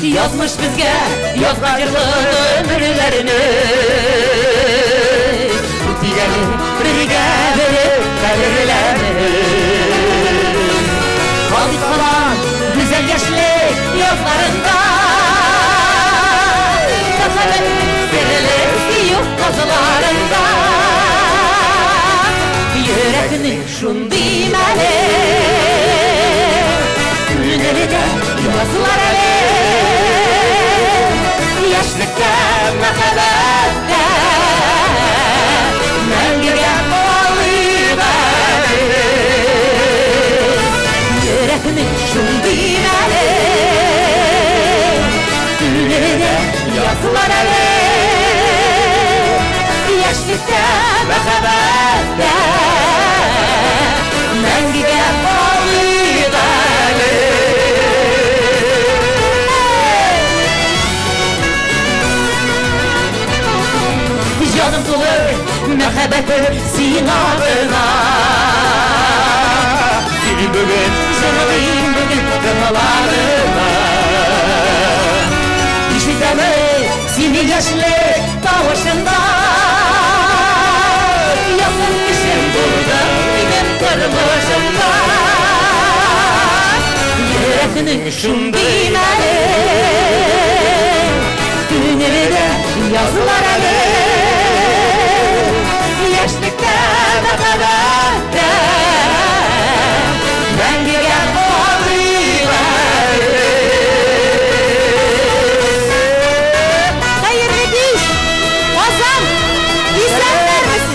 Язмыш безгә язган җырлы өмерләрне. Үтик әле бергә береп кадерләнеп. Калдык калган гүзәл яшьлек язларында. Мәхәббәтнең серле сөю казларында. Йөрәкнең шундый мәле, күңелдә язлар әле. Яшьлектә, мәхәббәттә мәңгегә калыйк әле. Йөрәкнең шундый мәле, күңелдә язлар әле. Яшьлектә, мәхәббәттә мәңгегә калыйк әле. Җаным тулы мәхәббәтем сиңа гына. Син бүген җырлыйм бүген тыңла. Ишетәмен сине яшьлек тавышыңда. Якын кешем булдың минем тормышымда. Йөрәкнең шундый мәле, күңелдә язлар әле. Яшьлектә, мәхәббәттә мәңгегә калыйк әле. Хәерле кич! Казан! Исәннәрмесез?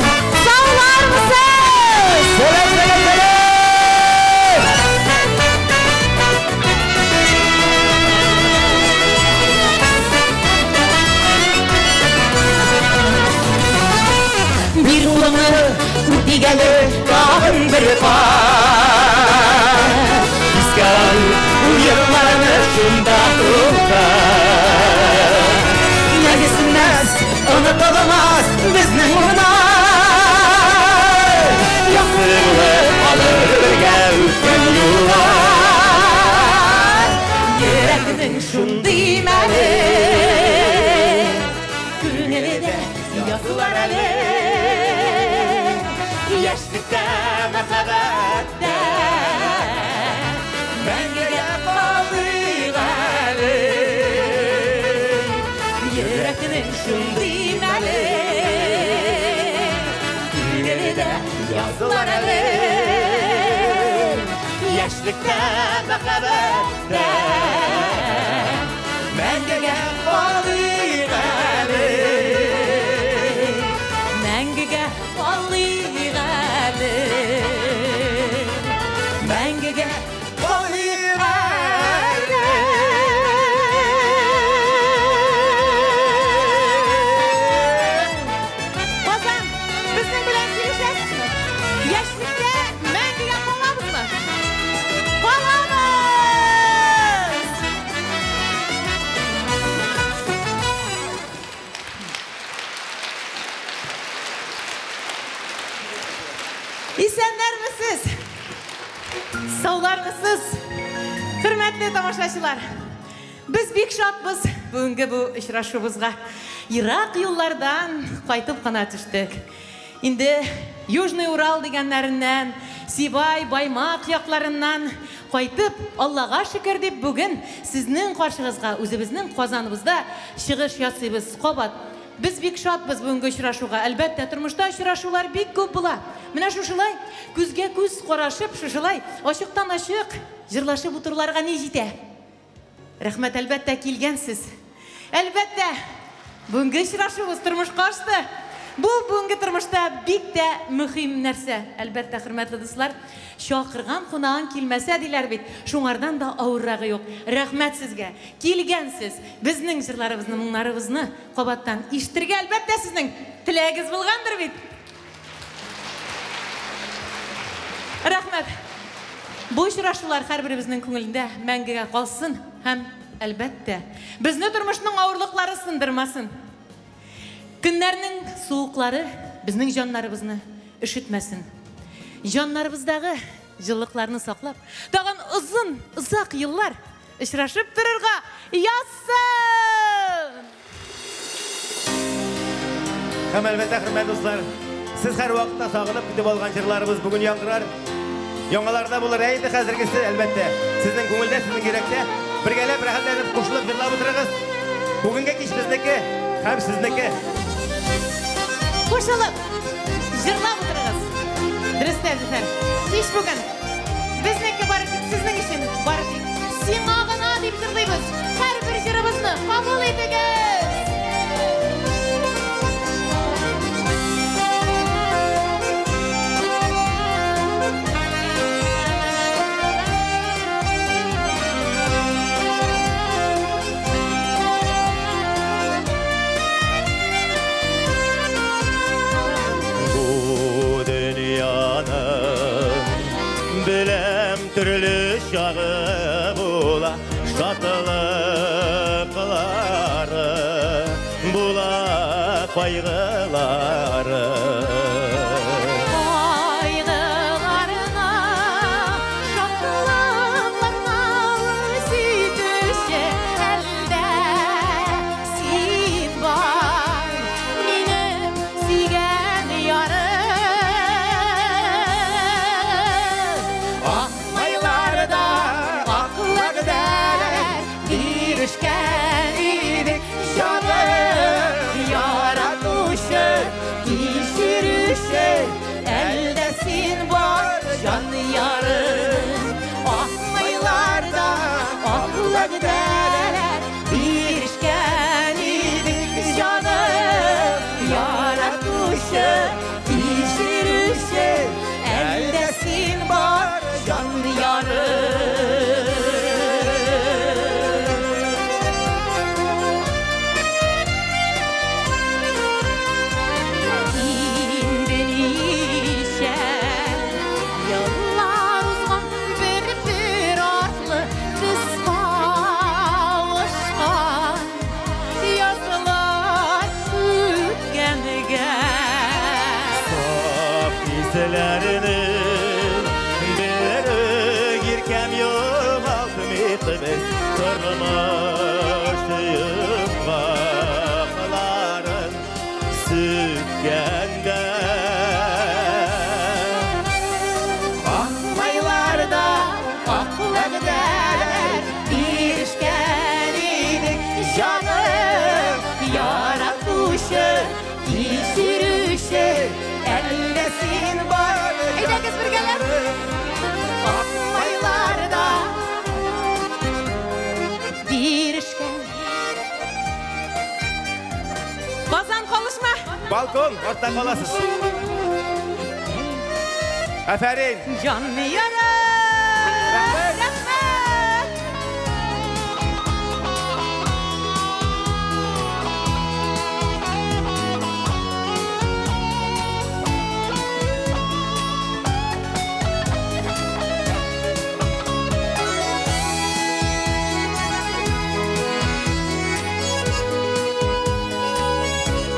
Саулармысыз? Сәлам, сәлам, сәлам! Бир кулыңны, үтик әле тагын бер кат. Искә алып уеннарны шунда туктат. Мәңге сүнмәс, онытылмас безнең урыннар. Якты булып калыр бергә үткән юллар. Йөрәкнең шундый мәле, күңелдә язлар әле. Яшьлектә, мәхәббәттә мәңгегә калыйк әле. Йөрәкнең шундый мәле, күңелдә язлар әле. Яшьлектә, мәхәббәттә мәңгегә калыйк әле. Мәңгегә калыйк әле. Мәңгегә калыйк әле. Казан, безнең белән килешәсезме? Яшьлектә мәңгегә калабызмы? Калабыз! Исәннәрмесез? Саулармысыз? Хөрмәтле тамашачылар, без бик шатбыз бүгенге бу очрашуыбызга. Ерак юллардан кайтып кына төштек. Инде Южный Урал дигәннәреннән, Сибай, Баймак якларыннан кайтып, Аллага шөкер дип бүген сезнең каршыгызга үзебезнең Казаныбызда чыгыш ясыйбыз кабат. Без бик шатбыз бүгенге очрашуга. Әлбәттә, тормышта очрашулар бик күп була. Менә шушылай күзгә күз карашып, шушылай ачыктан ачык җырлашып утыруларга ни җитә? Рәхмәт, әлбәттә, килгәнсез. Әлбәттә, бүгенге очрашуыбыз тормышка ашты. Бу бүгенге тормышта бик тә мөһим нәрсә. Әлбәттә, хөрмәтле дуслар, чакырган кунагың килмәсә диләр бит, шуңардан да авыррагы юк. Рәхмәт сезгә. Килгәнсез. Безнең җырларыбызны, моңнарыбызны кабаттан ишетергә, әлбәттә, сезнең теләгегез булгандыр бит. Рәхмәт. Бу очрашулар һәрберебезнең күңелендә мәңгегә калсын һәм, әлбәттә, безне тормышның авырлыклары сындырмасын. Көннәрнең суыклары безнең җаннарыбызны өшетмәсен. Җаннарыбыздагы җылылыкларны саклап, тагын озын, озак еллар очрашып торырга язсын! Һәм әлбәттә, хөрмәтле дуслар, сез һәр вакытта сагынып көтеп алган җырларыбыз бүген яңгырар. Яңаларда булыр, ә инде хәзергесе, әлбәттә, сезнең күңелдә, сезнең йөрәктә. Бергәләп рәхәтләнеп кушылып җырлап утырыгыз. Бүгенге кич безнеке һәм сезнеке. Кушылып җырлап утырыгыз. Дөрестә, Зөфәр. Кич бүген безнеке бары тик сезнең өчен, бары тик сиңа гына дип җырлыйбыз. Һәрбер җырыбызны кабул итегез. Бу дөньяның беләм төрле чагы була, шатлыклары була, кайгылары. Кайгыларына, шатлыкларына үз итүче әлдә син бар, минем сөйгән ярым. Ак майларда ак вәгъдәләр бирешкән идек, җаным, яратучы, кичерүче, әлдә син бар, җан ярым. Ак майларда ак вәгъдәләр бирешкән идек, җаным, яратучы, кичерүче, әлдә син бар, җан ярым. Инде ничә еллар узган, бер-бер артлы без кавышкан язлар үткәнгә. Саф хисләрне бер иркәм югалтмыйбыз, тормыш йомгакларын сүткәндә. Ак майларда ак вәгъдәләр бирешкән идек, җаным, яратучы, кичерүче, әллә син бар. Әйдәгез бергәләп. Ак майларда бирешкән. Казан, калышма. Балкон, артта каласыз. Афәрин. Җан ярым. Рәхмәт. Рәхмәт.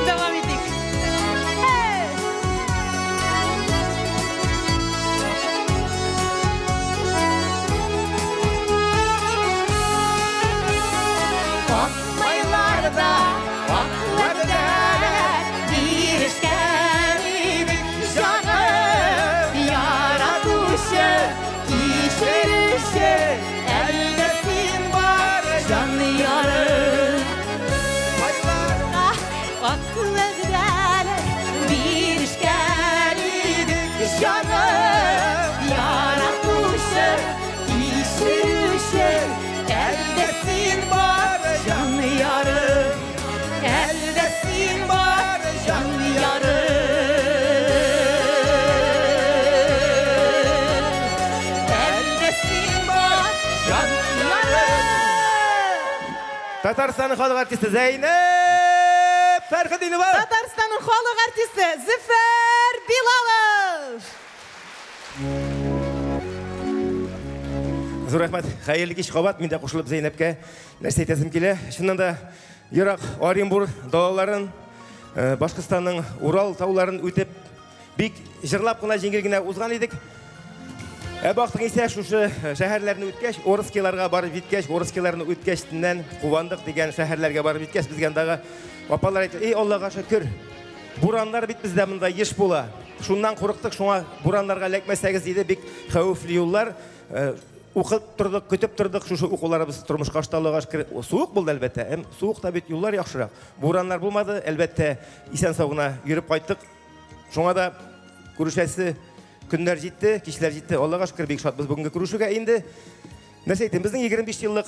Дәвам итик. Hey! Ак майларда ак вәгъдәләр бирешкән идек, җаным, яратучы, кичерүче, әллә син бар, җан ярым. Ак вәгъдәләр бирешкән идек, җаным, яратучы, кичерүче, әлдә син бар, җан ярым. Әлдә син бар, җан ярым. Әлдә син бар, җан ярым. Татарстанның халык артисты Зәйнәб Фәрхетдинова. Татарстанның халык артисты Зөфәр Билалов. Зур рәхмәт. Хәерле кич кабат. Мин дә кушылып Зәйнәбкә нәрсә әйтәсем килә. Чыннан да ерак Оренбург далаларын, Башкортстанның Урал тауларын үтеп, бик җырлап кына җиңел генә узган идек. Ә бактың исә шушы шәһәрләрне үткәч, Орскиларга барып җиткәч, Орскиларны үткәчтеннән Кувандык дигән шәһәрләргә барып җиткәч, безгә андагы апалар әйтте: "Эй, Аллага шөкер, бураннар бит бездә монда еш була. Шуннан курыктык, шуңа бураннарга эләкмәсәгез иде, бик хәвефле юллар. Укып тордык, көтеп тордык, шушы укуларыбыз тормышка ашты, Аллага шөкер. Суык булды, әлбәттә. Һәм суыкта бит юллар яхшырак. Бураннар булмады, әлбәттә, исән-сау гына йөреп кайттык. Шуңа да күрешәсе көннәр җитте, кичләр җитте. Аллага шөкер, бик шатбыз бүгенге күрешүгә инде. Нәрсә әйтим, безнең 25 еллык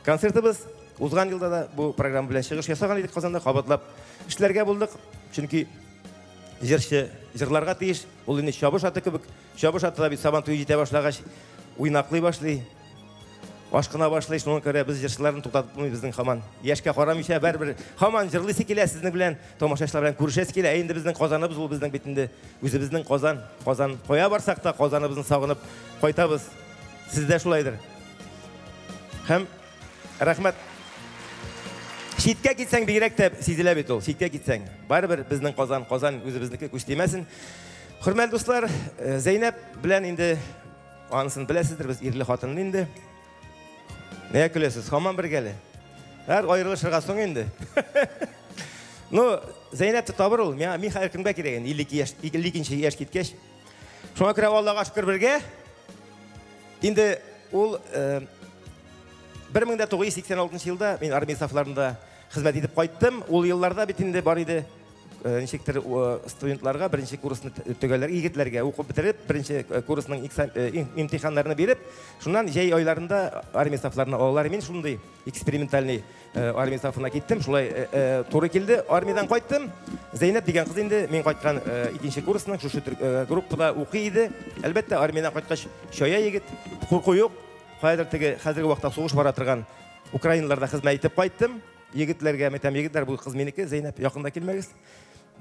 концертыбыз. Узган елда да бу программа белән чыгыш ясаган идек Казанда, кабатлап эшләргә булдык. Чөнки җырчы җырларга тиеш. Ул инде чабыш аты кебек. Чабыш аты да бит Сабан туе җитә башлагач уйнаклый башлый, ашкына башлый. Шуңа күрә без җырчыларны туктатып булмый, безнең һаман яшькә карамыйча бәрбер һаман җырлыйсы килә, сезнең белән, тамашачылар белән күрешәсе килә. Ә инде безнең Казаныбыз ул безнең бит инде үзебезнең Казан. Казан кая барсак та Казаныбызны сагынып кайтабыз. Сездә шулайдыр. Һәм рәхмәт. Читкә китсәң бигрәк тә сизелә бит ул. Читкә китсәң. Барыбер безнең Казан, Казан үзебезнеке, күз тимәсен. Хөрмәтле дуслар, Зәйнәп белән инде анысын беләсездер, без ирле хатынлы инде. Нигә көләсез? Һаман бергә әле. Һәр аерылышырга соң инде. Ну, Зәйнәп тә табыр ул. Миңа мин хәзер кемгә кирәк инде? 52 яшь, 52 яшь киткәч. Шуңа күрә Аллага шөкер бергә. Инде ул 1986 елда мин армия сафларында хезмәт итеп кайттым. Ул елларда бит инде бар иде ничектер студентларга беренче курсны төгәлләр, егетләргә укып бетереп, беренче курсның имтиханнарны биреп, шуннан җәй айларында армия сафларына алалар. Мин шундый экспериментальный армия сафына киттем, шулай туры килде. Армиядән кайттым. Зәйнәп дигән кыз инде мин кайткан икенче курсның шушы группада укый иде. Әлбәттә, армиядән кайткач чая егет, курку юк. Каядыр теге хәзерге вакытта сугыш бара торган Украиналарда хезмәт итеп кайттым. Егетләргә әйтәм, егетләр, бу кыз минеке, Зәйнәп, якында килмәгез.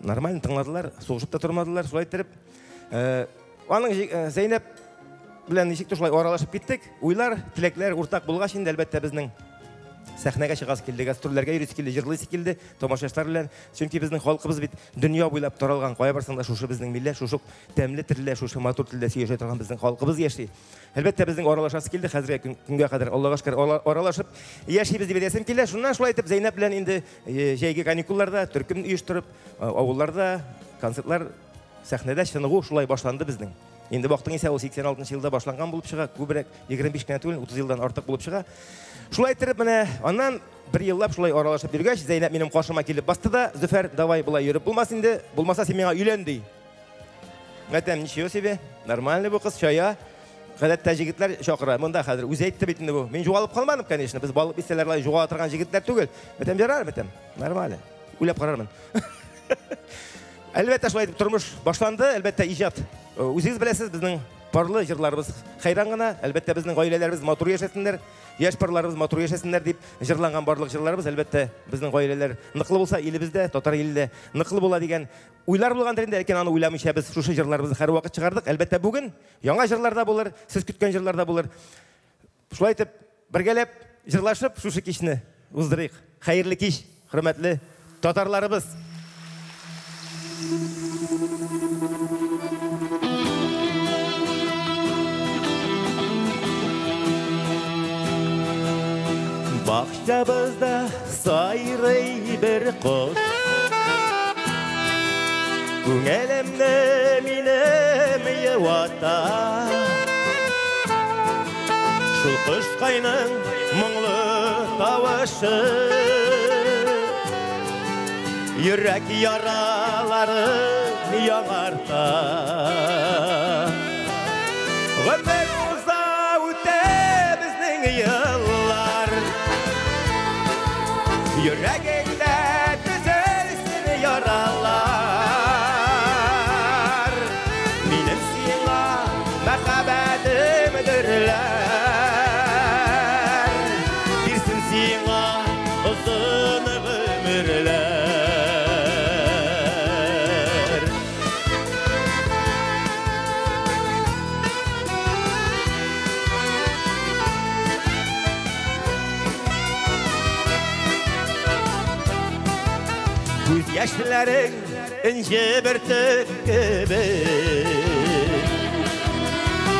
Нормально тыңладылар, сугышып та тормадылар, шулай иттереп. Аның Зәйнәп белән ничек тә шулай аралашып киттек. Уйлар, теләкләр уртак булгач инде, әлбәттә, безнең сәхнәгә чыгасы килде, гастрольләргә йөрисе килде, җырлыйсы килде тамашачылар белән. Чөнки безнең халкыбыз бит дөнья буйлап таралган. Кая барсаң да шушы безнең милләт, шушы тәмле телле, шушы матур телдә сөйләшә торган безнең халкыбыз яши. Әлбәттә, безнең аралашасы килде, хәзерге көнгә кадәр Аллага шөкер аралашып яшибез дип әйтәсем килә. Шуннан шулай итеп Зәйнәп белән инде җәйге каникулларда төркем оештырып, авылларда концертлар, сәхнәдә чыныгу шулай башланды безнең. Инде бактың исә ул 86 елда башланган булып чыга, күбрәк 25 кенә түгел, 30 елдан артык булып чыга. Шулай итеп менә аннан бер еллап шулай аралашып йөргәч, Зәйнәп минем каршыма килеп басты да, Зөфәр, давай болай йөреп булмас инде, булмаса син миңа өйлән, ди. Әйтәм, ничего себе, нормальный бу кыз, чая. Гадәттә җегетләр чакыра. Монда хәзер үзе әйтте бит инде бу. Мин югалып калмадым, конечно. Без балык бистәләр лай югала торган җегетләр түгел. Әйтәм, ярар, әйтәм, нормально. Уйлап карармын. Әлбәттә, шулай итеп тормыш башланды. Әлбәттә, иҗат. Үзегез беләсез, безнең парлы җырларыбыз хәйран гына. Әлбәттә, безнең гаиләләребез матур яшәсеннәр, яшь парларыбыз матур яшәсеннәр дип җырланган барлык җырларыбыз, әлбәттә, безнең гаиләләр ныклы булса, илебездә, татар илендә ныклы була дигән уйлар булгандыр инде, ләкин аны уйламыйча без шушы җырларыбызны һәрвакыт чыгардык. Әлбәттә, бүген яңа җырлар да булыр, сез көткән җырлар да булыр. Шулай итеп, бергәләп җырлашып шушы кичне уздырыйк. Хәерле кич, хөрмәтле татарларыбыз! Бакчабызда сайрый бер кош. Күңелемне минем юата. Шул кошкайның моңлы тавышы йөрәк яраларын яңарта. Гомер уза, үтә безнең еллар. Йөрәгеңдә төзелсен яралар. Минем сиңа мәхәббәтем дөрләр. Бирсен сиңа озын гомерләр. Күз яшьләрең энҗе бөртек кебек.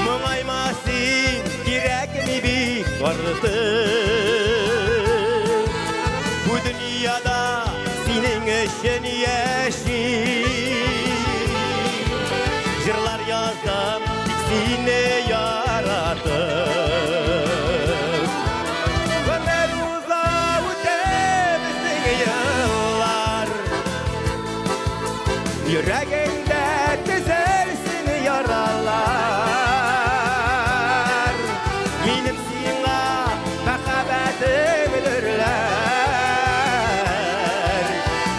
Моңайма. син кирәкми бик артык. Бу дөньяда синең өчен яшим. Җырлар яздым, тик сине яратып. Гомер уза, үтә безнең еллар. Йөрәгеңдә төзәлсен яралар. Минем сиңа мәхәббәтем дөрләр.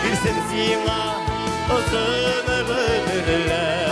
Бирсен сиңа озын гомерләр.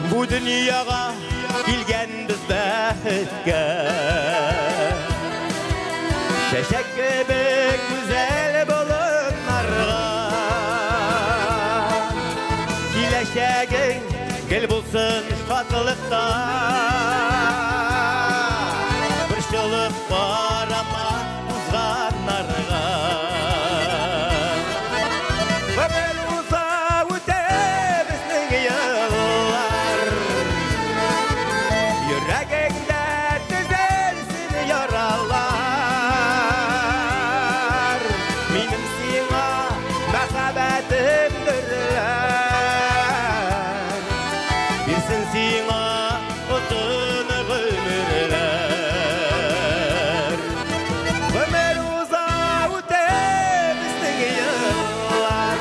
Бу дөньяга килгәнбез бәхеткә. Чәчәк кебек гүзәл болыннарга. Киләчәгең гел булсын шатлыкта. Борчылып карама узганнарга. Гомер уза, үтә безнең еллар. Йөрәгеңдә төзәлсен яралар. Минем сиңа мәхәббәтем дөрләр. Бирсен сиңа озын гомерләр. Гомер уза, үтә безнең еллар.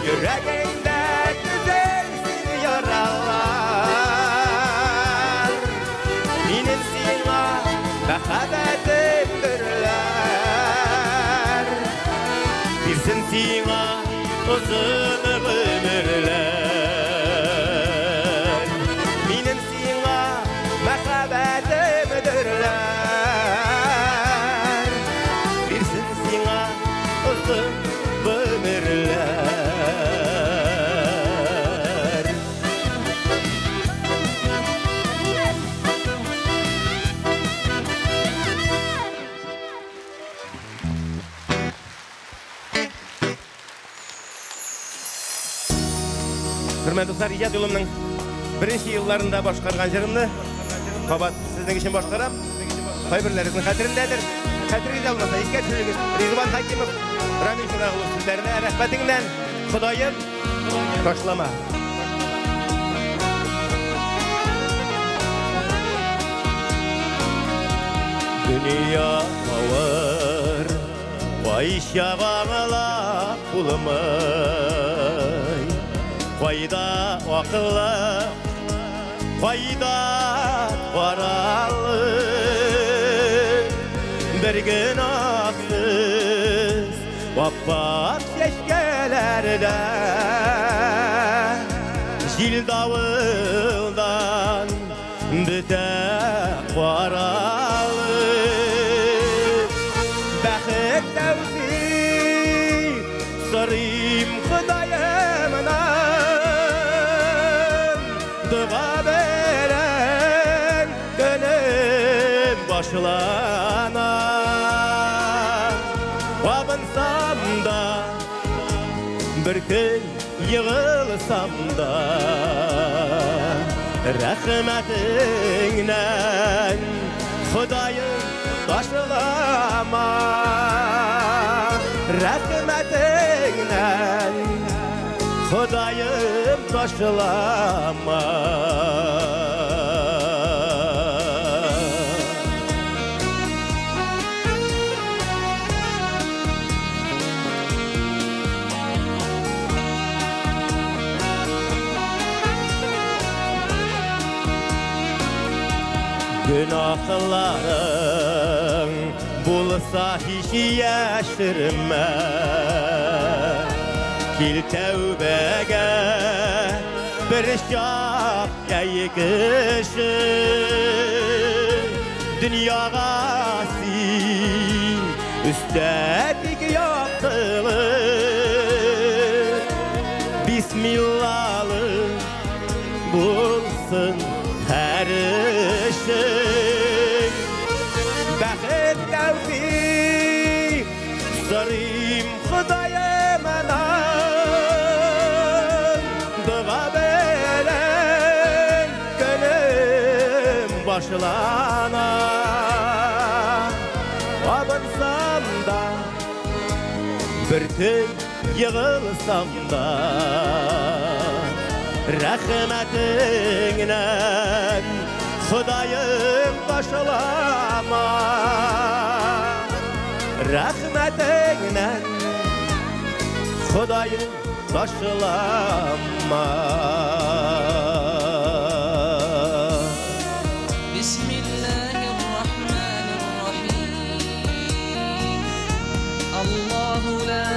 Йөрәгеңдә төзәлсен яралар. Минем сиңа мәхәббәтем дөрләр. Бирсен сиңа озын гомерләр. Минем сиңа мәхәббәтем дөрләр. Бирсен сиңа озын гомерләр. Хөрмәтле дуслар, иҗат юлымның беренче елларында башкарган җырымны кабат сезнең өчен башкарам. Кайберләрегезнең хәтерендәдер. Хәтерегездә булмаса, искә төшерегез. Ризван Хәкимов, Рамил Чырагулов сүзләренә рәхмәтеңнән, Ходаем, ташлама. Дөнья авыр, кайчак аңлап булмый. Кайда акыллы, кайда каралы. Бер гөнаһсыз аппак чәчкәләрдә җил давылдан бетә каралы. Бәхет тәүфик сорыйм Ходаемнан, дога белән көнем башлана. Абынсам да, бер көн егылсам да, рәхмәтеңнән, Ходаем, ташлама. Рәхмәтеңнән, Ходаем, ташлама. Günahlarың булса һич яшермә. Кил тәүбәгә бер чак, әй кеше. Дөньяга син өстә тик яктылык. Бисмиллалы булсын һәр эшең. Бәхет тәүфик сорыйм Ходаемнан, дога белән көнем башлана. Абынсам да, бер көн егылсам да, рәхмәтеңнән Ходаем ташлама. Рәхмәтеңнән Ходаем ташлама. بسم الله الرحمن الرحيم. الله لا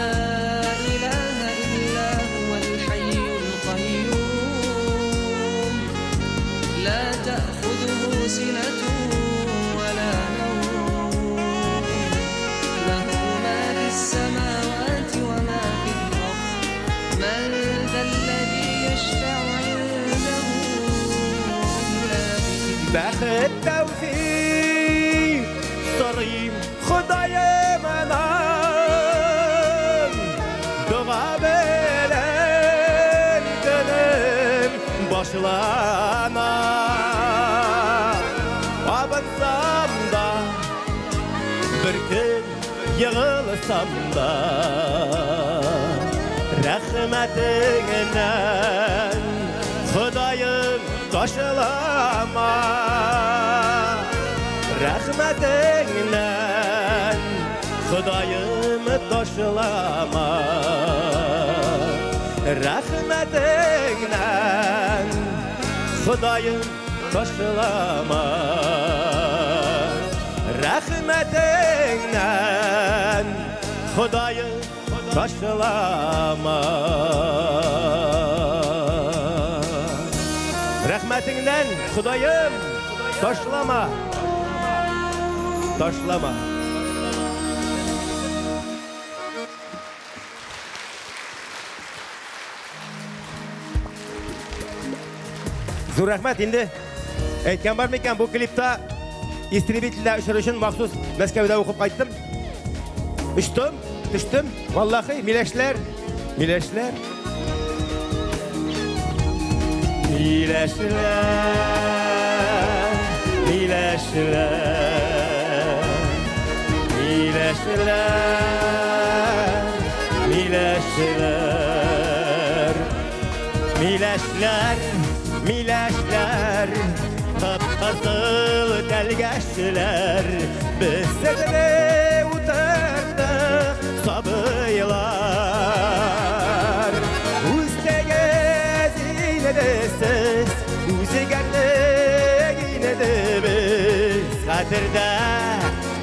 إله إلا هو الحي القيوم، لا تأخذه سنة ولا نوم، له ما في السماوات وما في الأرض، من ذا الذي يشفع عنده إلا بإذنه. Бәхет тәүфик сорыйм Ходаемнан, дога белән көнем башлана. Абынсам да, бер көн егылсам да, рәхмәтеңнән Ходаем ташлама. Рәхмәтеңнән Ходаем ташлама. Рәхмәтеңнән Ходаем ташлама. Рәхмәтеңнән Ходаем ташлама. Рәхмәтеңнән Ходаем ташлама. Ташлама. Зур рәхмәт инде. Әйткән бар микән, бу клипта истребительдә очыр өчен махсус Мәскәүдә укып кайттым. Очтым, төштем. Валлахи, миләшләр, миләшләр. Миләшләр, миләшләр, миләшләр, миләшләр, миләшләр, миләшләр, кып-кызыл тәлгәшләр, без сезне утырттык, сабыйлар. Үстегез инде сез, үзгәрдек инде без, хәтердә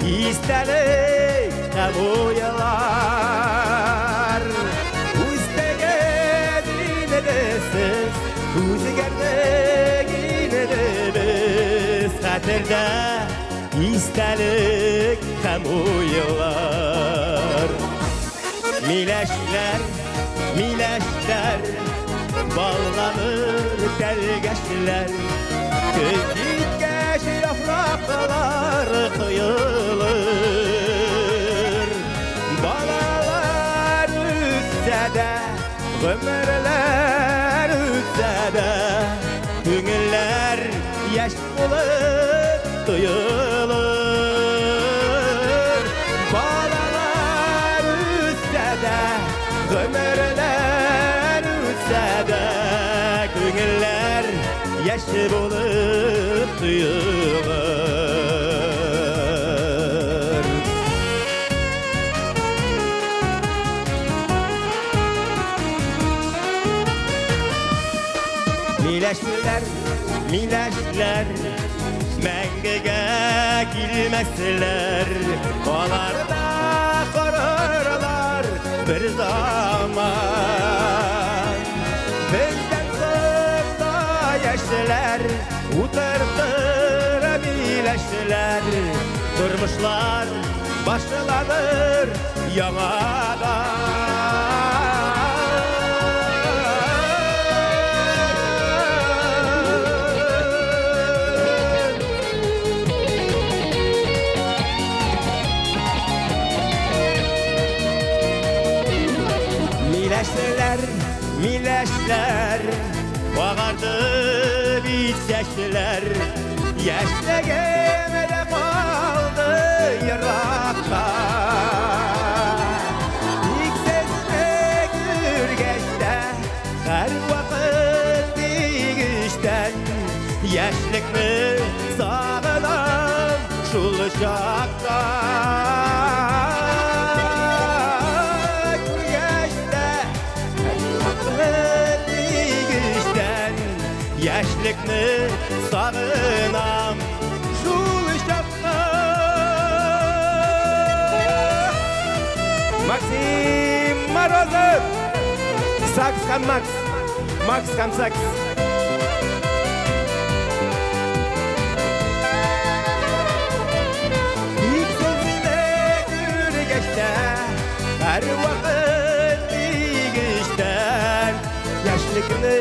истәлек һәм уйлар. Үстегез инде сез, үзгәрдек инде без, хәтердә истәлек һәм уйлар. Миләшләр, миләшләр, балланыр тәлгәшләр, көз җиткәч яфраклар коелыр. Балалар үссә дә, гомерләр үтсә дә, күңелләр яшь булып тоелыр. Балалар үссә дә, гомерләр үтсә дә, күңелләр яшь булып тоелыр. Миләшләр, миләшләр, мәңгегә килмәсләр, алар да корырлар бер заман. Миләшләр, утыртыр миләшләр, тормышлар башланыр яңадан. Миләшләр, миләшләр, агарды бит чәчләр, яшьлегем дә калды еракта. Тик сезне күргәч тә, һәрвакыт дигештән, яшьлекне сагынам шул чакта. Күргәч тә, һәрвакыт дигештән, яшьлекне сагынам шул чакта. Максим Морозов! Сакс һәм Макс. Макс һәм Сакс. Тик сезне күргәч тә, һәрвакыт дигештән, яшьлекне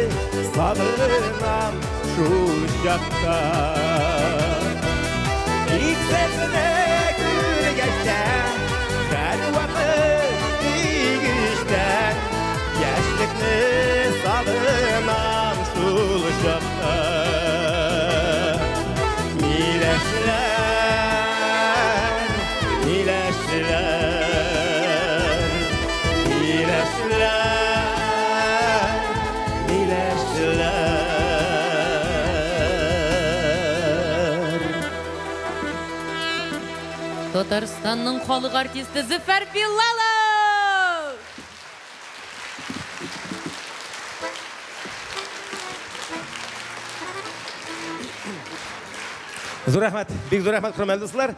сагынам шул чакта. Тик сезне күргәч тә, һәрвакыт дигештән, яшьлекне сагынам шул чакта. Миләшләр, миләшләр, миләшләр, миләшләр. Татарстанның халык артисты Зөфәр Билалов! Зур рәхмәт, бик зур рәхмәт, хөрмәтле дуслар.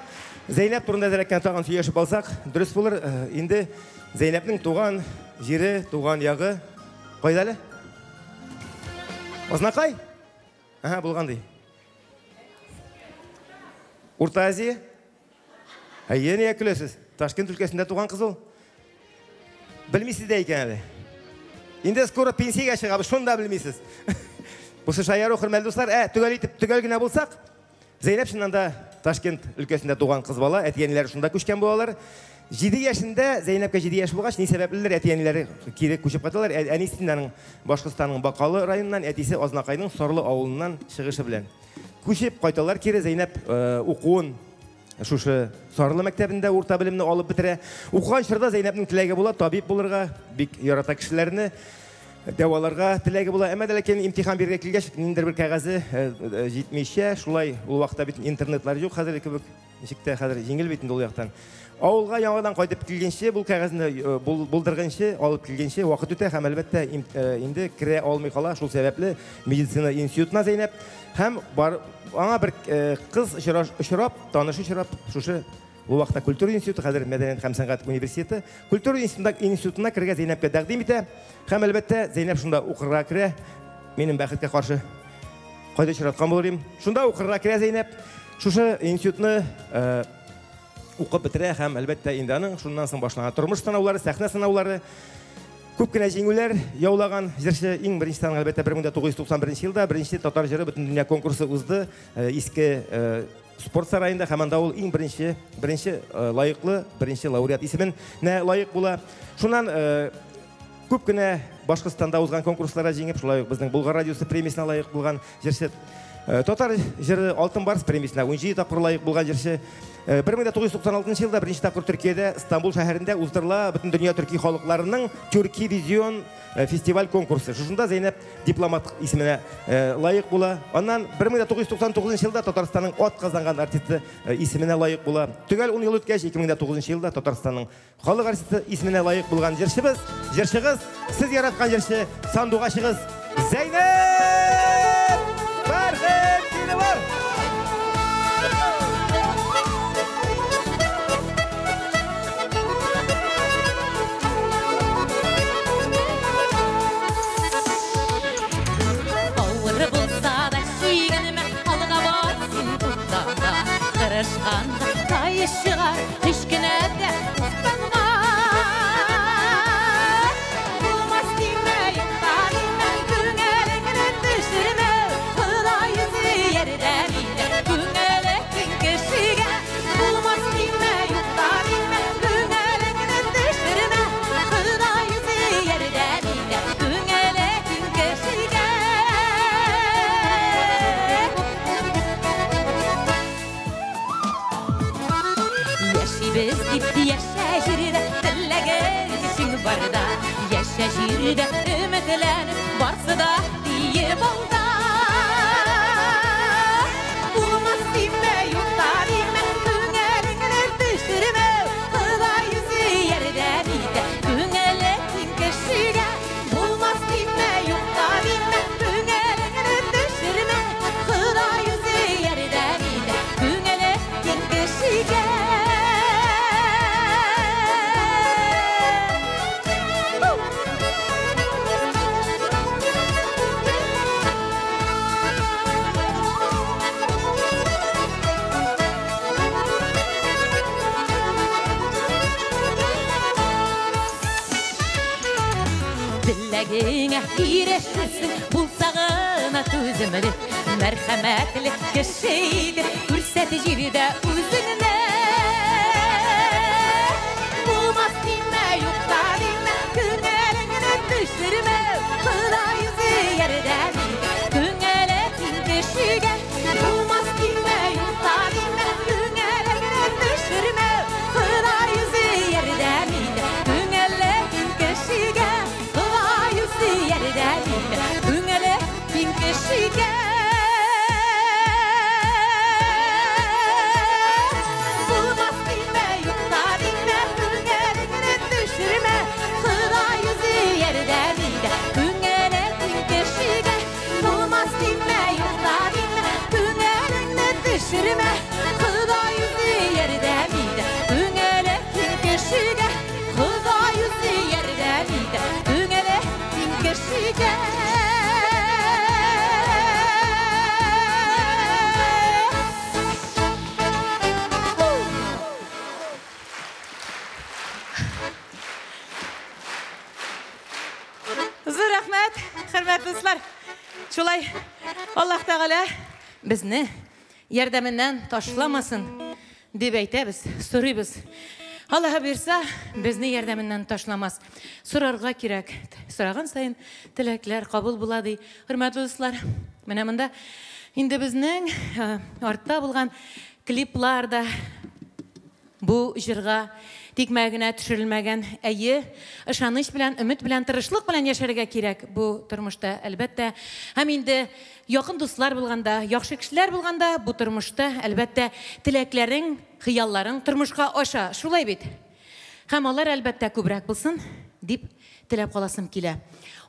Зәйнәп турында әзрәк кенә тагын сөйләшеп алсак, дөрес булыр. Инде Зәйнәпнең туган җире, туган ягы кайда әле? Азнакай? Ага, булган ди. Урта Азия? Әйе, нигә көләсез? Ташкент өлкәсендә туган кыз ул. Белмисез дә икән әле. Инде скоро пенсиягә чыгабыз, шуны да белмисез. Бусы шаяру, хөрмәтле дуслар. Төгәл итеп, төгәл генә булсак, Зәйнәп чыннан да Ташкент өлкәсендә туган кыз бала, әти-әниләре шунда күчкән булалар. 7 яшендә, Зәйнәпкә 7 яшь булгач, ни сәбәплелер әти-әниләре кире күчеп кайталар. Әнисе аның Башкортстанның Бакалы районыннан, әтисе Азнакайның Сарлы авылыннан чыгышы белән. Күчеп кайталар кире. Зәйнәп укуын шушы Сарлы мәктәбендә урта белемне алып бетерә. Укыган чорда Зәйнәпнең теләге була табиб булырга, бик ярата кешеләрне дәваларга теләге була. Әмма дә ләкин имтихан бирергә килгәч, ниндидер бер кәгазе җитмичә, шулай ул вакытта бит интернетлар юк хәзер кебек, ничек тә хәзер җиңел бит инде ул яктан. Авылга яңадан кайтып килгәнче, бу кәгазне булдырганчы, алып килгәнче вакыт үтә һәм әлбәттә инде керә алмый кала. Шул сәбәпле медицина институтына Зәйнәп һәм бар, аңа бер кыз очрап, таныш очрап, шушы ул вакытта культура институты, хәзер мәдәният һәм сәнгать университеты, культура институтына керергә Зәйнәпкә тәкъдим итә. Һәм әлбәттә Зәйнәп шунда укырга керә. Минем бәхеткә каршы кайда очраткан булыр идем. Шунда укырга керә Зәйнәп. Шушы институтны укып бетерә һәм әлбәттә инде аның шуннан соң башлана тормыш сынаулары, сәхнә сынаулары. Күп кенә җиңүләр яулаган җырчы. Иң беренче сан әлбәттә 1991 елда беренче татар җыры бөтендөнья конкурсы узды иске спорт сараенда һәм анда ул иң беренче лаеклы, беренче лауреат исеменә лаек була. Шуннан күп кенә Башкортстанда узган конкурсларда җиңеп, шулай ук безнең Болгар радиосы премиясенә лаек булган җырчы. Татар җыры Алтын Барс премиясенә 17 тапкыр лаек булган җырчы. 1996 елда беренче тапкыр Төркиядә, Стамбул шәһәрендә уздырыла бөтен дөнья төрки халыкларының Төрки визион фестиваль конкурсы. Шушында Зәйнәп дипломат исеменә лаек була. Аннан 1999 елда Татарстанның ат казанган артисты исеменә лаек була. Төгәл 10 ел үткәч, 2009 елда Татарстанның халык артисты исеменә лаек булган җырчыбыз, җырчыгыз, сез яраткан җырчы, сандугачыгыз Зәйнәп Фәрхетдинова. Авыр булса Җае чыгар, һич кенә дә уфтанма. Булмас димә, юкка димә, күңелеңне төшермә. Ходай үзе ярдәм итә күңеле киң кешегә. Булмас димә, юкка димә, күңелеңне төшермә. Ходай үзе ярдәм итә күңеле киң кешегә. Яшибез дип яшә җирдә, теләгең көчең барда. Яшә җирдә өметләнеп, барсы да диеп алда. Булмас димә, юкка димә, күңелеңне төшермә. Ходай үзе ярдәм итә күңеле киң кешегә. Булмас димә, юкка димә, күңелеңне төшермә. Ходай үзе ярдәм итә күңеле киң кешегә. Теләгеңә ирешерсең, булса гына түземле, мәрхәмәтле кеше иде, күрсәт җирдә үзеңне. Булмас димә, юкка димә, күңелеңне төшермә. Ходай үзе ярдәм итә күңеле киң кешегә. Булмас димә, юкка димә, күңелеңне төшермә. Ходай үзе ярдәм итә күңеле киң кешегә. Ходай үзе ярдәм итә күңеле киң кешегә. Булмас димә, юкка димә, күңелеңне төшермә. Ходай үзе ярдәм итә күңеле киң кешегә. Булмас димә, юкка димә, күңелеңне төшермә. Ходай үзе ярдәм итә күңеле киң кешегә. Ходай үзе ярдәм итә күңеле киң кешегә. Зур рәхмәт, хөрмәтле дуслар. Шулай Аллаһ Тәгалә безне ярдәменнән ташламасын дип әйтәбез, сорыйбыз. Аллаһ бирсә, безне ярдәменнән ташламас. Сорарга кирәк. Сораган саен теләкләр кабул була ди. Хөрмәтле дуслар, менә монда инде безнең артта булган клиплар да бу җырга тикмә генә төшерелмәгән. Әйе, ышаныч белән, өмет белән, тырышлык белән яшәргә кирәк бу тормышта, әлбәттә. Һәм инде якын дуслар булганда, яхшы кешеләр булганда бу тормышта, әлбәттә, теләкләрең, хыялларың тормышка аша. Шулай бит. Һәм алар әлбәттә күбрәк булсын дип теләп каласым килә.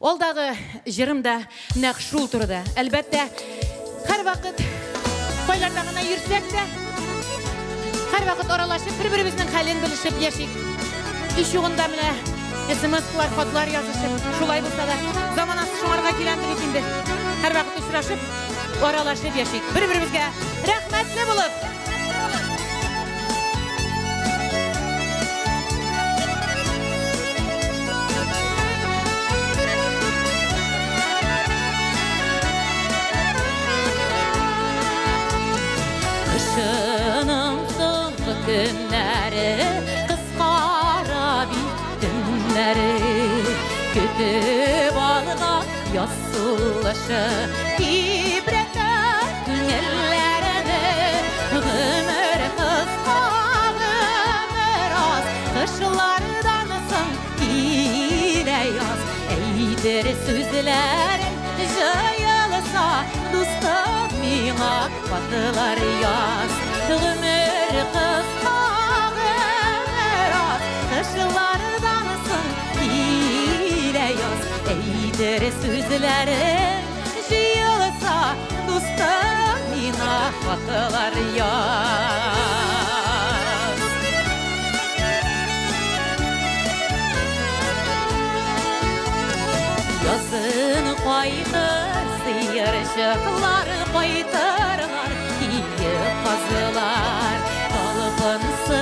Алдагы җырым да нәкъ шул турыда. Әлбәттә, һәрвакыт кайларда гына йөрсәк тә, һәрвакыт аралашып, бер-беребезнең хәлен белешеп яшик. Иш югында менә смс-лар, хатлар язышып, шулай булса да, заманасы шуңарга киләндер бит инде. Һәрвакыт очрашып, аралашып яшик. Бер-беребезгә рәхмәтле булып. Кышының соңгы көннәре, кыскара бит төннәре. Көтеп алган яз сулышы тибрәтә күңелләрне. Гомер кыска, гомер аз, кышлардан соң килә яз. Әйтер сүзләрең җыелса, дустым миңа хатлар яз. Гомер кыска, гомер аз, кышлардан соң килә яз. Әйтер сүзләрең җыелса, дустым миңа хатлар яз. Язын кайтыр сыерчыклар, кайтырлар киек казлар. Талпынса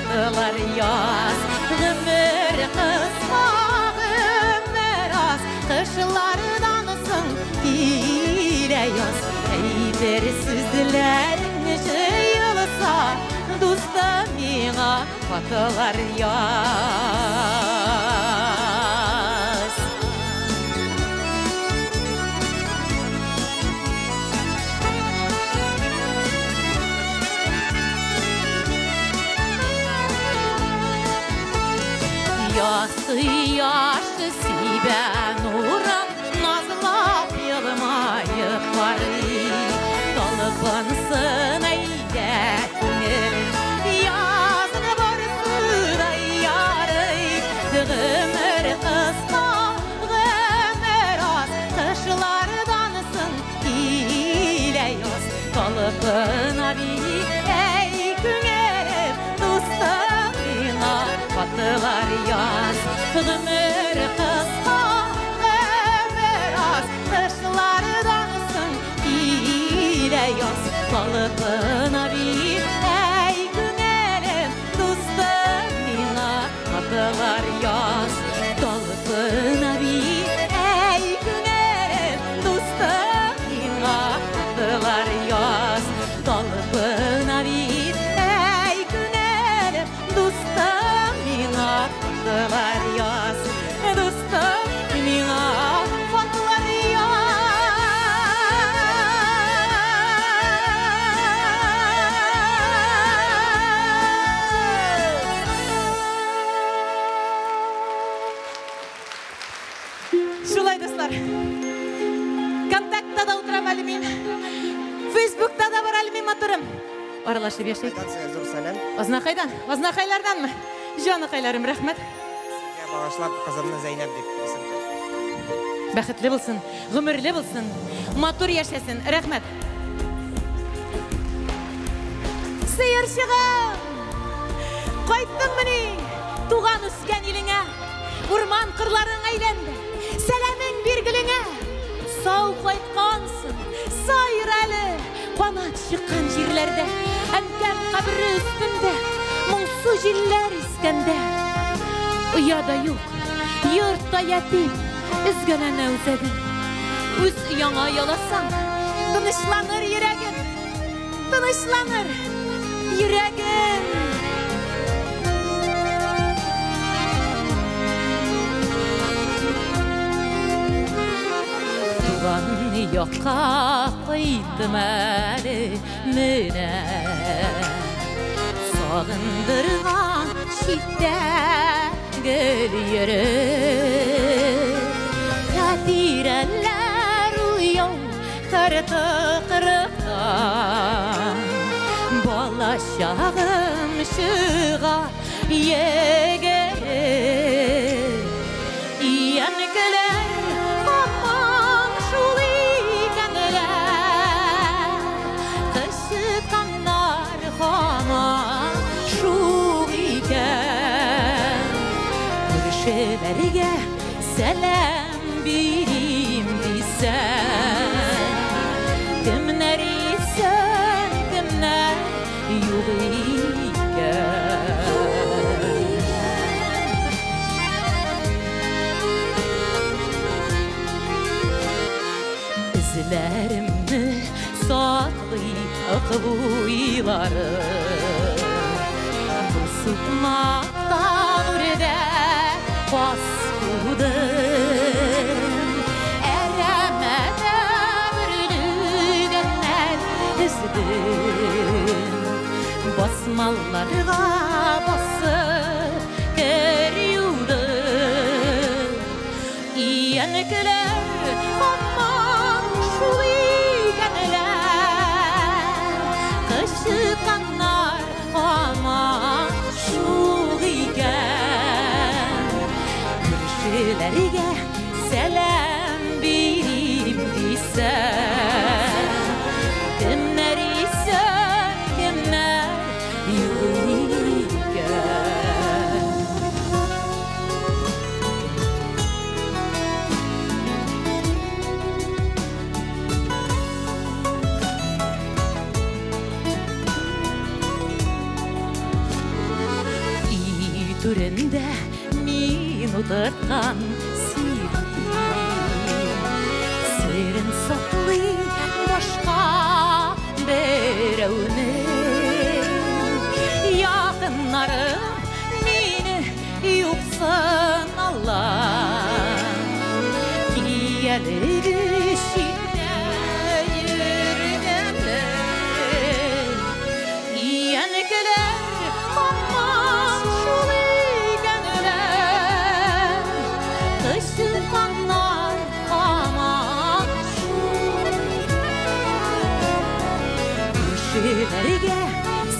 Катылар яз. Гомер кыска, гомер аз, кышлардан соң килә яз. Әйтер сүзләрең җыелса, дустым миңа катылар яз. Яз кояшы сибә нурын, назлап елмаеп карый. Талпынсын әйдә күңелем, язны барсы да ярый. Гомер кыска, гомер аз, кышлардан соң килә яз. Талпына бит, әй күңелем, дустым миңа катылар яз. Гомер кыска, гомер аз, кышлардан соң килә яз. Талпына бит, әй күңелем, дустым миңа катылар яз. Талпына бит, әй күңелем, дустым миңа катылар яз. Талпына бит, әй күңелем, дустым миңа катылар яз. Дустым миңа катылар яз. Шулай, дуслар. Контактта да утырам әле мин. Фейсбукта да бар әле мин матурым. Аралашып яшәйек. Сезгә зур сәлам. Азнакайдан, Азнакайларданмы? Җаныкайларым, рәхмәт. Сезгә багышлап кызымны Зәйнәб дип исем куштым. Бәхетле булсын, гомерле булсын, матур яшәсен. Рәхмәт. Сыерчыгым! Кайттыңмыни? Туган үскән илеңә, урман кырларың әйләнде. Сәламең бир гөлеңә. Сау кайткансың, сайыр әле. Канат чыккан җирләрдә, әнкәм кабере өстендә, моңсу җилләр искәндә. Оя да юк, йорт та ятим, өзгәләнә үзәгем. Үз ояңа яласаң, тынычланыр йөрәгем, тынычланыр йөрәгем. Туган якка кайттым әле менә. Сагындырган читтә гел йөреп. Хатирәләр уяу һәр тыкрыкта. Бала чагым чыга йөгереп. Иянкеләр һаман шул икәнләр. Кычытканнар һаман шул икән. Күршеләргә сәлам бирим дисәм, кемнәр исән, кемнәр юк икән. Эзләремне саклый ак буйлары. Бу сукмактан үрдә бас кудым. Әрәмәдә бөрлегәннәр өздем. Басмаларга басып кер юдым. Иянкеләр һаман шул икәнләр. Кычытканнар һаман шул икән. Күршеләргә сәлам бирим дисәм, кемнәр исән, кемнәр юк икән. Төбендә мин утырткан сирень. Серен саклый башка берәүнең. Якыннарым мине юксыналар. Киялеге читтә йөргәнне. Иянекеләр һаман шул икәнләр. Кычытканнар һаман шул. Күршеләргә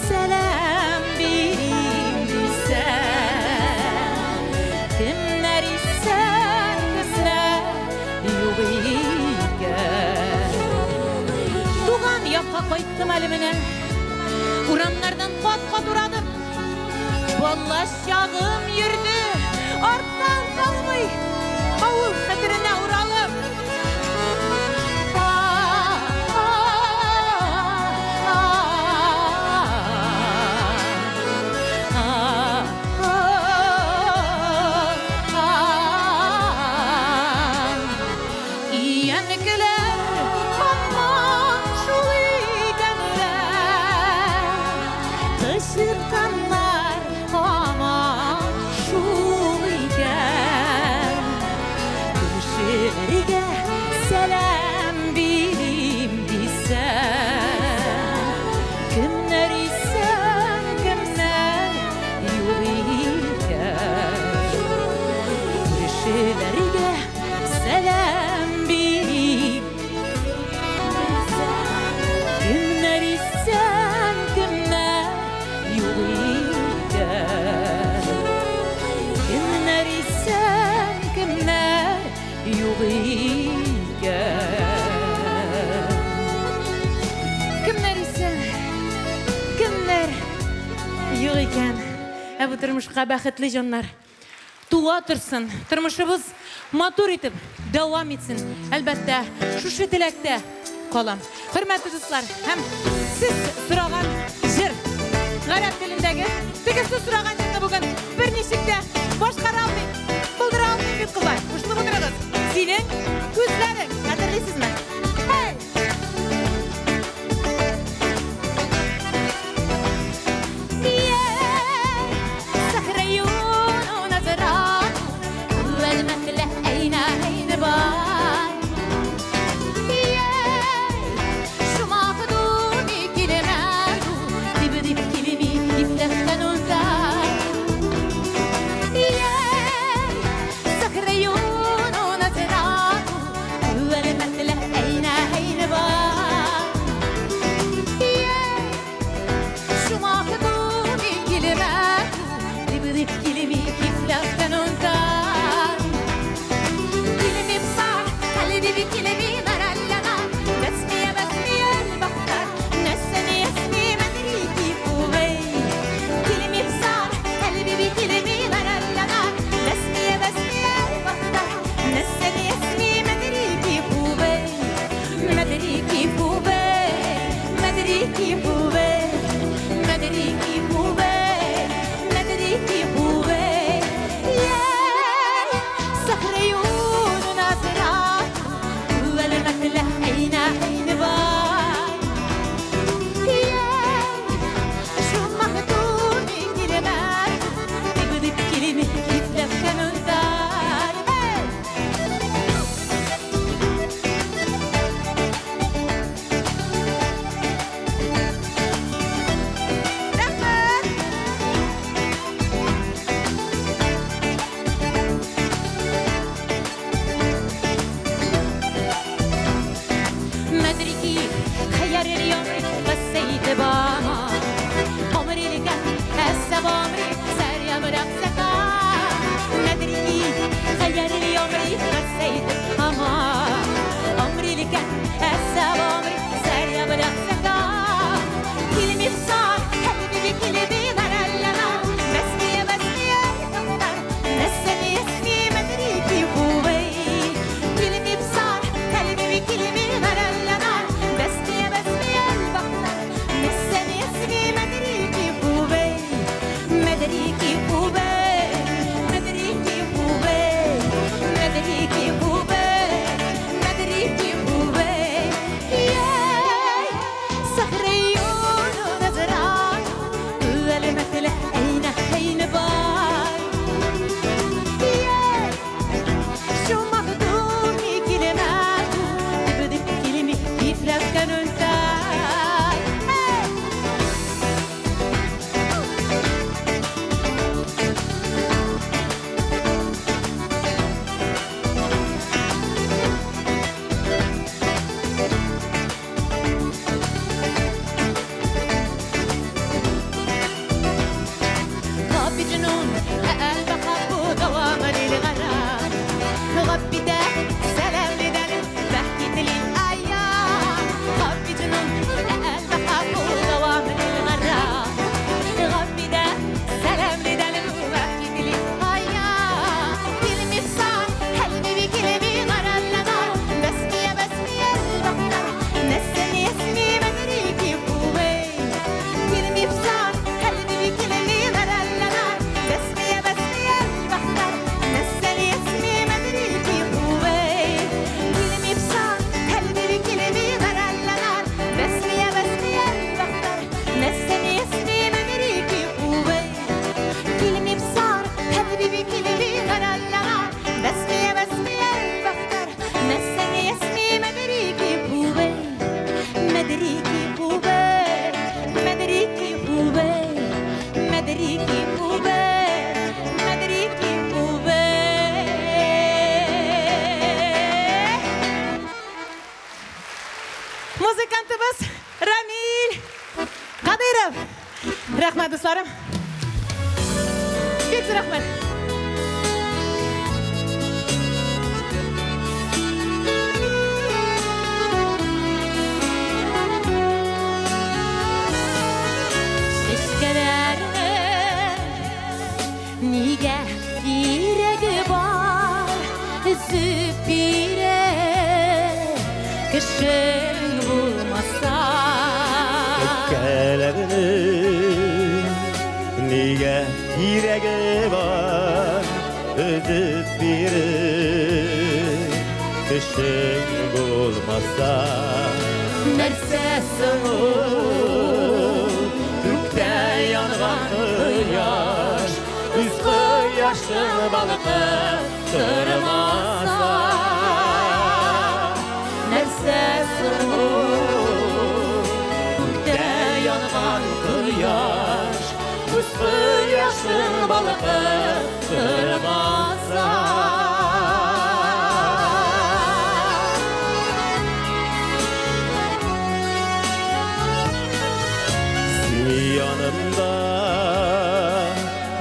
сәлам бирим дисәм, кемнәр исән, кемнәр юк икән. Туган якка кайттым әле менә. Урамнардан кат-кат урадым. Бала чагым йөрде, арттан калмый. Авыл хәтеренә уралып. Иянекеләр һаман шул икәнләр. Кычытканнар һаман шул икән. Күршеләргә сәлам бирим дисәм, кемнәр исән, кемнәр юк икән. Күршеләргә сәлам бирим дисәм, кемнәр исән, кемнәр юк икән. Кемнәр исән, кемнәр юк икән. Кемнәр исән, кемнәр юк икән. Ә бу тормышка бәхетле җаннар туа торсын. Тормышыбыз матур итеп дәвам итсен. Әлбәттә, шушы теләктә калам. Хөрмәтле дуслар, һәм сез сораган җыр гарәп телендәге теге сез сораган җырны бүген берничек тә башкара алмыйм, булдыра алмыйм бит, кызлар. Кушылып утырыгыз. Синең күзләрең, хәтерлисезме? Hey! سحر عيون ونظرات والمثل أين أين باي شو ما خدوني كلماته تبدي بكلمي يفتخنوا سحر عيون ونظرات Рәхмәт, дусларым. Бик зур рәхмәт. Чәчкәләрнең нигә кирәге бар, өзеп бирер кешең булмаса. Чәчкәләрнең нигә кирәге бар, өзеп бирер кешең булмаса. Нәрсә соң ул күктә янган кояш, үз кояшың балкып тормаса. Нәрсә соң ул күктә янган кояш, үз кояшың балкып тормаса. Син янымда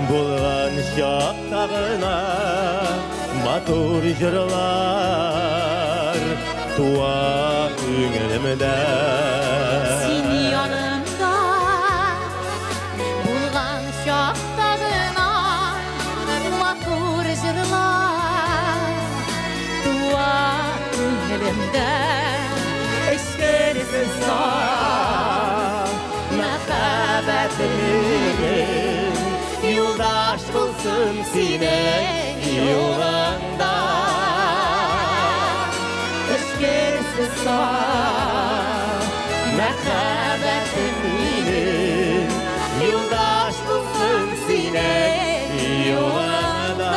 булган чакта гына матур җырлар туа күңелемдә. Син янымда булган чакта гына матур җырлар туа күңелемдә. Эчкерсез саф мәхәббәтем юлдаш булсын синең юлыңда. Эчкерсез саф мәхәббәтем минем юлдаш булсын синең юлыңда.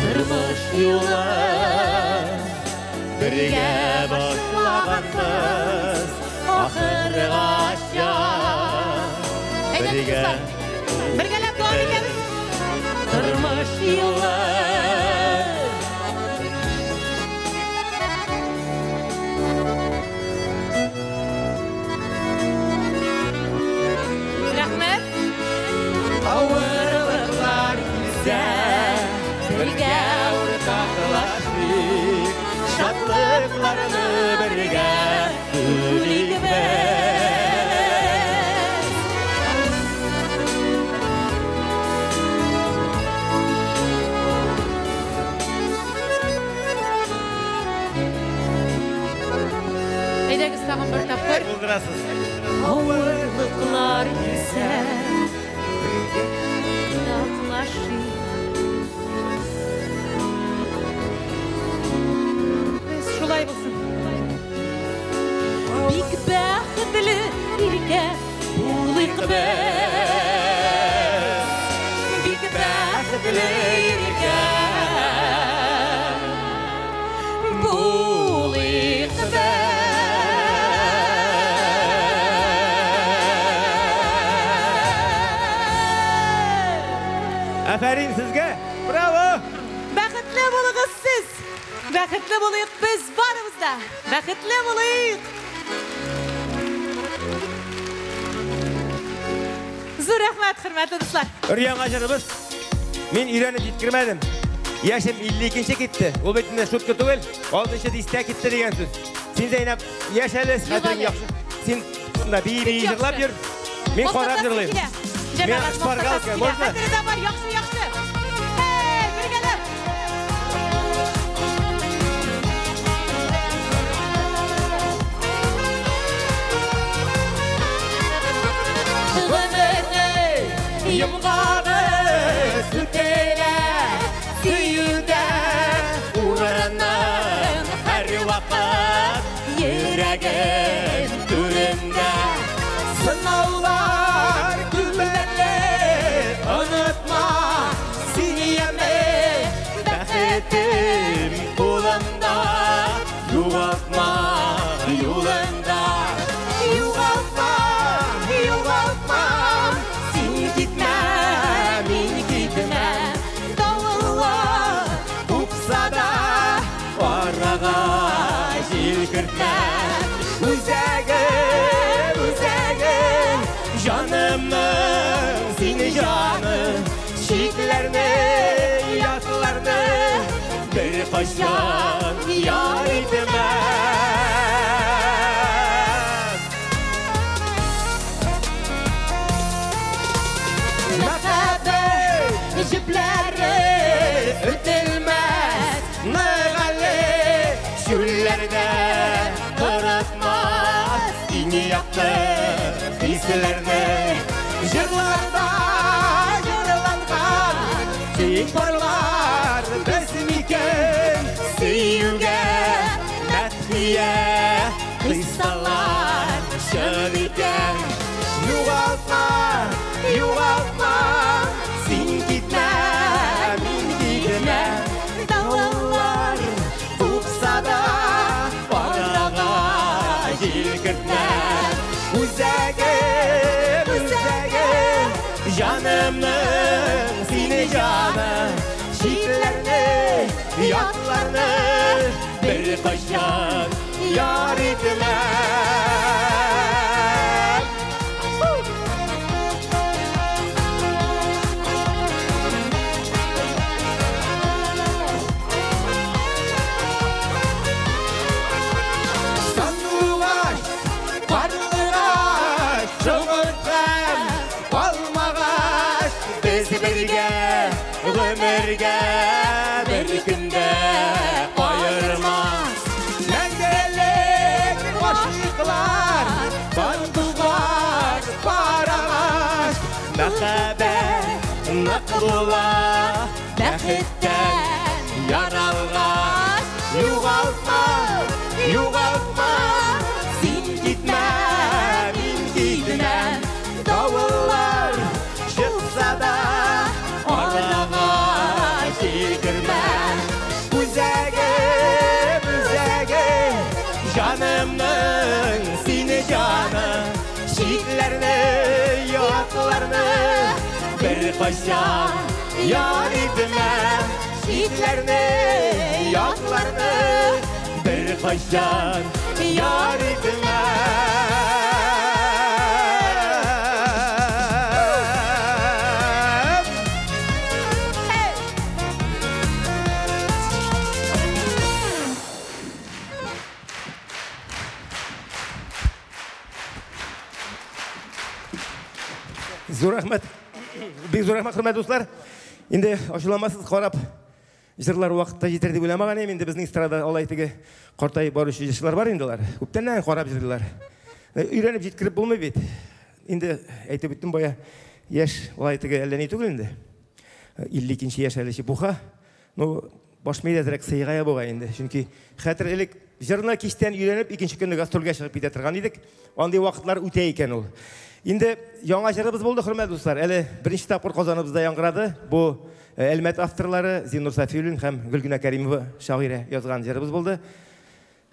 Тормыш юлы бергә башлаганбыз ахыргача. Әйдәгез, дуслар, бергәләп дәвам итәбез. Тормыш юлы. Рәхмәт. Авырлыклар килсә, бергә уртаклашыйк, шатлыкларны бергә бүлик без. Әйдәгез тагын бер тапкыр. Булдырасыз. Авырлыклар килсә, уртаклашыйк. Без шулай булсын. Бик бәхетле иркә булыйк без. Бик бәхетле иркә булыйк без. Афәрин сезгә! Браво! Бәхетле булыгыз сез! Бәхетле булыйк без барыбыз да! Бәхетле булыйк! Зур рәхмәт, хөрмәтле дуслар. Өр-яңа җырыбыз. Мин өйрәнеп җиткермәдем. Яшем 52-нче китте. Ул бит инде шутка түгел, 6-нчы дистә китте дигән сүз. Син, Зәйнәп, яшь әле, хәтерең яхшы. Син шунда бии-бии җырлап йөр. Мин карап җырлыйм. Җәмәгать, Мин шпаргалка, можно? Хәтере дә бар, яхшы, яхшы. Эй, бергәләп. Гомернең йомгагы сүтелә, сөюдә урының һәрвакыт йөрәгем түрендә. Сынаулар күлмәле, онытма, син яме, бәхетем кулымда, югалтма юлында. Югалтма, югалтма, син Арага җил кертмәс. Үзәгем, үзәгем, җанымның сине җаным, читләрне, ятларны бер кайчан яр итмәс. Мәхәббәт җепләре өтелмәс, нык әле чүлләрдә корытмас иң якты хисләрне. Җырларда җырланган тик парлар без микән, сөюгә мәдхия кыйссалар чын икән. Югалтма, югалтма, син китмә, мин китмәм. Давыллар купса да арага җил кертмәс. Үзәгем, үзәгем, җанымның сине җаным, читләрне, ятларны бер кайчан яр итмәм. Сандугач, карлыгач, шомырткан алмагач, без бергә гомергә бер көндә аермас. Мәңгелек гашыйклар, сандугач, карагач, мәхәббәт нык була, бәхеттән яралгач. Югалтма, югалтма, син китмә, мин китмәм. Давыллар чыкса да арага җил кермәс. Үзәгем, үзәгем, җанымның сине җаным, читләрне, ятларны бер кайчан яр итмәм. Читләрне, ятларны бер кайчан яр итмәм. Зур рәхмәт. Бик зур рәхмәт, хөрмәтле дуслар. Инде ачуланмасыз, карап җырлар вакытта җитәр дип уйламаган идем. Инде безнең эстрада алай теге картаеп баручы җырчылар бар инде алар. Күптәннән карап җырлыйлар. Өйрәнеп җиткереп булмый бит. Инде әйтеп үттем бая, яшь алай теге әллә ни түгел инде. 52 яшь әле чепуха. Ну, баш миядә әзрәк сыйгая бугай инде. Чөнки хәтер элек җырны кичтән өйрәнеп, икенче көнне гастрольгә чыгып китә торган идек. Андый вакытлар үтә икән ул. Инде яңа җырыбыз булды, хөрмәтле дуслар. Әле беренче тапкыр Казаныбызда яңгырады. Бу Әлмәт авторлары Зиннур Сафиуллин һәм Гөлгенә Кәримова шагыйрә язган җырыбыз булды.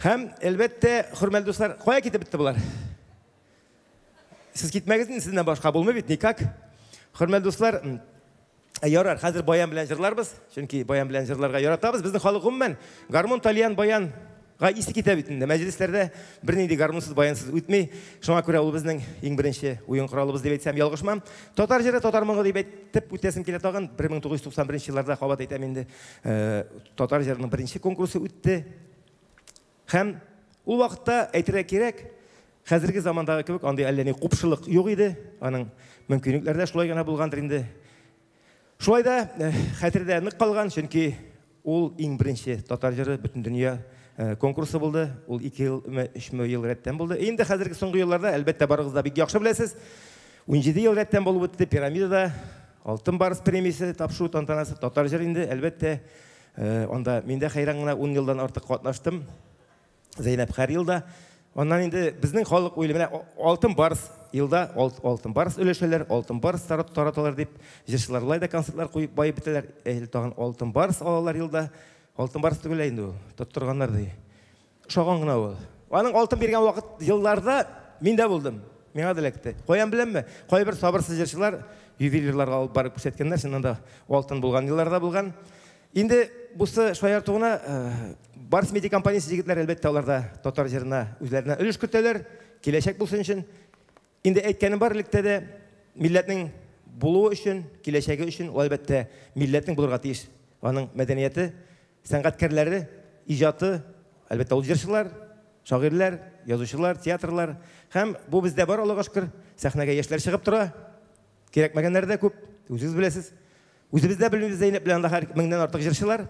Һәм әлбәттә, хөрмәтле дуслар, кая китеп бетте болар? Сез китмәгез инде, сездән башка булмый бит, никак. Хөрмәтле дуслар, ярар, хәзер баян белән җырларбыз, чөнки баян белән җырларга яратабыз. Безнең халык гомумән гармун, тальян, баян га исе китә бит инде. Мәҗлесләрдә бернинди гармунсыз, баянсыз үтми. Шуңа күрә ул безнең иң беренче уен коралыбыз дип әйтсәм ялгышмам. Татар җыры, татар моңы дип әйтеп үтәсем килә тагын. 1991 елларда кабат әйтәм инде, татар җырының беренче конкурсы үтте. Һәм ул вакытта әйтергә кирәк, хәзерге замандагы кебек андый әллә ни купшылык юк иде. Аның мөмкинлекләре дә шулай гына булгандыр инде. Шулай да хәтердә нык калган, чөнки ул иң беренче татар җыры бөтен дөнья конкурсы булды. Ул 2 елмы, 3 ел рәттән булды. Инде хәзерге соңгы елларда, әлбәттә, барыгыз да бик яхшы беләсез, 17 ел рәттән булып үтте Пирамидада Алтын Барс премиясе тапшыру тантанасы, татар җыры инде, әлбәттә, анда мин дә хәйран гына 10 елдан артык катнаштым. Зәйнәп һәр елда. Аннан инде безнең халык уйлый, менә Алтын Барс елда Алтын Барс өләшәләр, Алтын Барс тараталар дип, җырчылар болай да концертлар куеп баеп бетәләр. Әле тагын Алтын Барс алалар елда. Алтын Барс түгел инде ул, тоттырганнар ди. Ошаган гына ул. Аның алтын биргән вакыт елларда мин дә булдым. Миңа да эләкте. Каян беләмме? Кайбер сабырсыз җырчылар ювелирларга алып барып күрсәткәннәр, чыннан да алтын булган елларда булган. Инде бусы шаярту гына, Барс Медиа компаниясе егетләр, әлбәттә, алар да татар җырына үзләренә өлеш кертәләр, киләчәк булсын өчен. Инде әйткәнем бар электә дә, милләтнең булуы өчен, киләчәге өчен, ул әлбәттә милләтнең булырга тиеш. Аның мәдәнияте, сәнгатькәрләре, иҗаты, әлбәттә, ул җырчылар, шагыйрьләр, язучылар, театрлар. Һәм бу бездә бар, Аллага шөкер, сәхнәгә яшьләр чыгып тора. Кирәкмәгәннәр дә күп, үзегез беләсез. Үзебез дә белмибез Зәйнәп белән анда һәр меңнән артык җырчылар.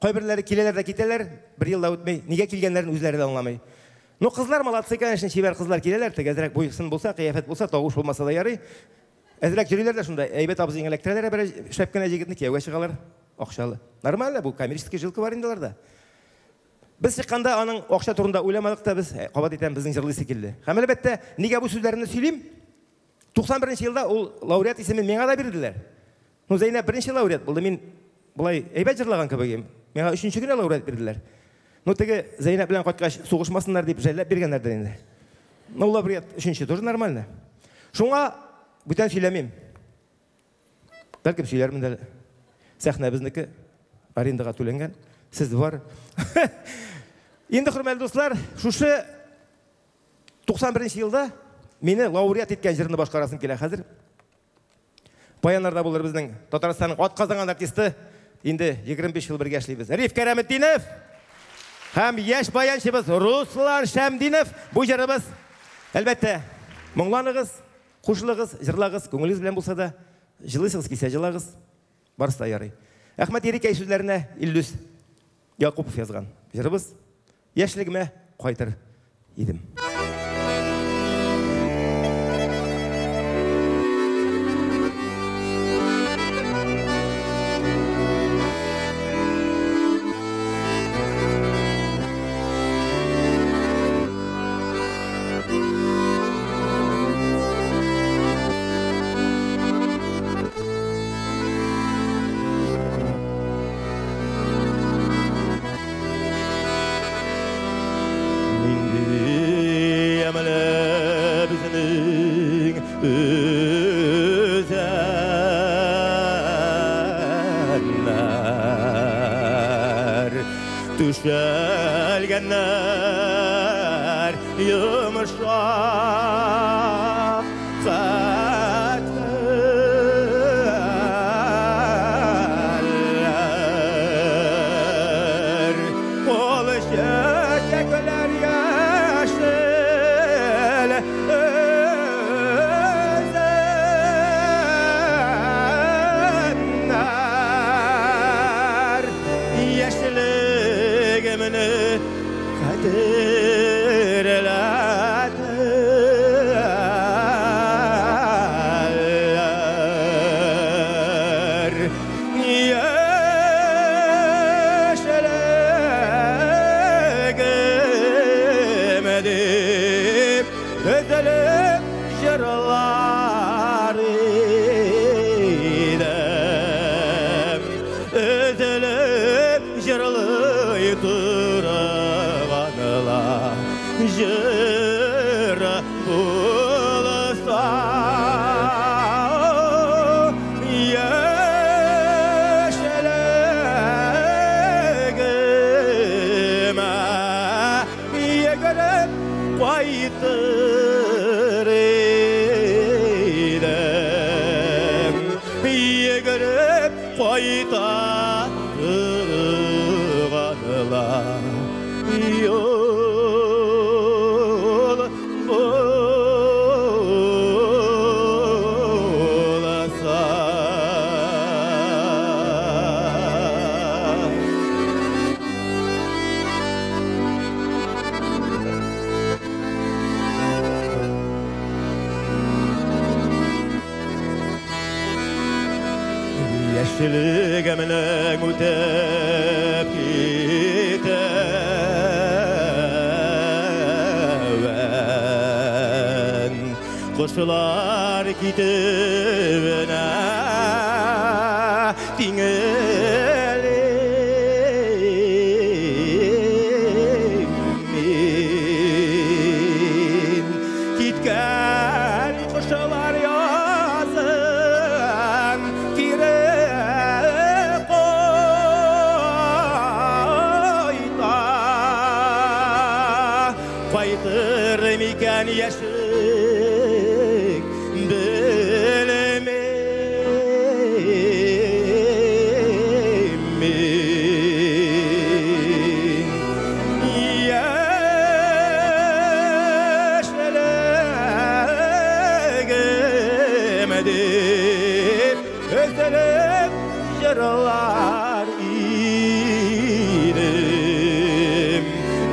Кайберләре киләләр дә китәләр, бер ел да үтми. Нигә килгәннәрен үзләре дә аңламый. Ну, кызлар молодцы, конечно, чибәр кызлар киләләр, теге әзрәк буйсын булса, кыяфәт булса, тавыш булмаса да ярый. Әзрәк йөриләр дә шунда, әйбәт абзыйны эләктерәләр, бер шәп кенә җегетне кияүгә чыгалар, акчалы. Нормально, бу коммерческий жилка бар инде аларда. Без чыкканда аның акча турында уйламадык та без, кабат әйтәм, безнең җырлыйсы килде. Һәм әлбәттә, нигә бу сүзләрне сөйлим? 91 елда ул лауреат исемен миңа да бирделәр. Ну, Зәйнәп беренче лауреат булды, мин болай әйбәт җырлаган кебек идем. Миңа өченче генә лауреат бирделәр. Ну, теге Зәйнәп белән кайткач сугышмасыннар дип жәлләп биргәннәрдер инде. Ну, лауреат өченче тоже нормально. Шуңа бүтән сөйләмим. Бәлкем сөйләрмен дә. Сәхнә безнеке, арендага түләнгән. Сез бар. Инде, хөрмәтле дуслар, шушы 91 елда мине лауреат иткән җырны башкарасым килә хәзер. Баяннарда булыр безнең Татарстанның атказанган артисты. Инде 25 ел бергә эшлибез. Риф Кәраметдинов һәм яшь баянчыбыз Руслан Шәмдинов. Бу җырыбыз, әлбәттә, моңланыгыз, кушылыгыз, җырлагыз, күңелегез белән булса да, җылыйсыгыз килсә җылагыз, барысы да ярый. Әхмәт Ерикәй сүзләренә Илдус Якупов язган җырыбыз Яшьлегемә кайтыр идем. Түшәлгәннәр йомшак хәтерләр, ул чәчәкләр яшел үзәннәр, яшьлегемне хәтерләтәләр. Яшьлегем дип өзелеп җырлар идем, өзелеп җырлый торганла җыр булса. Яшьлегемә йөгереп кайтыр идем, йөгереп кайта торганла юл булса. Яшьлегемнең үтеп китәвен, кошлар китүенә тиңелим мин. Киткән кошлар язын кире кайтмас. Кайтыр микән яшьлек, белмим мин. Яшьлегем дип өзелеп җырлар идем,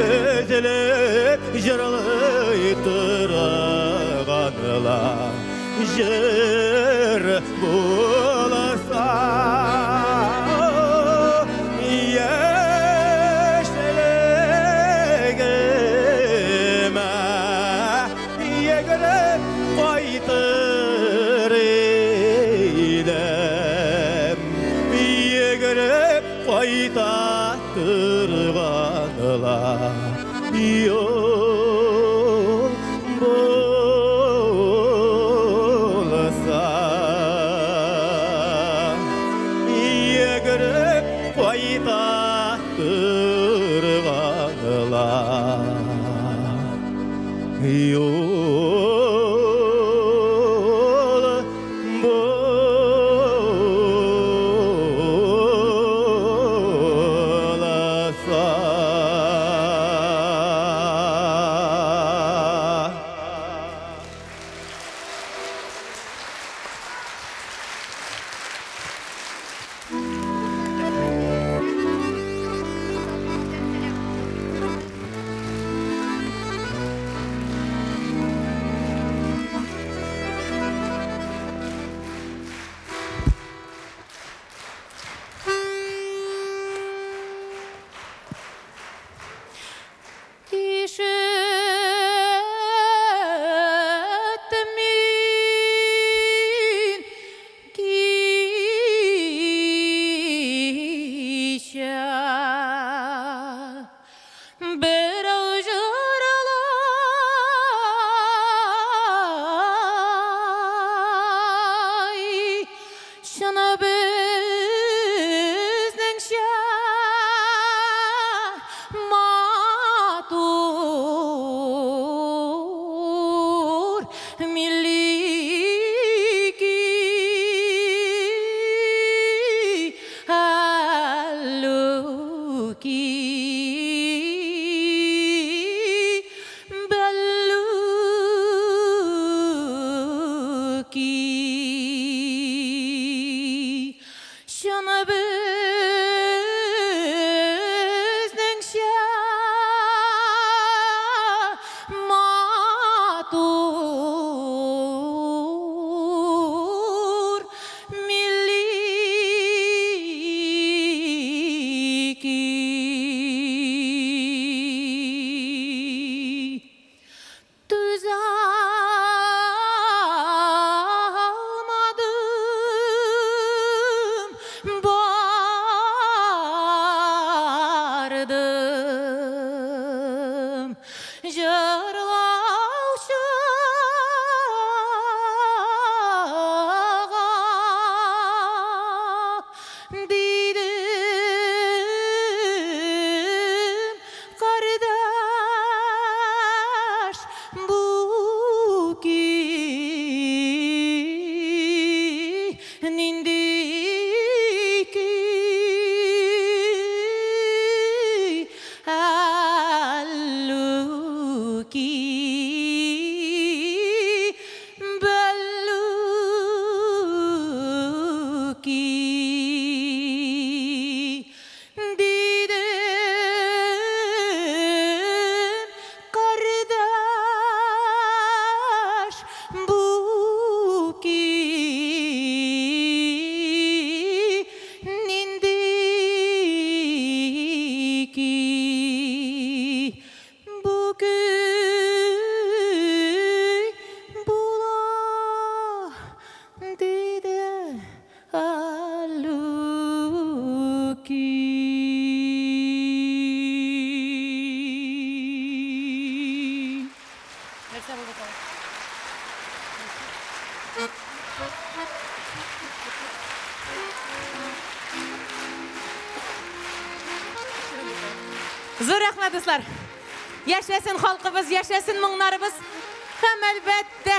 өзелеп җырлый торганлар җыр булса. Яшьлегемә йөгереп кайтыр идем, йөгереп кайта торганлар юл булса, йөгереп кайта торганлар юл булса. Ишеттем мин кичә берәү җырлай, чын безнеңчә матур милли көй. Әллүки, бәллүки, чын безнеңчә матур милли көй. Түзә алмадым, бардым җырлаучыга, дидем: кардәш, бу көй нинди көй? Әллүки, бәллүки, дидем, кардәш, бу көй нинди көй? Бу көй була, диде, әллүки. Нәрсә булды тагын? Зур рәхмәт, дуслар. Яшәсен халкыбыз, яшәсен моңнарыбыз. Һәм әлбәттә,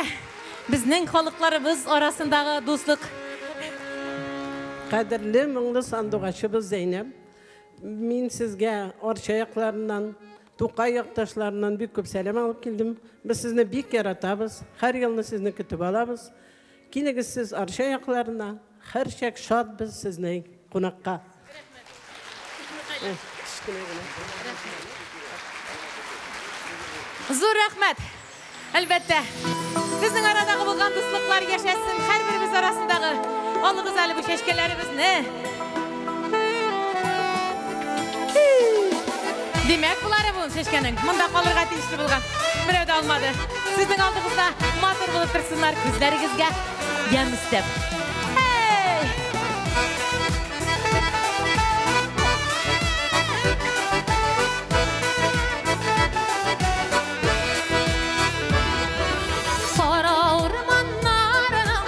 безнең халыкларыбыз арасындагы дуслык. Кадерле моңлы сандугачыбыз Зәйнәб, мин сезгә Арча якларыннан, Тукай якташларыннан бик күп сәлам алып килдем. Без сезне бик яратабыз, һәр елны сезне көтеп алабыз. Килегез сез Арча якларына, һәрчак шатбыз сезнең кунакка. Зур рәхмәт. Әлбәттә, безнең арадагы булган дуслыклар яшәсен, һәрберебез арасындагы. Алыгыз әле бу чәчкәләребезне. Димәк, булары бу чәчкәнең монда калырга тиешле булган. Берәү дә алмады. Сезнең алдыгызда матур булып торсыннар, күзләрегезгә ямь өстәп. Эй! Кара урманнарның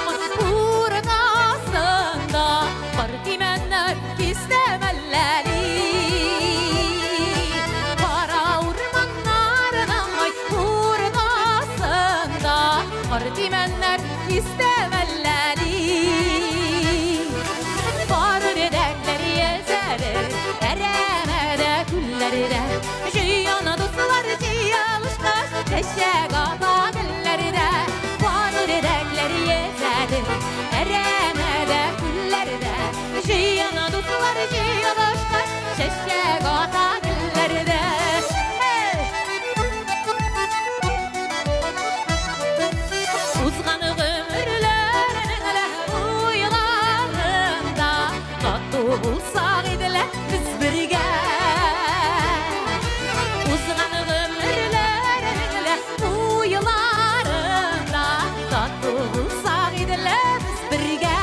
уртасында кар кимәннәр кистәмәлләри. Кара урманнарның уртасында кар кимәннәр кистәмәлләри. Бар үрдәкләр йөзәре, әрәмәдә, күлләрдә. Җыяна дуслар җыялышкач, чәчәк ата гөлләрдә. Бар үрдәкләр йөзәре, әрәмәдә, күлләрдә. Җыяна дуслар җыялышкач, чәчәк ата гөлләрдә. Hey! Узган гомерләрнең уйларында тату булсак иде без бергә. Узган гомерләрнең уйларында тату булсак иде без бергә.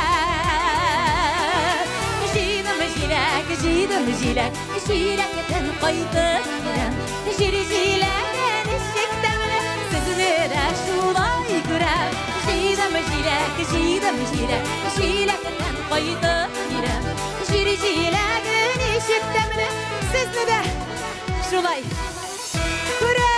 Җыйдым җиләк, җыйдым җиләк, җиләктән кайтып киләм. Җир җиләген ничек тәмле, сезне дә шулай күрәм. Җыйдым җиләк, җыйдым җиләк, җиләктән кайтып киләм. Җир җиләге ничек тәмле, сезне дә шулай күрәм.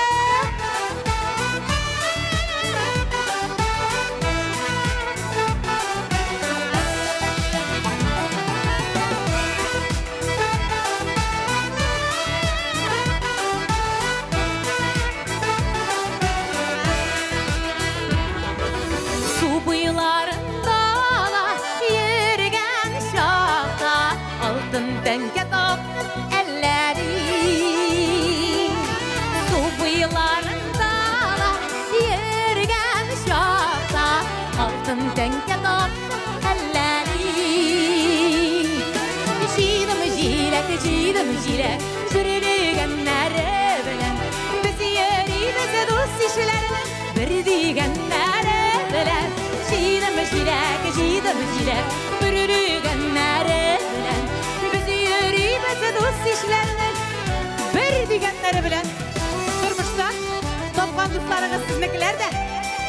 Су буйларында ла йөргән чакта алтын тәңкә таптым әлләри. Су буйларында ла йөргән чакта алтын тәңкә таптым әлләри. Җыйдым җиләк, җыйдым җиләк, җөрлегәннәре белән. Без йөрибез дус ишләрнең бер дигәннәре белән. Җыйдым җиләк, җыйдым җиләк, бөрлегәннәре белән. Без йөрибез дус ишләрнең бер дигәннәре белән. Тормышта тапкан дусларыгыз сезнекеләр дә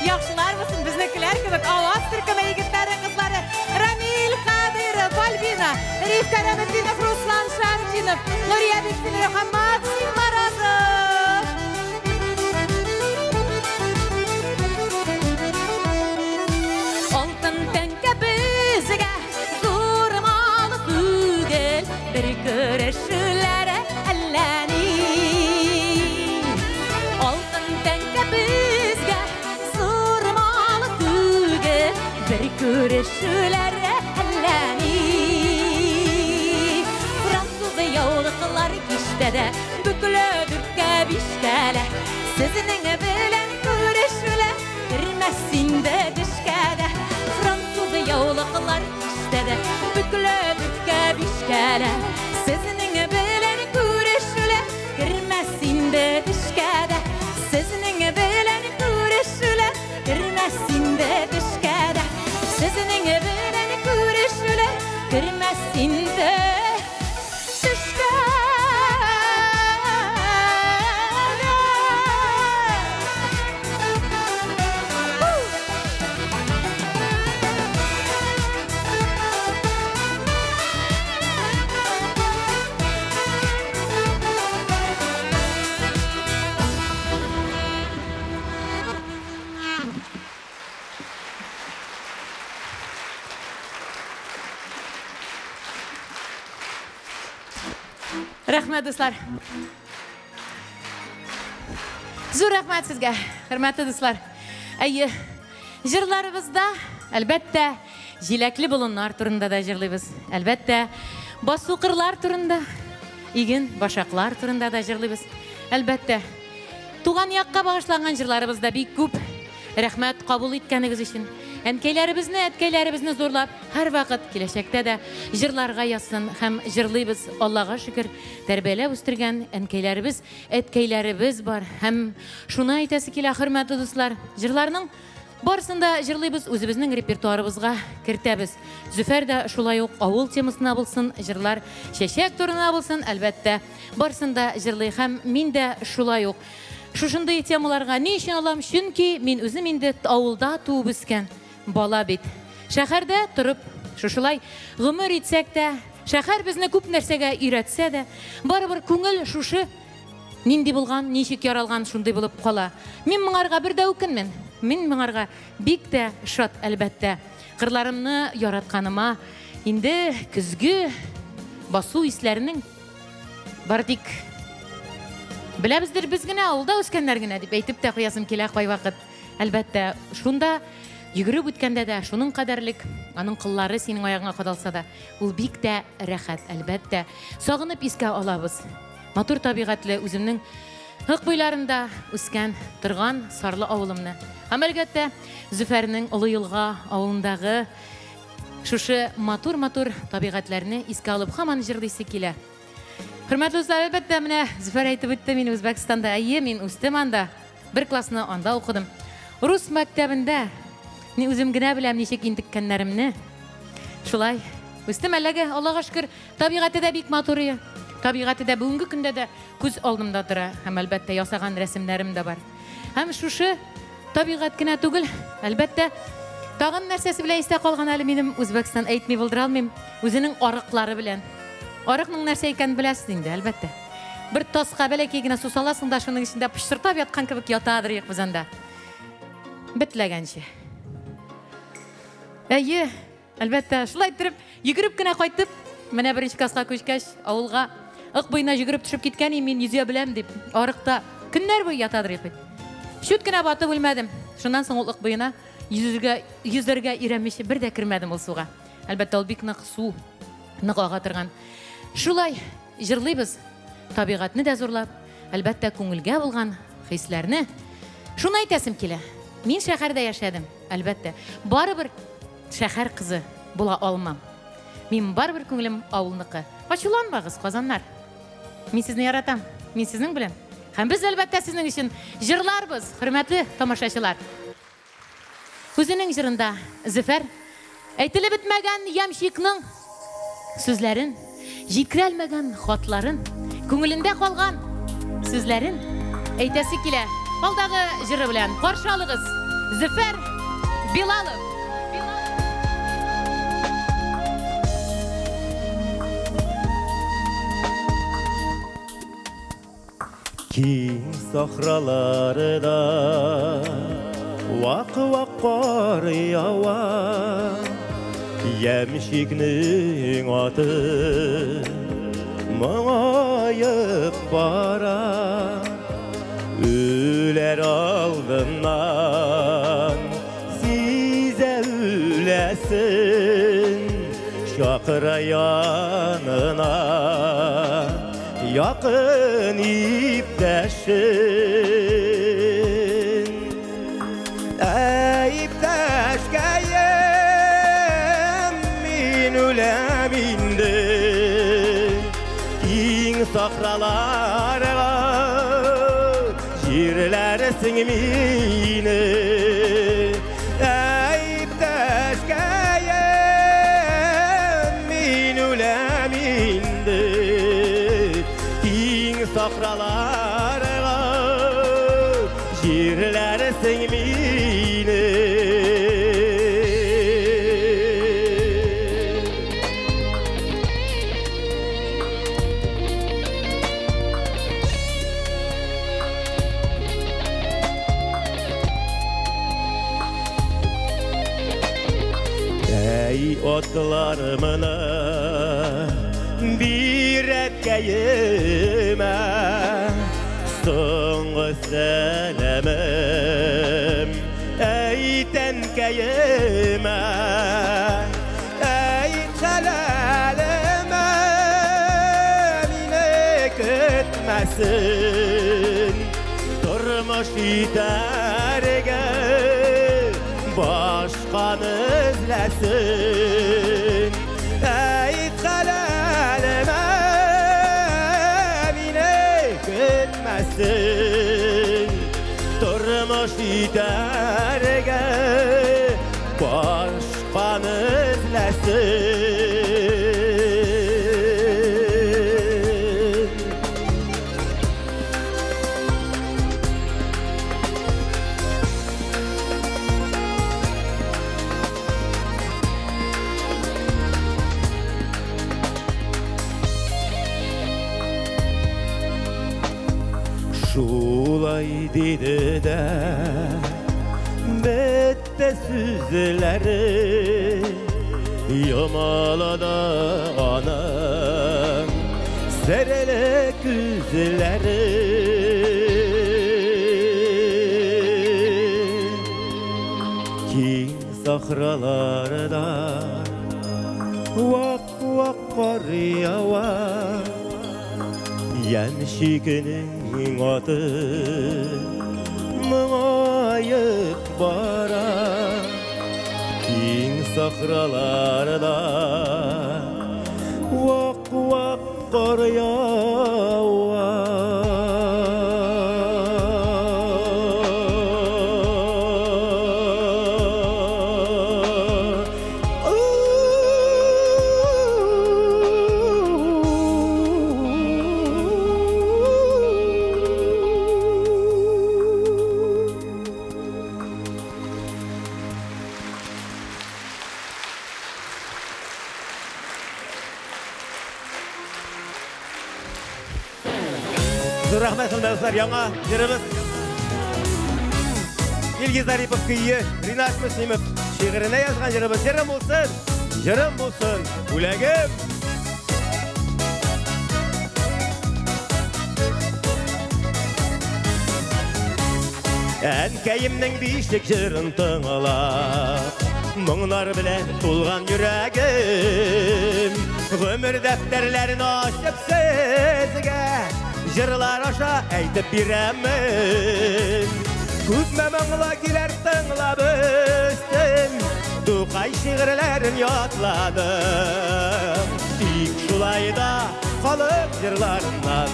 яхшылар булсын, безнекеләр кебек. Аваз төркеме егетләре, кызлары Рамил Кадыров, Альбина, Риф Кәраметдинов, Руслан Шамдинов, Нурия Бектимиров һәм Максим Морозов. Алтын тәңкә безгә зур мал түгел, бер күрешүләре әллә ни. Алтын тәңкә безгә зур мал түгел, бер күрешүләре әллә ни. Француз яулыклар киштәдә бөкле дүрткә бишкә лә. Сезнең белән күрешүләр кермәс инде төшкә дә. Француз яулыклар киштәдә бөкле дүрткә бишкә лә. Сезнең белән күрешүләр кермәс инде төшкә дә. Сезнең белән күрешүләр кермәс инде төшкә дә. Сезнең белән күрешүләр кермәс инде төшкә дә. Рәхмәт, дуслар. Зур рәхмәт сезгә, хөрмәтле дуслар. Әйе, җырларыбызда, әлбәттә, җиләкле болыннар турында да җырлыйбыз. Әлбәттә, басу-кырлар турында, иген, башаклар турында да җырлыйбыз. Әлбәттә, туган якка багышланган җырларыбыз да бик күп. Рәхмәт кабул иткәнегез өчен. Әнкәйләребезне, әткәйләребезне зурлап, һәрвакыт киләчәктә дә җырларга язсын һәм җырлыйбыз. Аллага шөкер, тәрбияләп үстергән әнкәйләребез, әткәйләребез бар. Һәм шуны әйтәсе килә, хөрмәтле дуслар, җырларның барысын да җырлыйбыз, үзебезнең репертуарыбызга кертәбез. Зөфәр дә шулай ук авыл темасына булсын, җырлар чәчәк турына булсын, әлбәттә, барысын да җырлый һәм мин дә шулай ук. Шушындый темаларга ни өчен алам? Чөнки мин үзем инде авылда туып үскән бала бит. Шәһәрдә торып, шушылай гомер итсәк тә, шәһәр безне күп нәрсәгә өйрәтсә дә, барыбер күңел шушы нинди булган, ничек яралган, шундый булып кала. Мин моңарга бер дә үкенмим. Мин моңарга бик тә шат, әлбәттә. Кырларымны яратканыма инде көзге басу исләренең бар тик беләбездер без генә, авылда үскәннәр генә дип әйтеп тә куясым килә кайвакыт. Әлбәттә, шунда йөгереп үткәндә дә шуның кадәрлек аның кыллары синең аягыңа кадалса да, ул бик тә рәхәт, әлбәттә. Сагынып искә алабыз. Матур табигатьле үземнең Ык буйларында үскән, торган Сарлы авылымны. Һәм әлбәттә, Зөфәрнең Олы Елга авылындагы шушы матур-матур табигатьләрне искә алып һаман җырлыйсы килә. Хөрмәтле дуслар, әлбәттә, менә Зөфәр әйтеп үтте, мин Үзбәкстанда, әйе, мин үстем анда. Бер классны анда укыдым. Рус мәктәбендә мин үзем генә беләм ничек интеккәннәремне. Шулай үстем әлеге, Аллага шөкер, табигате дә бик матур иде. Табигате дә бүгенге көндә дә күз алдымда тора һәм әлбәттә ясаган рәсемнәрем дә бар. Һәм шушы табигать кенә түгел, әлбәттә, тагын нәрсәсе белән истә калган әле минем Үзбәкстан әйтми булдыра алмыйм, үзенең арыклары белән. Арыкның нәрсә икәнен беләсез инде, әлбәттә. Бер таска бәләкәй генә су саласың да, шуның эчендә пычтыртап яткан кебек ятадыр идек без анда. Бетләгәнче. Әйе, әлбәттә, шулай иттереп, йөгереп кенә кайтып, менә беренче класска күчкәч, авылга Ык буена йөгереп төшеп киткән идем, мин йөзә беләм дип, арыкта көннәр буе ятадыр идек бит. Чүт кенә батып үлмәдем. Шуннан соң ул Ык буена йөзәргә өйрәнмичә бер дә кермәдем ул суга. Әлбәттә, ул бик нык су, нык ага торган. Шулай җырлыйбыз, табигатьне дә зурлап, әлбәттә, күңелгә булган хисләрне. Шуны әйтәсем килә. Мин шәһәрдә яшәдем, әлбәттә. Барыбер шәһәр кызы була алмам. Мин барыбер күңелем авылныкы. Ачуланмагыз, казаннар. Мин сезне яратам. Мин сезнең белән. Һәм без әлбәттә сезнең өчен җырларбыз, хөрмәтле тамашачылар. Үзенең җырында Зөфәр әйтелеп бетмәгән ямщикның сүзләрен, җиткерәлмәгән хатларын, күңелендә калган сүзләрен әйтәсе килә. Алдагы җыры белән каршы алыгыз Зөфәр Билалов. Киң сахраларда вак-вак кар ява, ямщикнең аты моңаеп бара. Үләр алдыннан сизә үләсен, чакыра янына якын иптәшен. Әй, иптәшкәем, мин үләм инде, киң сахраларга җирләрсең мине. Әй, иптәшкәем, мин үләм инде, киң сахраларга җирләрсең мине. Әй, атлар моны Бир әткәемә соңгы сәламем, әйт әнкәемә, әйт хәләлемә, мине көтмәсен. Тормыш итәргә башканы эзләсен. Әйт хәләлемә, мине көтмәсен. Тормыш итәргә башканы эзләсен. Шулай диде дә бетте сүзләре, йомалады аның серле күзләре. Киң сахраларда вак-вак кар ява, Ямщикнең аты моңаеп бара. Киң сахраларда вак-вак кар ява. Зур рәхмәт, хөрмәтле, яңа җырыбыз Илгиз Зарипов көе, Ринат Мөслимов шигыренә язган җырыбыз. Җырым булсын, җырым булсын, бүләгем. Әнкәемнең бишек җырын тыңлап, моңнар белән тулган йөрәгем, гомер дәфтәрләрен ачып сезгә җырлар аша әйтеп бирәмен. Күпме моңлы көйләр тыңлап үстем, Тукай шигырьләрен ятладым. Тик шулай да халык җырларыннан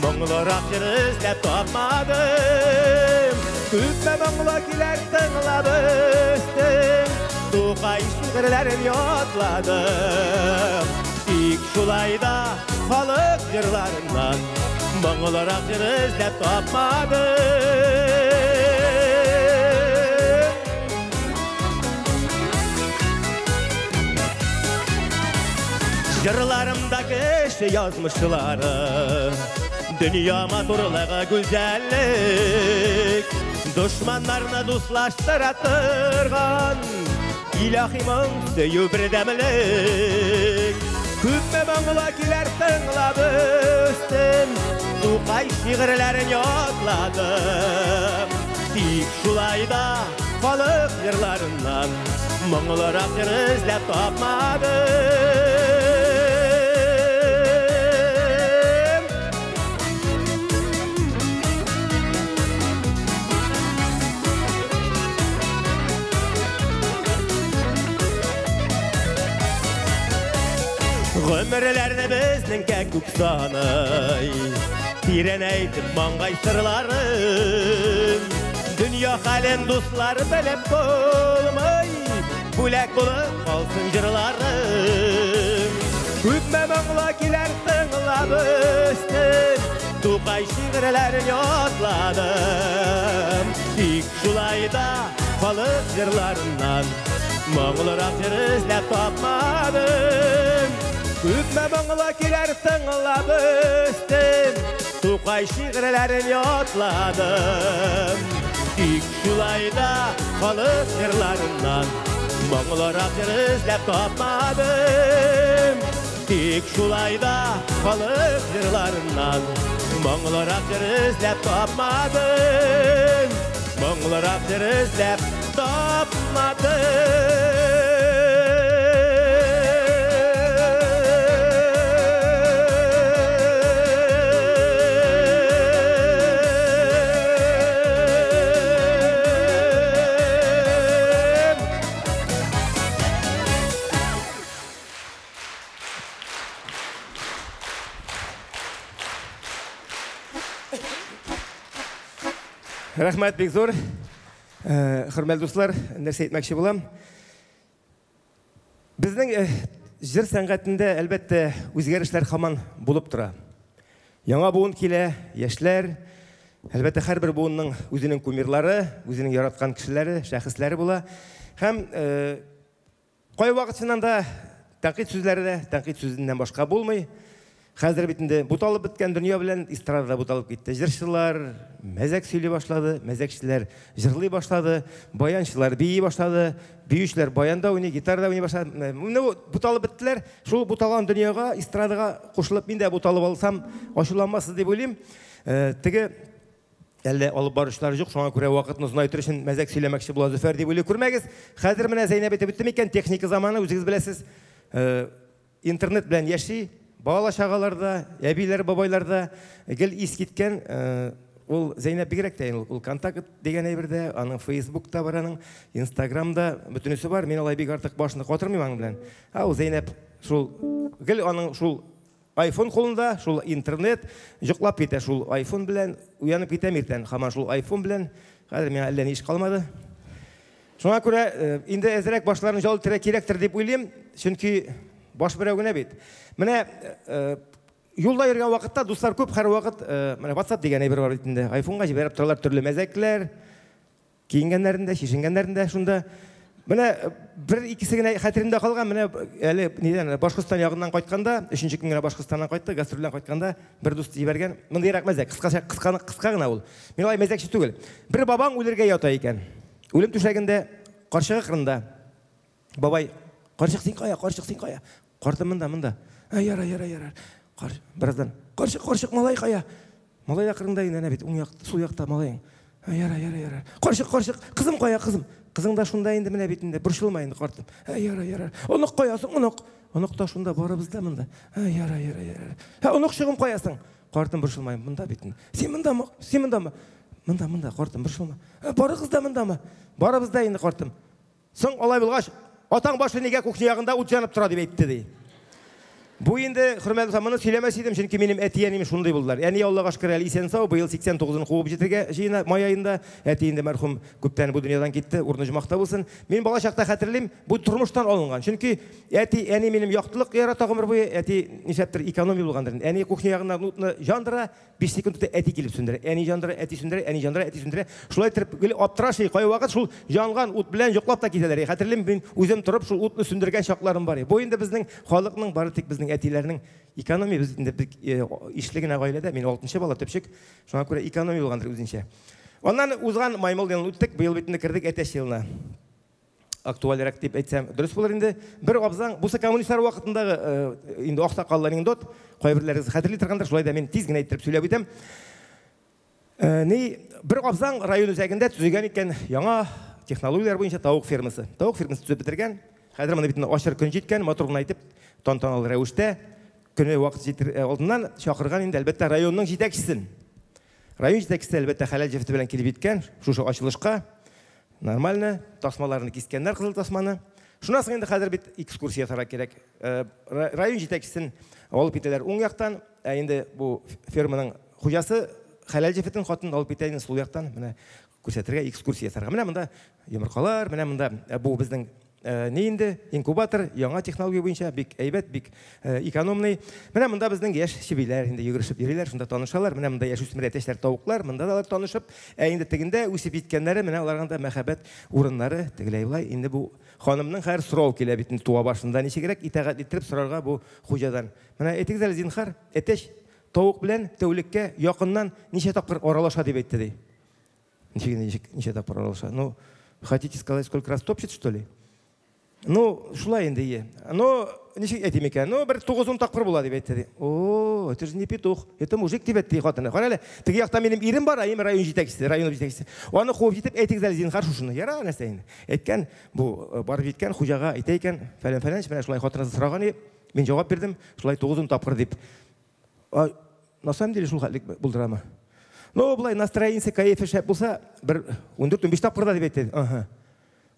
моңлырак җыр эзләп тапмадым. Күпме моңлы көйләр тыңлап үстем, Тукай шигырьләрен ятладым. Тик шулай да халык җырларыннан моңлырак җыр эзләп тапмадым. Җырларымда кеше язмышлары, дөнья матурлыгы, гүзәллек, дошманнарны дуслаштыра торган илаһи моң, сөю, бердәмлек. Күпме моңлы көйләр тыңлап үстем, Тукай шигырьләрен ятладым. Тик шулай да халык җырларыннан моңлырак җыр эзләп тапмадым. Гомерләрне безнең күп саный, тирән әйтеп маңгай сырларын. Дөнья хәлен, дуслар, белеп булмый, бүләк булып калсын җырларым. Күпме моңлы көйләр тыңлап үстем, Тукай шигырьләрен ятладым. Тик шулай да халык җырларыннан моңлырак җыр эзләп тапмадым. Күпме моңлы көйләр тыңлап үстем, Тукай шигырьләрен ятладым. Тик шулай да халык җырларыннан моңлырак җыр эзләп тапмадым. Тик шулай да халык җырларыннан моңлырак җыр эзләп тапмадым. Моңлырак җыр эзләп тапмадым. Рәхмәт бик зур. Хөрмәтле дуслар, нәрсә әйтмәкче булам. Безнең җыр сәнгатендә әлбәттә үзгәрешләр һаман булып тора. Яңа буын килә, яшьләр. Әлбәттә һәрбер буынның үзенең кумирлары, үзенең яраткан кешеләре, шәхесләре була. Һәм кайвакыт чыннан да тәнкыйть сүзләре дә тәнкыйть сүзеннән башка булмый. Хәзер бит инде буталып беткән дөнья белән эстрада да буталып китте. Җырчылар мәзәк сөйли башлады, мәзәкчеләр җырлый башлады, баянчылар бии башлады, биючеләр баянда уйный, гитарада уйный башлады. Менә буталып беттеләр. Шул буталган дөньяга, эстрадага кушылып мин дә буталып алсам, ачуланмассыз дип уйлыйм. Теге әллә алып баручылар юк, шуңа күрә вакытны озынайтыр өчен мәзәк сөйләмәкче була Зөфәр дип уйлый күрмәгез. Хәзер менә Зәйнәп әйтеп үтте микән, техника заманы, үзегез беләсез. Интернет белән яши. Бала чагалар да, әбиләр, бабайлар да гел ис киткән. Ул Зәйнәп бигрәк тә, ул контакт дигән әйбер дә, аның Фейсбукта бар, аның Инстаграмда бөтенесе бар. Мин алай бик артык башны катырмыйм аның белән. Ә ул Зәйнәп шул гел аның шул iPhone кулында, шул интернет, йоклап китә шул iPhone белән, уянып китәм иртән, һаман шул iPhone белән. Хәзер миңа әллә ни эш калмады. Шуңа күрә инде әзрәк башларын җал итәргә кирәктер дип уйлыйм, чөнки баш берәү генә бит. Менә юлда йөргән вакытта дуслар күп, һәрвакыт менә WhatsApp дигән әйбер бар бит инде. iPhone-га җибәреп торалар төрле мәзәкләр, киенгәннәрендә, чишенгәннәрендә шунда. Менә бер икесе генә хәтеремдә калган. Менә әле нидән Башкортстан ягыннан кайтканда, өченче көн генә Башкортстаннан кайтты, гастрольдән кайтканда бер дус җибәргән. Мондыйрак мәзәк, кыскача, кыска, кыска гына ул. Мин алай мәзәкче түгел. Бер бабаң үлергә ята икән. Үлем түшәгендә, карчыгы кырында. Бабай, карчык син кая, карчык син кая? Картым монда, монда. Ай, яра, яра, яра. Бераздан, карчык, карчык, малай кая? Малай да кырында инде, әнә бит, уң як, сул якта малаең. Ай, яра, яра, яра. Карчык, карчык, кызым кая, кызым? Кызың да шунда инде, менә бит инде, борчылма инде, картым. Ай, яра, яра. Онык каясың, онык? Онык та шунда, барыбыз да монда. Ай, яра, яра, яра. Һә, оныкчыгым каясың? Картым, борчылма, монда бит инде. Син мондамы? Син мондамы? Монда, монда, картым, борчылма. Барыгыз да мондамы? Барыбыз да инде, картым. Соң алай булгач, атаң башы нигә кухня ягында ут янып тора дип әйтте ди. Бу инде, хөрмәтле дуслар, моны сөйләмәс идем, чөнки минем әти-әнием шундый булдылар. Әни Аллага шөкер әле исән-сау, быел 89-ын куып җитәргә җыена май аенда. Әти инде мәрхүм күптән бу дөньядан китте, урыны җомахта булсын. Мин бала чакта хәтерлим, бу тормыштан алынган. Чөнки әти, әни минем яктылык ярата гомер буе, әти нишләптер экономия булгандыр. Әни кухня ягыннан утны яндыра, 5 секунд үтә әти килеп сүндерә. Әни яндыра, әти сүндерә, әни яндыра, әти сүндерә. Шулай итеп гел аптыраш, кайвакыт шул янган ут белән йоклап та китәләр. Хәтерлим, мин үзем торып шул утны сүндергән чакларым бар. Бу инде безнең халыкның, бары тик безнең әтиләрнең экономия, без инде бик ишле генә гаиләдә, мин 6-нчы бала төпчек, шуңа күрә экономия булгандыр үзенчә. Аннан узган маймыл елын үттек, быел бит инде кердек әтәч елына. Актуальрәк дип әйтсәм, дөрес булыр инде. Бер абзаң, бусы коммунистлар вакытындагы инде аксакаллы анекдот, кайберләрегез хәтерли торгандыр, шулай да мин тиз генә әйттереп сөйләп үтәм. Бер абзаң район үзәгендә төзегән икән яңа технологияләр буенча тавык фермасы. Тавык фермасы төзеп бетергән. Хәзер моны бит инде ачыр көн җиткән, матур гына итеп, тантаналы рәвештә көне вакыт җитер алдыннан чакырган инде әлбәттә районның җитәкчесен. Район җитәкчесе әлбәттә хәләл җефете белән килеп җиткән шушы ачылышка. Нормально, тасмаларны кискәннәр, кызыл тасманы. Шуннан соң инде хәзер бит экскурсия ясарга кирәк. Район җитәкчесен алып китәләр уң яктан, ә инде бу ферманың хуҗасы хәләл җефетен хатынын алып китә инде сул яктан, менә күрсәтергә, экскурсия ясарга. Менә монда йомыркалар, менә монда бу безнең ни инде инкубатор, яңа технология буенча бик әйбәт, бик экономный. Менә монда безнең яшь чебиләр инде йөгерешеп йөриләр, шунда танышалар. Менә монда яшь үсмер әтәчләр, тавыклар, монда да алар танышып, ә инде тегендә үсеп җиткәннәре, менә аларның да мәхәббәт урыннары тегеләй болай. Инде бу ханымның хәзер сорау килә бит инде туа башында, ничегрәк итагать иттереп сорарга бу хуҗадан. Менә әйтегез әле, зинһар, әтәч тавык белән тәүлеккә якыннан ничә тапкыр аралаша дип әйтте ди. Ничек, ничек, ничә тапкыр аралаша? Ну, хотите сказать, сколько раз топчет, что ли? Ну, шулай инде ие. Ну, ничек әйтим икән? Ну, бер 9-10 тапкыр була дип әйтте. О, это же не петух, это мужик дип әйтте хатыны. Кара әле, теге якта минем ирем бар, әйеме, район җитәкчесе, район җитәкчесе. Аны куып җитеп әйтегез әле, зинһар шушыны. Яра нәрсә инде. Әйткән, бу барып җиткән хуҗага әйтә икән, фәлән-фәлән, менә шулай хатыны сораган, мин җавап бирдем, шулай 9-10 тапкыр дип. А, на самом деле шул хәтлек булдырамы? Ну, болай настроениесе, кәефе шәп булса, бер 14-15 тапкыр да дип әйтте. Ага.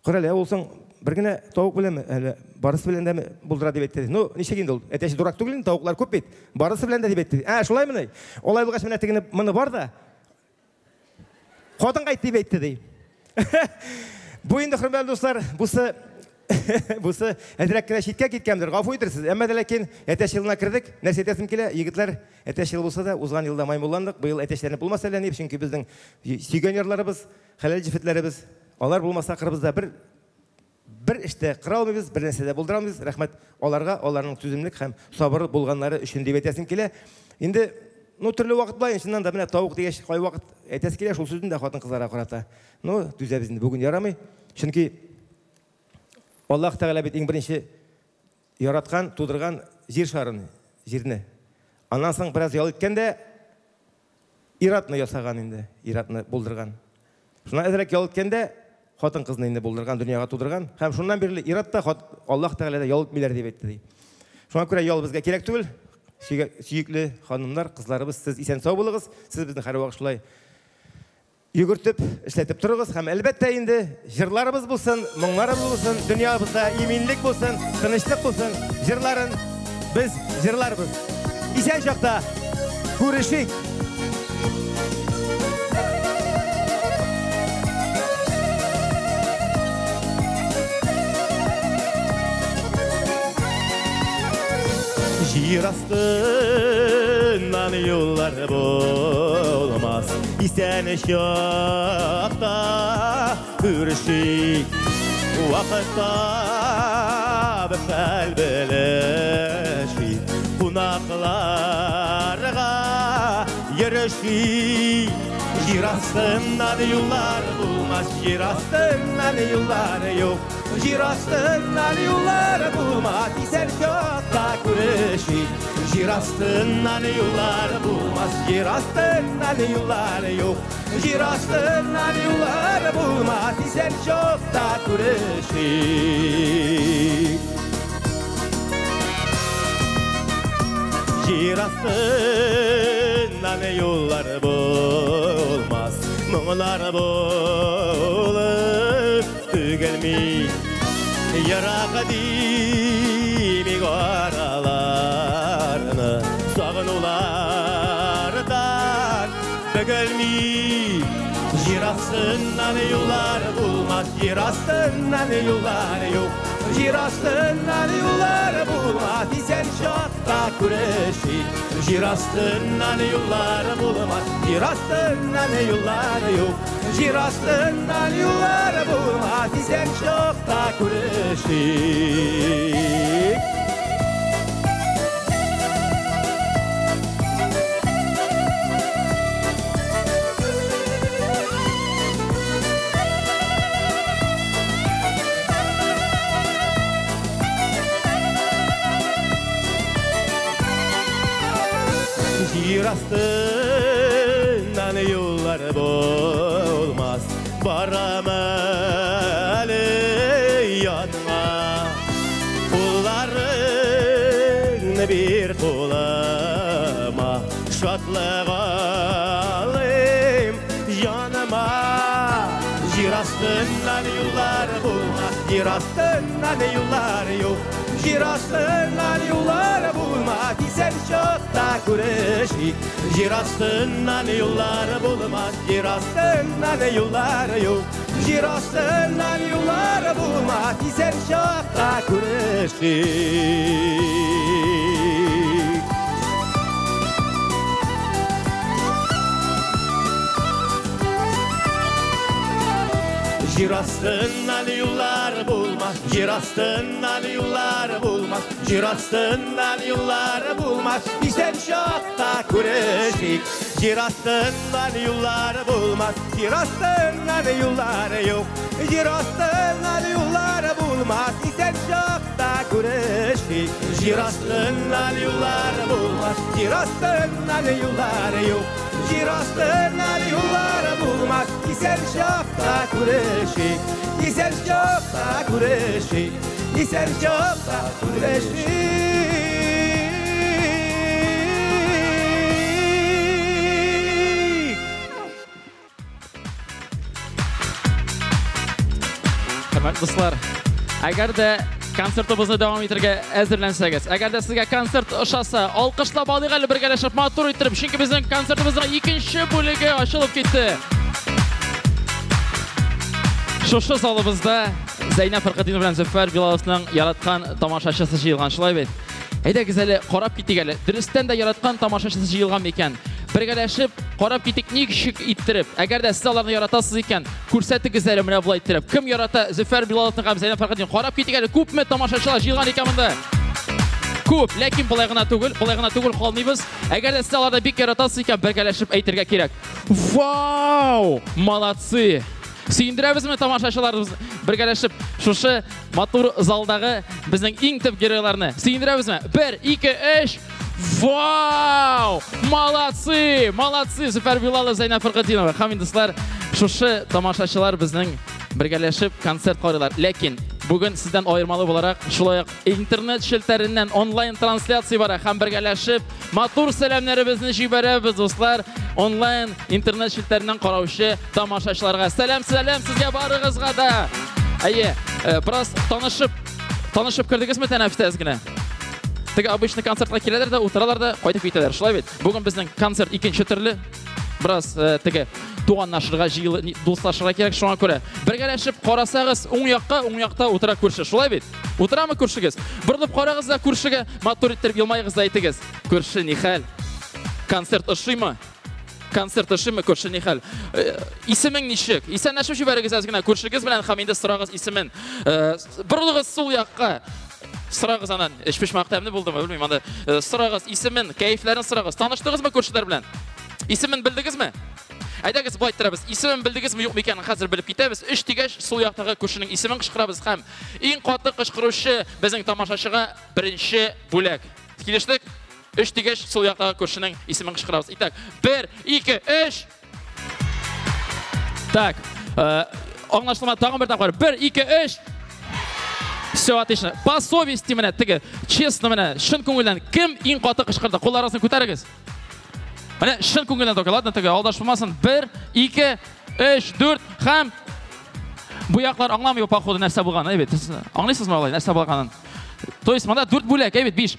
Кара әле, ул соң бер генә тавык беләнме, әле барысы белән дәме булдыра дип әйтте. Ну, ничек инде ул? Әтәч дурак түгел инде, тавыклар күп бит. Барысы белән дә дип әйтте. Ә, шулаймыни? Алай булгач, менә тегене моны бар да. Хатын кайт дип әйтте ди. Бу инде, хөрмәтле дуслар, бусы бусы әзрәк кенә читкә киткәндер, гафу итәрсез. Әмма дә ләкин әтәч елына кердек. Нәрсә әйтәсем килә, егетләр, әтәч елы булса да, узган елда маймылландык. Быел әтәчләнеп булмас әллә ни, чөнки безнең сөйгән ярларыбыз, хәләл җефетләребез, алар булмаса кырыбызда бер эштә кыра алмыйбыз, бер нәрсә дә булдыра алмыйбыз. Рәхмәт аларга, аларның түземлек һәм сабыр булганнары өчен дип әйтәсем килә. Инде, ну, төрле вакыт була, чыннан да менә тавык дигәч, кайвакыт әйтәсе килә шул сүзне дә хатын-кызларга карата. Ну, түзәбез инде, бүген ярамый. Чөнки Аллаһ Тәгалә бит иң беренче яраткан, тудырган җир шарын, җирне. Аннан соң бераз ял иткән дә иратны ясаган инде, иратны булдырган. Шуннан әзрәк ял иткән дә хатын-кызны инде булдырган, дөньяга тудырган. Һәм шуннан бирле ират та Аллаһ Тәгалә дә ял итмиләр дип әйтте ди. Шуңа күрә ял безгә кирәк түгел. Сөекле ханымнар, кызларыбыз, сез исән-сау булыгыз. Сез безне һәрвакыт шулай йөгертеп, эшләтеп торыгыз. Һәм әлбәттә инде җырларыбыз булсын, моңнарыбыз булсын, дөньябызда иминлек булсын, тынычлык булсын. Җырларын без җырларбыз. Исән чакта күрешик. Җир астыннан юллар булмас, исән чакта күрешик. Вакытта хәл белешик, кунакларга йөрешик. Җир астыннан юллар булмас, җир астыннан юллар юк. Җир астыннан юллар булмас, исән чакта күрешик. Җир астыннан юллар булмас, җир астыннан юллар юк. Җир астыннан юллар булмас, исән чакта күрешик. Җир астыннан юллар булмас, моңлар булып төгәлми. Ерак димик араларны, сагынулардан бөгелми. Җир астыннан юллар булмас, җир астыннан юллар юк. Җир астыннан юллар булмас, исән чакта күрешик. Җир астыннан юллар булмас, җир астыннан юллар юк. Җир астыннан юллар булмас, исән чакта күрешик. Җир астыннан юллар булмас, барам әле яныңа. Кулларыңны бир кулыма, шатлык алыйм җаныма. Җир астыннан юллар булмас, җир астыннан юллар юк. Җир астыннан юллар булмас, исән чакта күрешик. Җир астыннан юллар булмас, җир астыннан юллар юк. Җир астыннан юллар булмас, исән чакта күрешик. Җир астыннан юллар булмас, җир астыннан юллар булмас, җир астыннан юллар булмас, исән чакта күрешик. Җир астыннан юллары булмас, җир астыннан юллары юк. Җир астыннан юллары булмас, исән чакта күрешик. Җир астыннан юллары булмас, җир астыннан юллары юк. Җир астыннан юллары булмас, исән чакта күрешик. Исән чакта күрешик, исән чакта күрешик. Хөрмәтле дуслар, әгәр дә концертыбызны дәвам итәргә әзерләнсәгез, әгәр дә сезгә концерт ошаса, алкышлап алыйк әле бергәләшеп, матур иттереп, чөнки безнең концертыбызның икенче бүлеге ачылып китте. Шушы залыбызда Зәйнәб Фәрхетдинова белән Зөфәр Билаловның яраткан тамашачысы җыелган, шулай бит? Әйдәгез әле карап китик әле. Дөрестән дә яраткан тамашачысы җыелган микән? Бергәләшеп карап китик, ничек иттереп. Әгәр дә сез аларны яратасыз икән, күрсәтегез әле менә болай иттереп. Кем ярата Зөфәр Билаловны һәм Зәйнәб Фәрхетдинов? Карап китик әле, күпме тамашачылар җыелган икән монда? Күп, ләкин болай гына түгел, болай гына түгел калмыйбыз. Әгәр дә сез аларны бик яратасыз икән, бергәләшеп әйтергә кирәк. Вау! Молодцы! Сөендерәбезме тамашачыларыбыз бергәләшеп шушы матур залдагы безнең иң төп геройларны? Сөендерәбезме? 1, 2, 3. Вау! Молодцы! Молодцы! Зөфәр Билалов, Зәйнәб Фәрхетдинова. Һәм инде дуслар, шушы тамашачылар безнең бергәләшеп концерт карыйлар. Ләкин бүген сездән аермалы буларак, шулай ук интернет челтәреннән онлайн трансляция бара һәм бергәләшеп матур сәламнәребезне җибәрәбез, дуслар. Онлайн интернет челтәреннән караучы тамашачыларга сәлам, сәлам сезгә барыгызга да. Әйе, бераз танышып кердегезме тәнәфестә әз генә? Теге обычный концертка киләләр дә, утыралар да, кайтып китәләр. Шулай бит? Бүген безнең концерт икенче төрле. Бераз теге туганлашырга, дуслашырга кирәк, шуңа күрә. Бергәләшеп карасагыз, уң якка, уң якта утыра күрше. Шулай бит? Утырамы күршегез? Борылып карагыз да күршегә, матур иттереп елмаегыз да әйтегез. Күрше, ни хәл? Концерт ошыймы? Концерт ошыймы, күрше, ни хәл? Исемең ничек? Исәнләшеп җибәрегез әз генә күршегез белән һәм инде сорагыз исемен. Борылыгыз сул якка. Сорагыз аннан, өчпочмак тәмле булдымы, белмим, анда. Сорагыз исемен, кәефләрен сорагыз. Таныштыгызмы күршеләр белән? Исемен белдегезме? Әйдәгез, болай иттерәбез. Исемен белдегезме, юкмы икәнен хәзер белеп китәбез. 3 дигәч, сул яктагы күршенең исемен кычкырабыз һәм иң каты кычкыручы безнең тамашачыга беренче бүләк. Килештек? 3 дигәч, сул яктагы күршенең исемен кычкырабыз. Итак, 1, 2, 3. Так, аңлашылмады, тагын бер тапкыр. 1, 2, 3. Все отлично. По совести менә, теге, честно менә, чын күңелдән кем иң каты кычкырды? Кулларыгызны күтәрегез. Менә чын күңелдән только, ладно, теге алдаш булмасын. 1, 2, 3, 4 һәм бу яклар аңламый, походу, нәрсә булганын, әйбәт. Аңлыйсызмы алай, нәрсә булганын? То есть монда 4 бүләк, әйбәт, 5.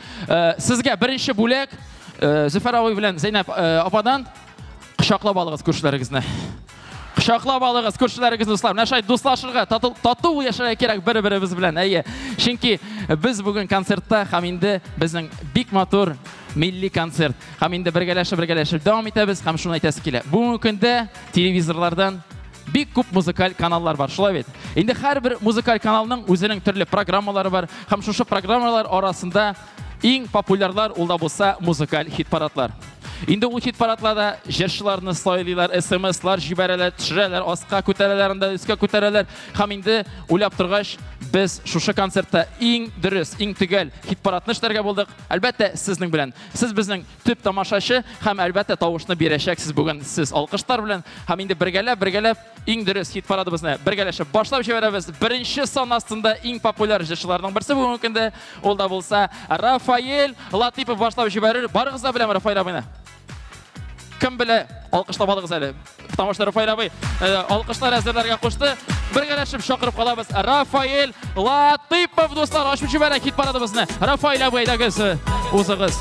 Сезгә беренче бүләк, Зөфәр абый белән Зәйнәб ападан кочаклап алыгыз күршеләрегезне. Кочаклап алыгыз күршеләрегезне, дуслар. Менә шулай дуслашырга, тату яшәргә кирәк бер-беребез белән. Әйе. Чөнки без бүген концертта һәм инде безнең бик матур милли концерт. Һәм инде бергәләшеп дәвам итәбез һәм шуны әйтәсе килә. Бүгенге көндә телевизорлардан бик күп музыкаль каналлар бар, шулай бит? Инде һәрбер музыкаль каналның үзенең төрле программалары бар һәм шушы программалар арасында иң популярлар ул да булса музыкаль хит-парадлар. Инде ул хит-парадларда җырчыларны сайлыйлар, СМСлар җибәрәләр, төшерәләр, аска күтәрәләр, анда өскә күтәрәләр. Һәм инде уйлап торгач, без шушы концертта иң дөрес, иң төгәл хит-парадны эшләргә булдык. Әлбәттә, сезнең белән. Сез безнең төп тамашачы һәм әлбәттә тавышны бирәчәксез бүген сез алкышлар белән. Һәм инде бергәләп иң дөрес хит-парадыбызны бергәләшеп башлап җибәрәбез. Беренче сан астында иң популяр җырчыларның берсе бүгенге көндә, ул да булса Рафаэль Латыйпов башлап җибәрер. Барыгыз да беләме Рафаэль абыйны? Кем белә? Алкышлап алыгыз әле. Потому что Рафаэль абый алкышлар әзерләргә кушты. Бергәләшеп чакырып калабыз Рафаэль Латыйпов, дуслар, ачып җибәрә хит-парадыбызны. Рафаэль абый, әйдәгез, узыгыз.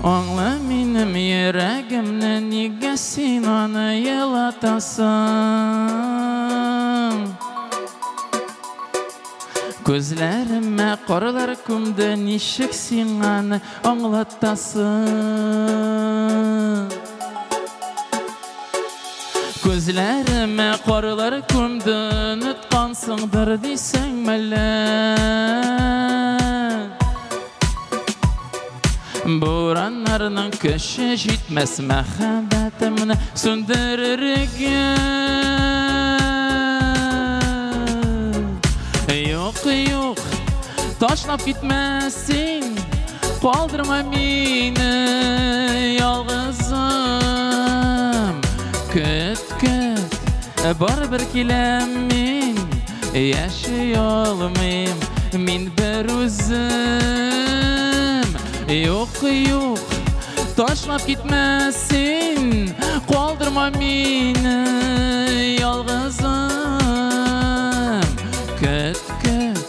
Аңла минем йөрәгемне, нигә син аны елатасың? Күзләремә карлар күмде, ничек син аны аңлатасың? Күзләремә карлар күмде, оныткансыңдыр дисең мәллә? Бураннарның көче җитмәс мәхәббәтемне сүндерергә. Юк, юк, ташлап китмә син, калдырма мине ялгызым. Көт, көт, барыбер киләм мин, яши алмыйм мин бер үзем. Юк, юк, ташлап китмә син, калдырма мине ялгызым. Көт, көт,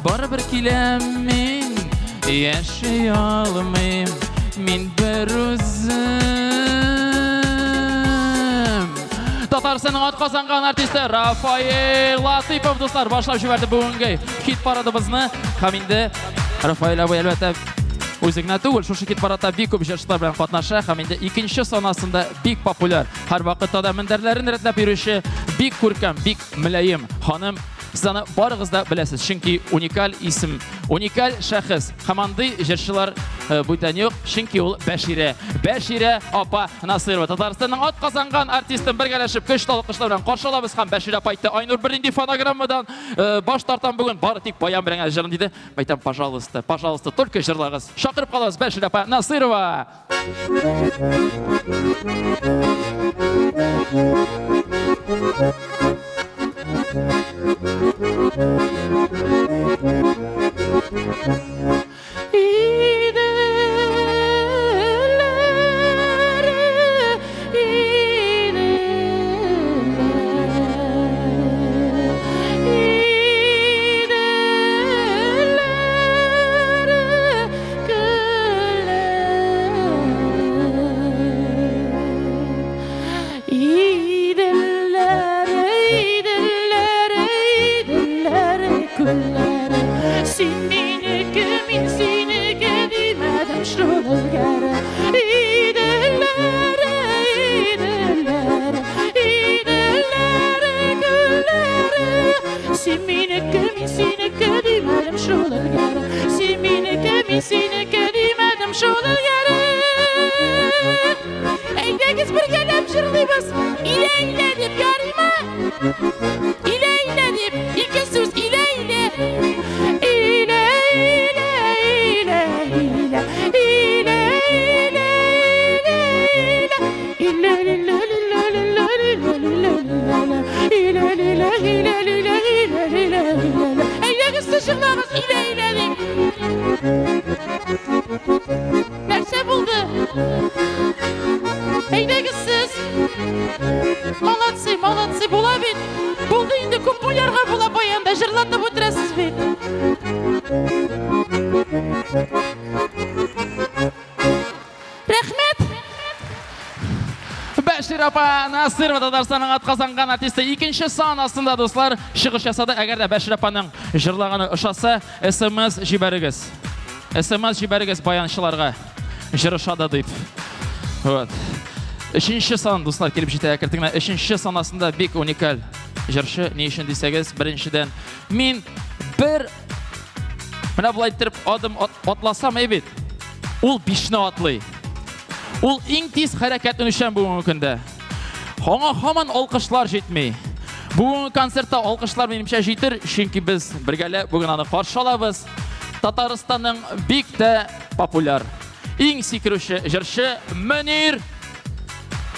барыбер киләм мин, яши алмыйм мин бер үзем. Татарстанның атказанган артисты Рафаэль Латыйпов, дуслар, башлап җибәрде бүгенге хит парадыбызны. Һәм инде Рафаэль абый, әлбәттә, үзе генә түгел, шушы хит парадта бик күп җырчылар белән катнаша һәм инде икенче санасында бик популяр, һәр вакытта да мендәрләрен рәтләп йөрүче бик күркәм, бик мөлаем ханым. Сез аны барыгыз да беләсез, чөнки уникаль исем, уникаль шәхес. Һәм андый җырчылар бүтән юк, чөнки ул Бәширә. Бәширә апа Насырова, Татарстанның атказанган артистын бергәләшеп көчле алкышлар белән каршы алабыз. Һәм Бәширә апа әйтте, Айнур, бернинди фонограммадан баш тартам бүген, бары тик баян белән генә җырлыйм, диде. Әйтәм, пожалуйста, пожалуйста, только җырлагыз. Чакырып калабыз Бәширә апа Насырова. Насырова, Татарстанның атказанган артисты, икенче сан астында, дуслар, чыгыш ясады. Әгәр дә Бәшир апаның җырлаганы ошаса, СМС җибәрегез. СМС җибәрегез баянчыларга. Җыр ошады дип. Вот. Өченче сан, дуслар, килеп җитә әкрен генә. Өченче сан астында бик уникаль җырчы. Ни өчен дисәгез, беренчедән, мин бер менә болай иттереп адым атласам, әй бит, ул бишне атлый. Ул иң тиз хәрәкәтләнүчән бүгенге көндә. Аңа һаман алкышлар җитми. Бүгенге концертта алкышлар минемчә җитер, чөнки без бергәләп бүген аны каршы алабыз. Татарстанның бик тә популяр, иң сикерүче җырчы Мөнир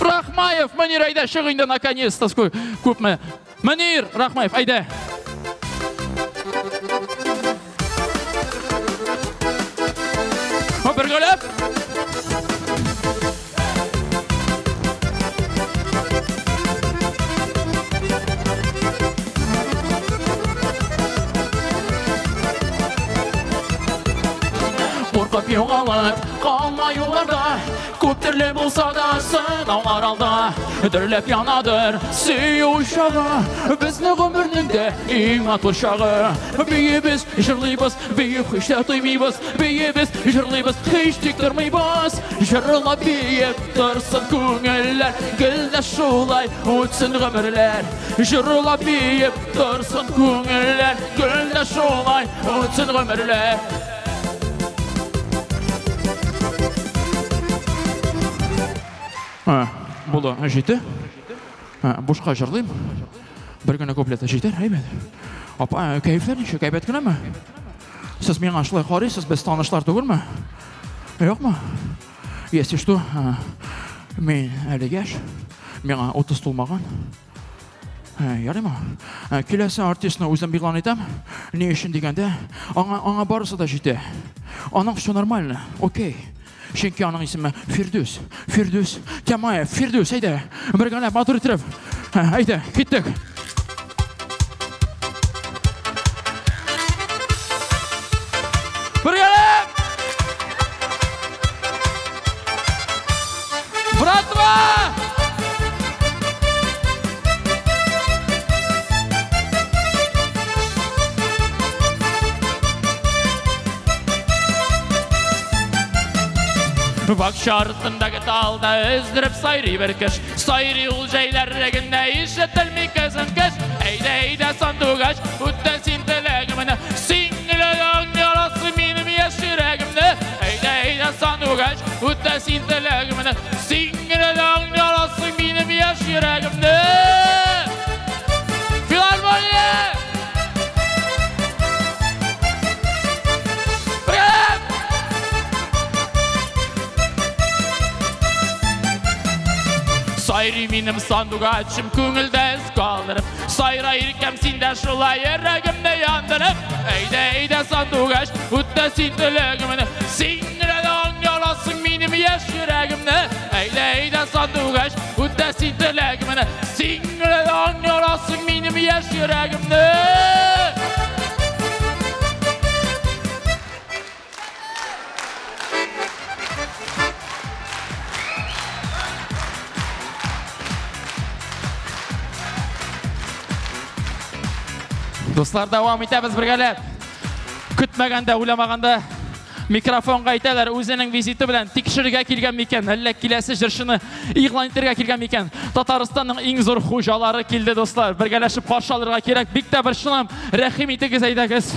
Рахмаев. Мөнир, әйдә, чык инде наконец-то, күпме. Мөнир Рахмаев, әйдә. Бергәләп. Куркып югалып калма юлларда, күп төрле булса да сынаулар алда. Дөрләп янадыр сөю учагы, безнең гомернең дә иң матур чагы. Биебез, җырлыйбыз, биеп һич тә туймыйбыз, биебез, җырлыйбыз, һич тик тормыйбыз. Җырлап биеп торсын күңелләр, гел дә шулай үтсен гомерләр. Җырлап биеп торсын күңелләр, гел дә шулай үтсен гомерләр. Булды, җитте. Бушка җырлыйм. Бер генә куплет җитәр, әйбәт. Апа, кәефләр ничек, әйбәт кенәме? Сез миңа шулай карыйсыз, без танышлар түгелме? Юкмы? Если что, мин әле яшь, миңа 30 тулмаган. Ярыймы? Киләсе артистны үзем игълан итәм. Ни өчен дигәндә, аңа барысы да җитә. Аның все нормально, окей. Чөнки аның исеме Фирдүс. Фирдүс Тямаев. Фирдүс, әйдә. Бергәләп матур итеп. Әйдә, киттек. Бергәләп! Братва! Бакча артындагы талда өздереп сайрый бер кеш. Сайрый ул җәйләрегендә ишетелми көзен кеш. Әйдә, әйдә, сандугач, үтә син теләгемне. Син генә ярасы минем яшь йөрәгемне. Әйдә, әйдә, сандугач, үтә син теләгемне. Син генә ярасы минем яшь йөрәгемне. Филармония! Сайрый минем сандугачым күңелдә эз калдырып, сайра иркәм син дә шулай йөрәгемне яндырып. Әйдә, әйдә, сандугач, үтә син теләгемне. Син генә дә аңларсың минем яшь йөрәгемне. Әйдә, әйдә, сандугач, үтә син теләгемне. Син генә дә аңларсың минем яшь йөрәгемне. Дуслар, дәвам итәбез бергәләп. Көтмәгәндә, уйламаганда микрофонга әйтәләр, үзенең визиты белән тикшерергә килгән микән, әллә киләсе җырчыны игълан итәргә килгән микән? Татарстанның иң зур хуҗалары килде, дуслар. Бергәләшеп каршы алырга кирәк. Бик тә борчылам. Рәхим итегез, әйдәгез.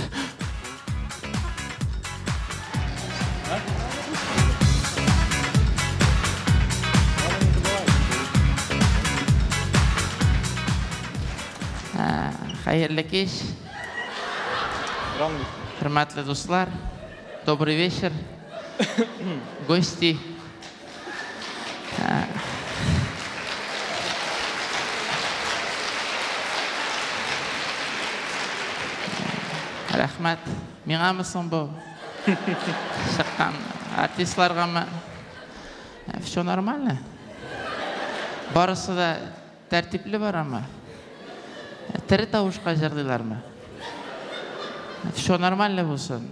Хәерле кич. Хөрмәтле дуслар, добрый вечер. Гости. Рәхмәт. Миңамы соң бу? Чыккан артистларгамы? Все нормально? Барысы да тәртипле барамы? Тере тавышка җырлыйлармы? Все нормально булсын.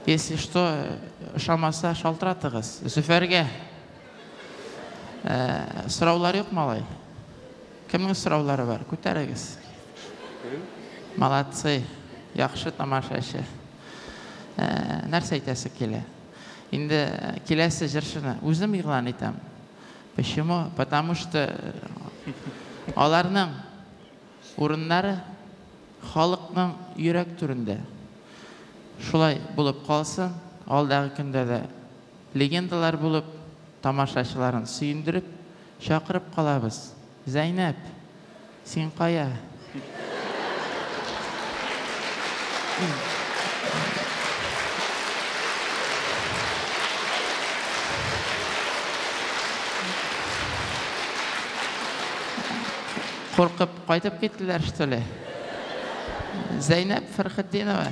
Если что, ошамаса, шалтыратыгыз. Зөфәргә. Сораулар юк, малай? Кемнең сораулары бар? Күтәрегез. Молодцы. Яхшы тамашачы. Нәрсә әйтәсе килә? Инде киләсе җырчыны үзем игълан итәм. Почему? Потому что аларның урыннары халыкның йөрәк түрендә. Шулай булып калсын, алдагы көндә дә легендалар булып, тамашачыларын сөендереп, чакырып калабыз. Зәйнәп, син кая? Куркып кайтып киттеләр, что ли? Зәйнәп Фәрхетдинова,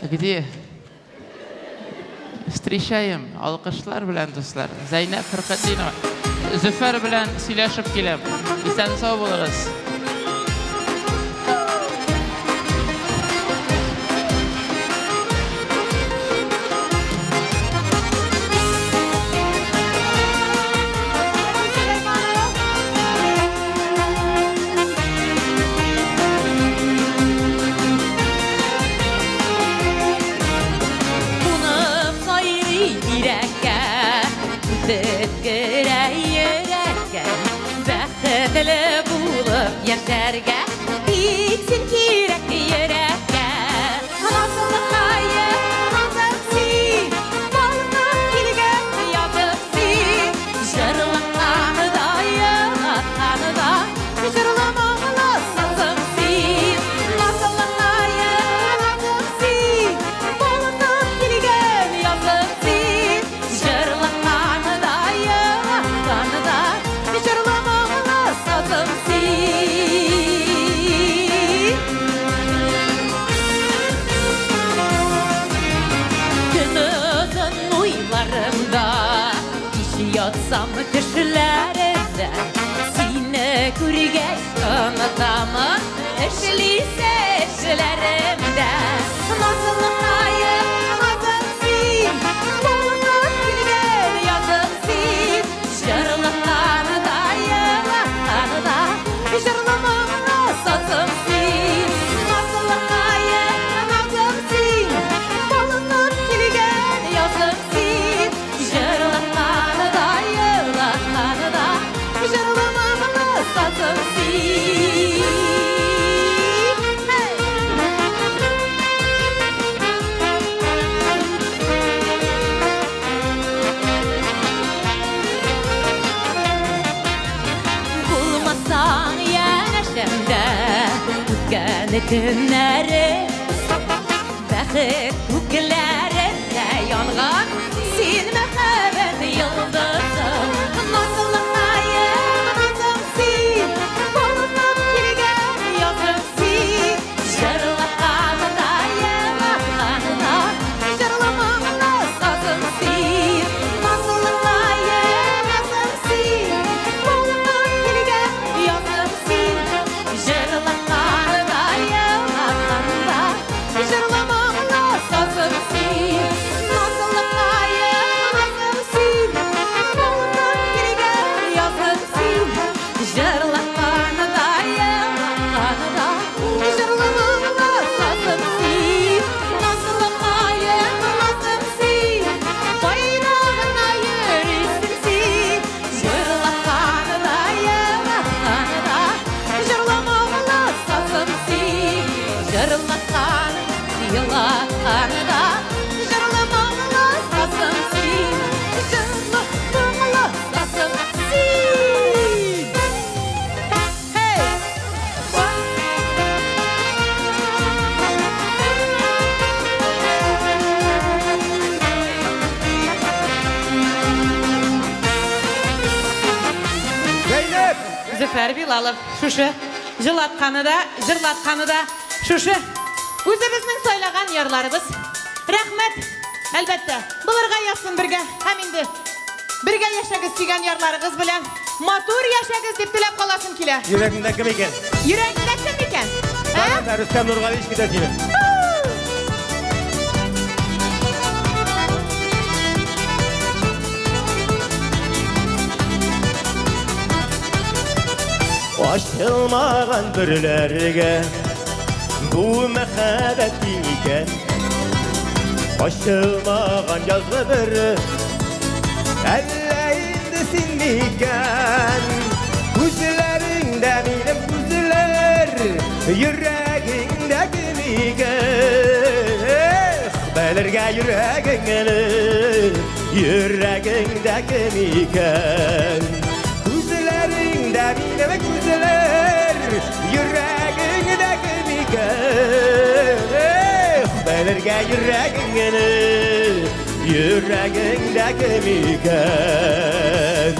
где? Встречаем, алкышлар белән, дуслар. Зәйнәп Фәрхетдинова. Зөфәр белән сөйләшеп киләм. Исән сау булыгыз. Яшәргә бик син кирәк йөрәккә. Назлыкаем, назык син, балкып килгән язык син. Җырлыкка Ятсам төшләремдә, сине күргәч онытамын, эшлисе эшләремдә. Назлыкаем, назым син, балкып килгән язым син, җырлатканы да, елатканы да, җырлы моңлы сазым син. Назлыкаем, назым син, балкып килгән язым син, җырлатканы да, елатканы да, җырлы моңлы сазым син. Hey! Булмасаң янәшәмдә, үткән көннәрем, бәхет күкләрендә янган син мәхәббәт йолдызым. Назлыкаем, назым син, балкып килгән язым син, җырлатканы да, елатканы да, җырлы моңлы сазым син. Назлыкаем, назым син, балкып килгән язым син, җырлатканы да, елатканы да, җырлы моңлы сазым син. Назлыкаем, назым син, балкып килгән язым син, җырлатканы да, елатканы да, җырлы моңлы сазым син. Назлыкаем, назым син, кайда гына йөрисең син, җырлатканы да, елатканы да, җырлы моңлы сазым син. Җырлатканы, елатканы да, җырлы моңлы сазым син, җырлы моңлы сазым син. Hey! Зәйнәп! Зөфәр Билалов шушы җылатканы да, җырлатканы да шушы үзебезнең сайлаган ярларыбыз. Рәхмәт, әлбәттә, булырга язсын бергә һәм инде бергә яшәгез сөйгән ярларыгыз белән матур яшәгез дип теләп каласым килә. Йөрәгеңдә кем икән? Йөрәгеңдә кем икән? Ә? Барам, Рөстәм Нургалиевич көтә сине. Ачылмаган бөрләргә бу мәхәббәт тиң икән. Ачылмаган язгы бөре, әллә инде син микән? Күзләреңдә минем күзләр, йөрәгеңдә кем икән? Эх, белергә йөрәгеңне, йөрәгеңдә кем икән? Күзләреңдә минем күзләр, йөрәгеңдә кем икән? Эх, белергә йөрәгеңне, йөрәгеңдә кем икән?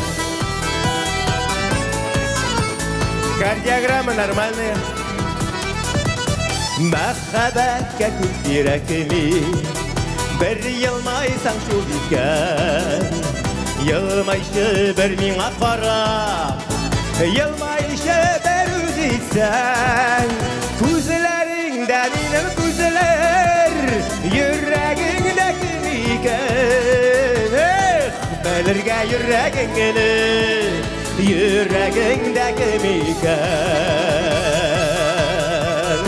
Кардиограмма нормальная. Мәхәббәткә күп кирәкми, бер елмайсаң шул икән. Елмайчы бер миңа карап, елмайчы бер үз итсәң. Күзләреңдә минем күзләр, йөрәгеңдә кем икән? Эх, белергә йөрәгеңне, йөрәгеңдә кем икән?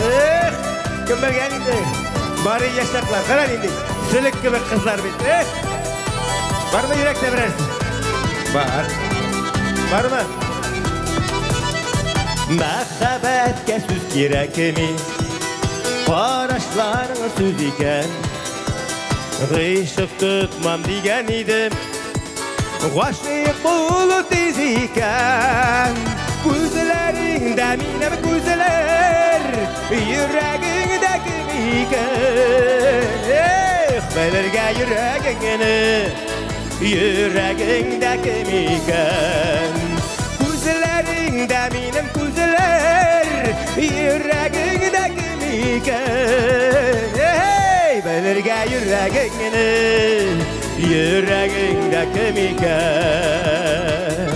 Эх, кем белгән инде? Бары яшьтәкләр, кара инде, сөлек кебек кызлар бит. Эх, бармы йөрәктә берәрсе? Бар. Бармы? Мәхәббәткә сүз кирәкми, карашларың сүз икән. Гыйшык тотмам дигән идем, гашыйк булу тиз икән. Күзләреңдә минем күзләр, йөрәгеңдә кем икән? Эх, белергә йөрәгеңне, йөрәгеңдә кем икән? Күзләреңдә минем күзләр, йөрәгеңдә кем икән? Эй, белергә йөрәгеңне, Йөрәгеңдә кем икән?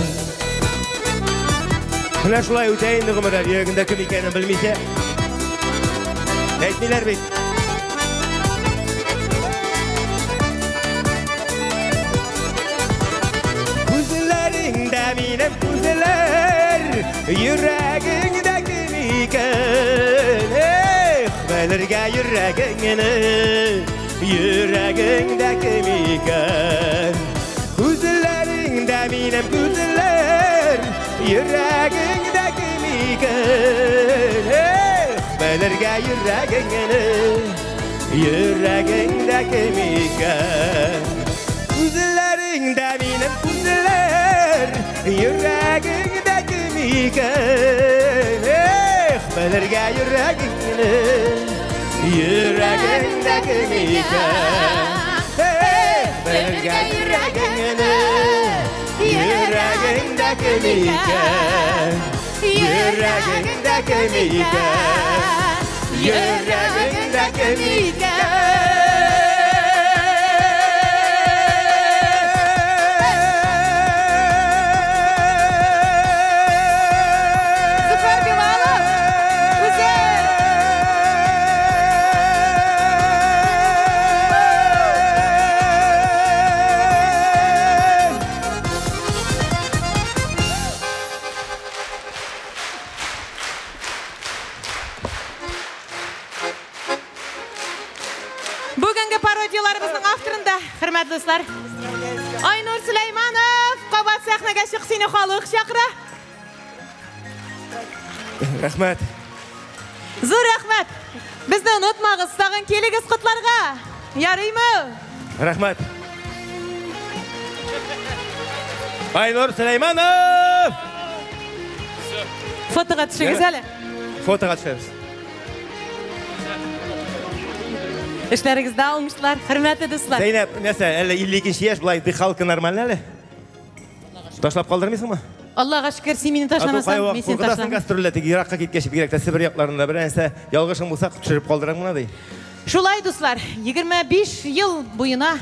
Менә шулай үтә инде гомерләр, йөрәгеңдә кем икәнен белмичә. Әйтмиләр бит. Күзләреңдә минем күзләр, йөрәгеңдә кем икән? Эх, белергә йөрәгеңне, йөрәгеңдә кем икән? Күзләреңдә минем күзләр, йөрәгеңдә кем икән? Эх, белергә йөрәгеңне, йөрәгеңдә кем икән? Күзләреңдә минем күзләр, йөрәгеңдә кем икән? Эх, белергә йөрәгеңне, йөрәгеңдә кем икән? Эх, белергә йөрәгеңне, йөрәгеңдә кем икән? Йөрәгеңдә кем икән? Йөрәгеңдә кем икән? Зөфәр Билалов, үзе. Бүгенге пародияларыбызның авторында, хөрмәтле дуслар, Айнур Сөләйманов, кабат сәхнәгә чык, сине халык чакыра. Рәхмәт. Зур рәхмәт. Безне онытмагыз, тагын килегез котларга. Ярыймы? Рәхмәт. Айнур Сөләйманов! Фотога төшегез әле. Фотога төшәбез. Эшләрегездә уңышлар, хөрмәтле дуслар. Зәйнәп, нәрсә, әллә 52 яшь, болай дыхалка нормально әле? Ташлап калдырмыйсыңмы? Аллага шөкер, син мине ташламасаң, мин сине ташлам. ташламыйм. Гастрольдә теге еракка киткәч, бигрәк тә Себер якларында бер нәрсә ялгышың булса, төшереп калдырам гына ди. Шулай, дуслар, 25 ел буена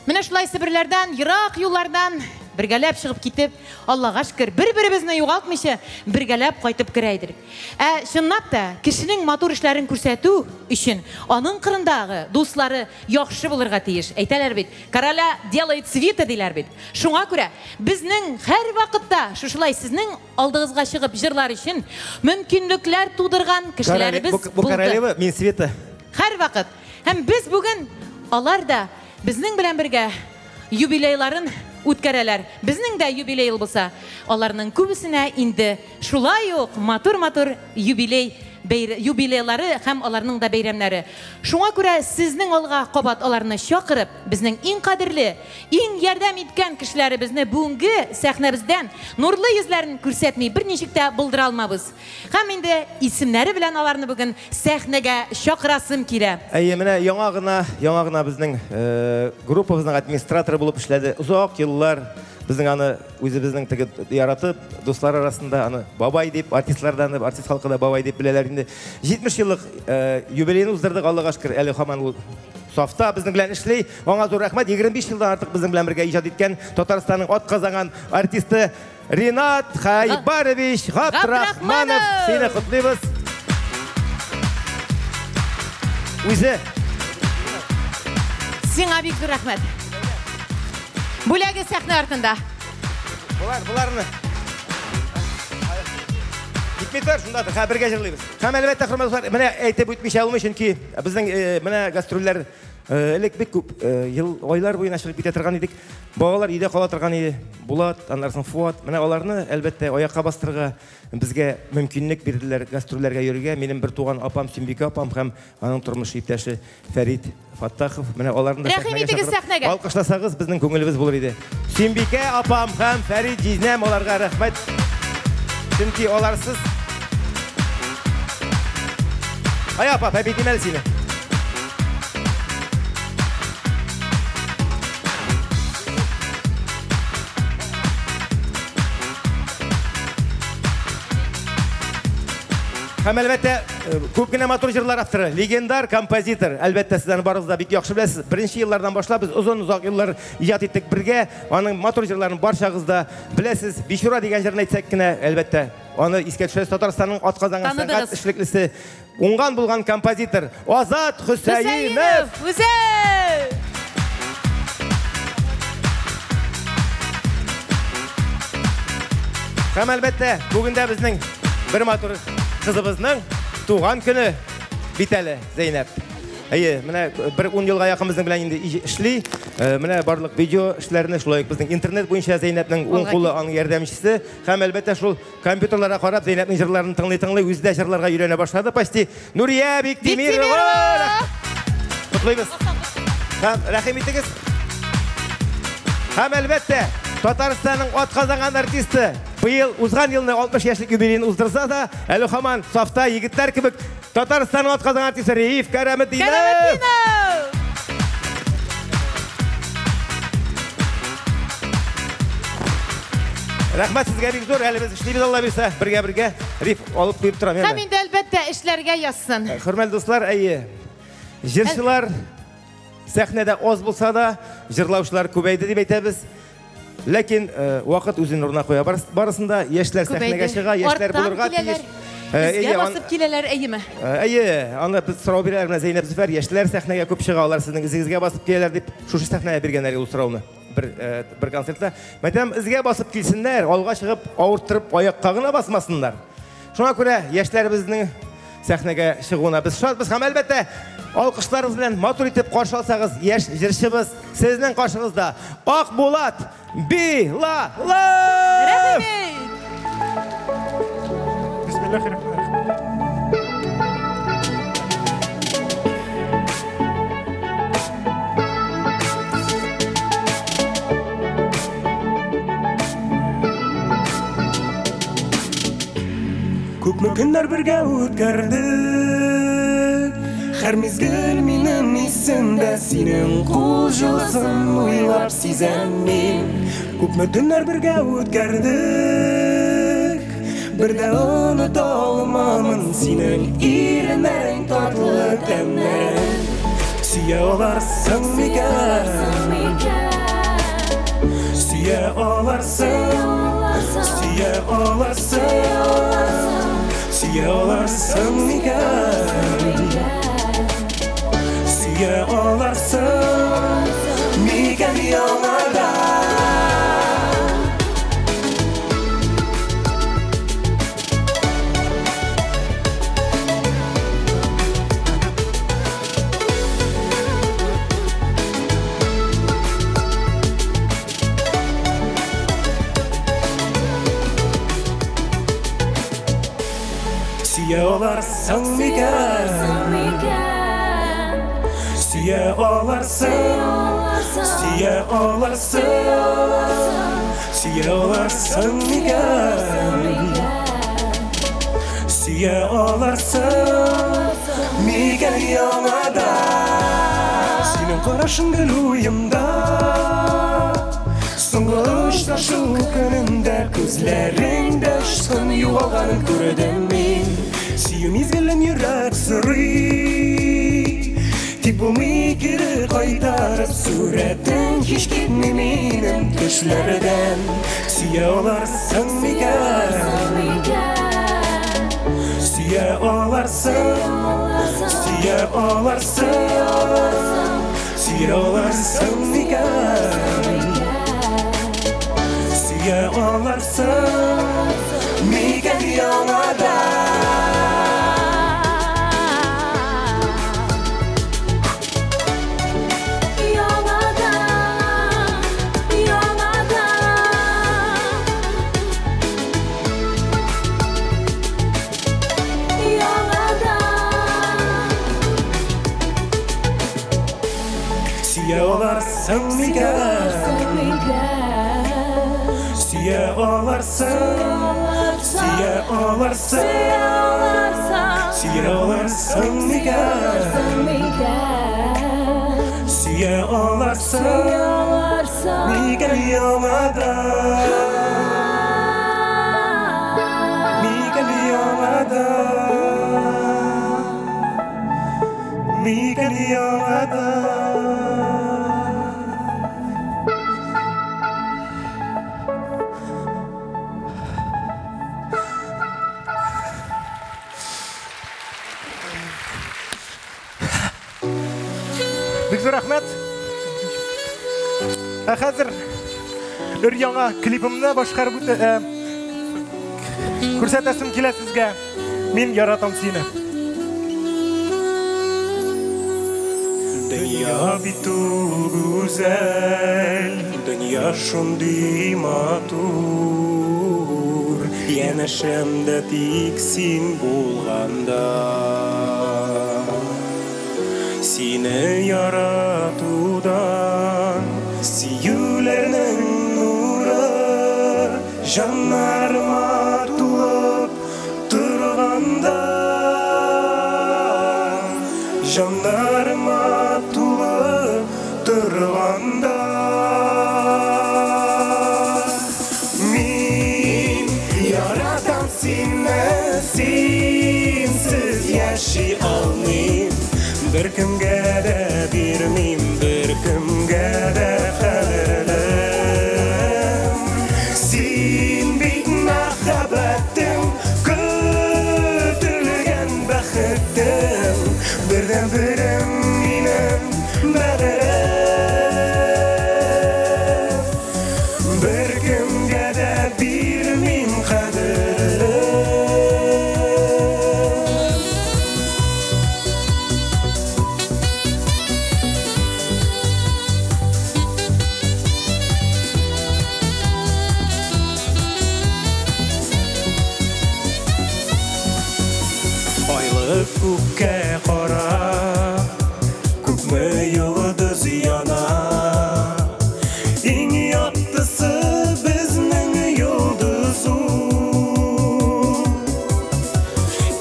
менә шулай Себерләрдән, ерак юллардан бергәләп чыгып китеп, Аллага шөкер, бер-беребезне югалтмыйча бергәләп кайтып керә идек. Ә чынлап та кешенең матур эшләрен күрсәтү өчен аның кырындагы дуслары яхшы булырга тиеш. Әйтәләр бит, короля делает свита диләр бит. Шуңа күрә безнең һәр вакытта шушылай сезнең алдыгызга чыгып җырлар өчен мөмкинлекләр тудырган кешеләребез Бу булды. королева, мин свита. Һәр вакыт. Һәм без бүген алар да безнең белән бергә юбилейларын үткәрәләр. Безнең дә юбилей булса, аларның күбесенә инде шулай ук матур-матур юбилейлары һәм аларның да бәйрәмнәре. Шуңа күрә сезнең алга кабат аларны чакырып, безнең иң кадерле, иң ярдәм иткән кешеләребезне бүгенге сәхнәбездән нурлы йөзләрен күрсәтми берничек тә булдыра алмабыз. Һәм инде исемнәре белән аларны бүген сәхнәгә чакырасым килә. Әйе, менә яңа гына безнең группабызның администраторы булып эшләде. Озак еллар безнең аны үзебезнең теге яратып, дуслар арасында аны бабай дип, артистлардан дип, артист халкы да бабай дип беләләр инде. 70 еллык юбилеен уздырдык, Аллага шөкер, әле һаман ул сафта безнең белән эшли. Аңа зур рәхмәт. 25 елдан артык безнең белән бергә иҗат иткән Татарстанның ат казанган артисты Ринат Хайбарович Габдрахманов. Сине котлыйбыз. Үзе. Сиңа бик зур рәхмәт. Бүләге сәхнә артында. Буларны. Китми тор, шунда тор. Бергә җырлыйбыз. Һәм әлбәттә, хөрмәтле дуслар, менә әйтеп үтмичә булмый, чөнки безнең менә гастрольләр элек бик күп ел, айлар буена чыгып китә торган идек. Балалар өйдә кала торган иде. Булат, аннан соң Фуат. Менә аларны әлбәттә аякка бастырырга безгә мөмкинлек бирделәр гастрольләргә йөрергә. Минем бер туган апам Сөмбикә апам һәм аның тормыш иптәше Фәрит Фаттахов. Менә аларны да Рәхим итегез сәхнәгә. Алкышласагыз, безнең күңелебез булыр иде. Сөмбикә апам һәм Фәрит җизнәм, аларга рәхмәт. Чөнки аларсыз. Ай апа, әбитим әле сине. Һәм әлбәттә, күп кенә матур җырлар авторы, легендар композитор. Әлбәттә, сез аны барыгыз да бик яхшы беләсез. Беренче еллардан башлап без озын-озак еллар иҗат иттек бергә. Аның матур җырларын барчагыз да беләсез. Бичура дигән җырны әйтсәк кенә, әлбәттә, аны искә төшерәсез. Татарстанның атказанган сәнгать эшлеклесе, уңган булган композитор Азат Хөсәенов. Үзе! Һәм әлбәттә, бүген дә безнең бер матур кызыбызның туган көне бит әле, Зәйнәп. Әйе, менә бер 10 елга якын безнең белән инде эшли. Менә барлык видео эшләрне шулай ук безнең интернет буенча Зәйнәпнең уң кулы, аның ярдәмчесе. Һәм әлбәттә шул компьютерларга карап Зәйнәпнең җырларын тыңлый-тыңлый үзе дә җырларга өйрәнә башлады почти. Нурия Биктимирова! Котлыйбыз. Һәм рәхим итегез. Һәм әлбәттә, Татарстанның атказанган артисты быел узган елны 60 яшьлек юбилеен уздырса да, әле һаман сафта егетләр кебек Татарстанның атказанган артисты Риф Кәраметдинов. Кәраметдинов! Рәхмәт сезгә бик зур, әле без эшлибез, Алла бирсә, бергә-бергә. Риф алып куеп торам. Һәм инде әлбәттә эшләргә язсын. Хөрмәтле дуслар, әйе. Җырчылар сәхнәдә аз булса да, җырлаучылар күбәйде дип әйтәбез. Ләкин вакыт үзен урынына куя. Барысында яшьләр сәхнәгә чыга, яшьләр булырга тиеш. Эзгә басып киләләр, әйеме? Әйе, аны без сорау бирәләр, менә Зәйнәп Зөфәр, яшьләр сәхнәгә күп чыга, алар сезнең эзегезгә басып киләләр дип, шушы сәхнәгә биргәннәр ул сорауны бер концертта. Мәйтәм, эзгә басып килсеннәр, алга чыгып, авырттырып аякка гына басмасыннар. Шуңа күрә яшьләребезнең сәхнәгә чыгуына без шатбыз һәм әлбәттә, алкышларыгыз белән матур итеп каршы алсагыз, яшь җырчыбыз сезнең каршыгызда Акбулат Билалов! Рәхим ит! Бисмиллахир-рахманир-рахим. Күпме көннәр бергә үткәрдек, һәр мизгел минем исемдә, синең кул җылысын уйлап сизәм мин. Күпме төннәр бергә үткәрдек, бер дә оныта алмамын синең иреннәрең, татлы тәмнәрең. Сөя аларсың микән? Сөя аларсың, сөя аларсың, сөя аларсың микән? Сөя аларсың микән яңадан? Сөя аларсың микән? Сөя аларсың, сөя аларсың, сөя аларсың микән? Сөя аларсың микән яңадан? Синең карашың гел уемда, соңгы очрашу көнендә күзләреңдә очкын югалганын күрдем мин. Сөю мизгелен йөрәк сорый, тик булмый кире кайтарып, сурәтең һич китми минем төшләрдән. Сөя аларсың микән? Сөя аларсың, сөя аларсың, сөя аларсың микән? Сөя аларсың микән яңадан? Сөя аларсың микән? Сөя аларсың, сөя аларсың, сөя аларсың микән? Сөя аларсың микән яңадан? Микән яңадан? микән яңадан? Бик зур рәхмәт. Ә хәзер бер яңа клипымны башкарып үтә, күрсәтәсем килә сезгә. Мин яратам сине. Дөнья бит ул гүзәл, дөнья шундый матур. Янәшәмдә тик син булганда. Сине яратудан сөюләрнең нуры җаннарыма тулып торганда, җаннарыма тулып торганда. Мин яратам сине, синсез яши алмыйм. Бер кемгә дә бирмим, бер кемгә дә кадерлем. Син бит мәхәббәтем, көтелгән бәхетем, бердән-берем минем бәгырем. Бер кемгә дә бирмим кадерлем. Айлы күккә кара, күпме йолдыз яна. Иң яктысы безнең йолдыз ул.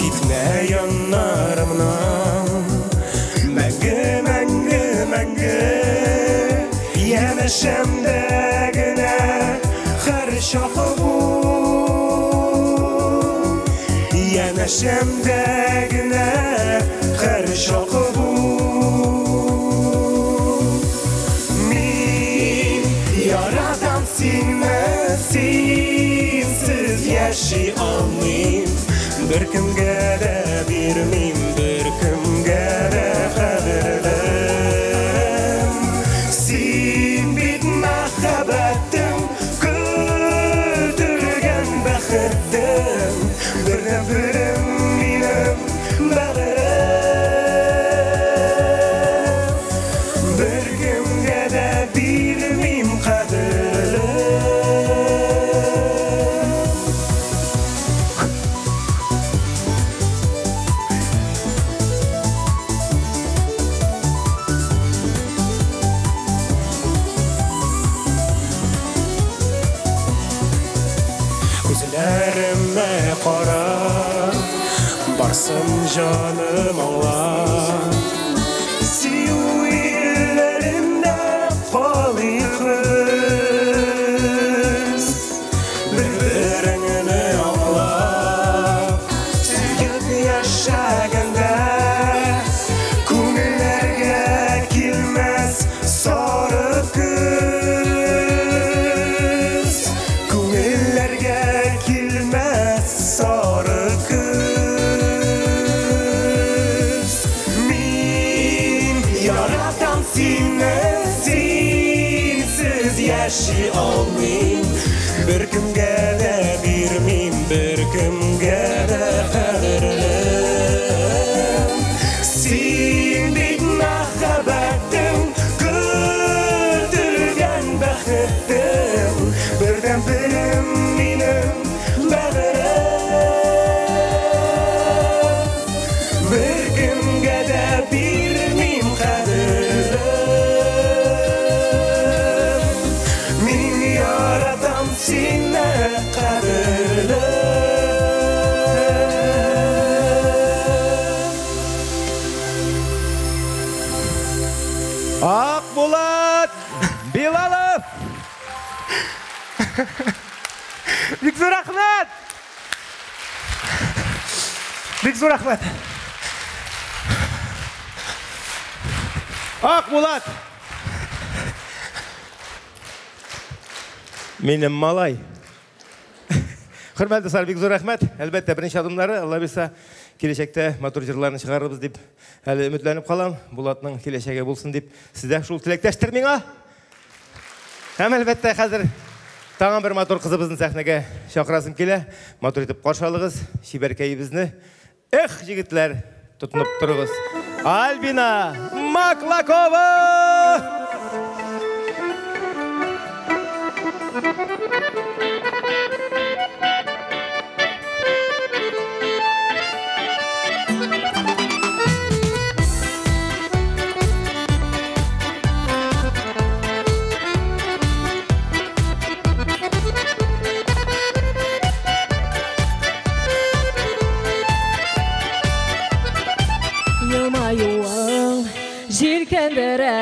Китмә яннарымнан, мәңге, мәңге, мәңге. Янәшәмдә генә һәр чак бул. Янәшәмдә генә һәр чак бул. Мин яратам сине, синсез яши алмыйм. Бер кемгә дә бирмим, бер кемгә дә кадерлем. Син бит мәхәббәтем, көтелгән бәхетем, бердән-берем минем бәгырем. Бер кемгә дә бирмим кадерлем. Күзләремә кара, барсын җаным аңла. Сөю илләрендә калыйк без, бер-береңне аңлап, сөеп яшәгәндә, күңелләргә килмәс сары көз. Күңелләргә килмәс сары көз. Мин яратам сине, синсез яши алмыйм. Бер кемгә дә бирмим, бер кемгә дә кадерлем. Син бит мәхәббәтем, көтелгән бәхетем, бердән-берем минем бәгырем. Бер кемгә дә бирмим кадерлем. Мин яратам сине, кадерлем. Акбулат Билалов! Бик зур рәхмәт! Бик зур рәхмәт! Акбулат! Минем малай. Хөрмәтле дуслар, бик зур рәхмәт. Әлбәттә, беренче адымнары, Алла бирса, киләчәктә матур җырларны чыгарырбыз дип әле өметләнеп калам. Булатның киләчәге булсын дип сездә шул теләктәштер миңа. Һәм әлбәттә, хәзер тагын бер матур кызыбызны сәхнәгә чакырасым килә. Матур итеп каршы алыгыз чибәркәебезне. Эх, җегетләр, тотынып торыгыз. Альбина Маклакова! Елмаюың җилкендерә,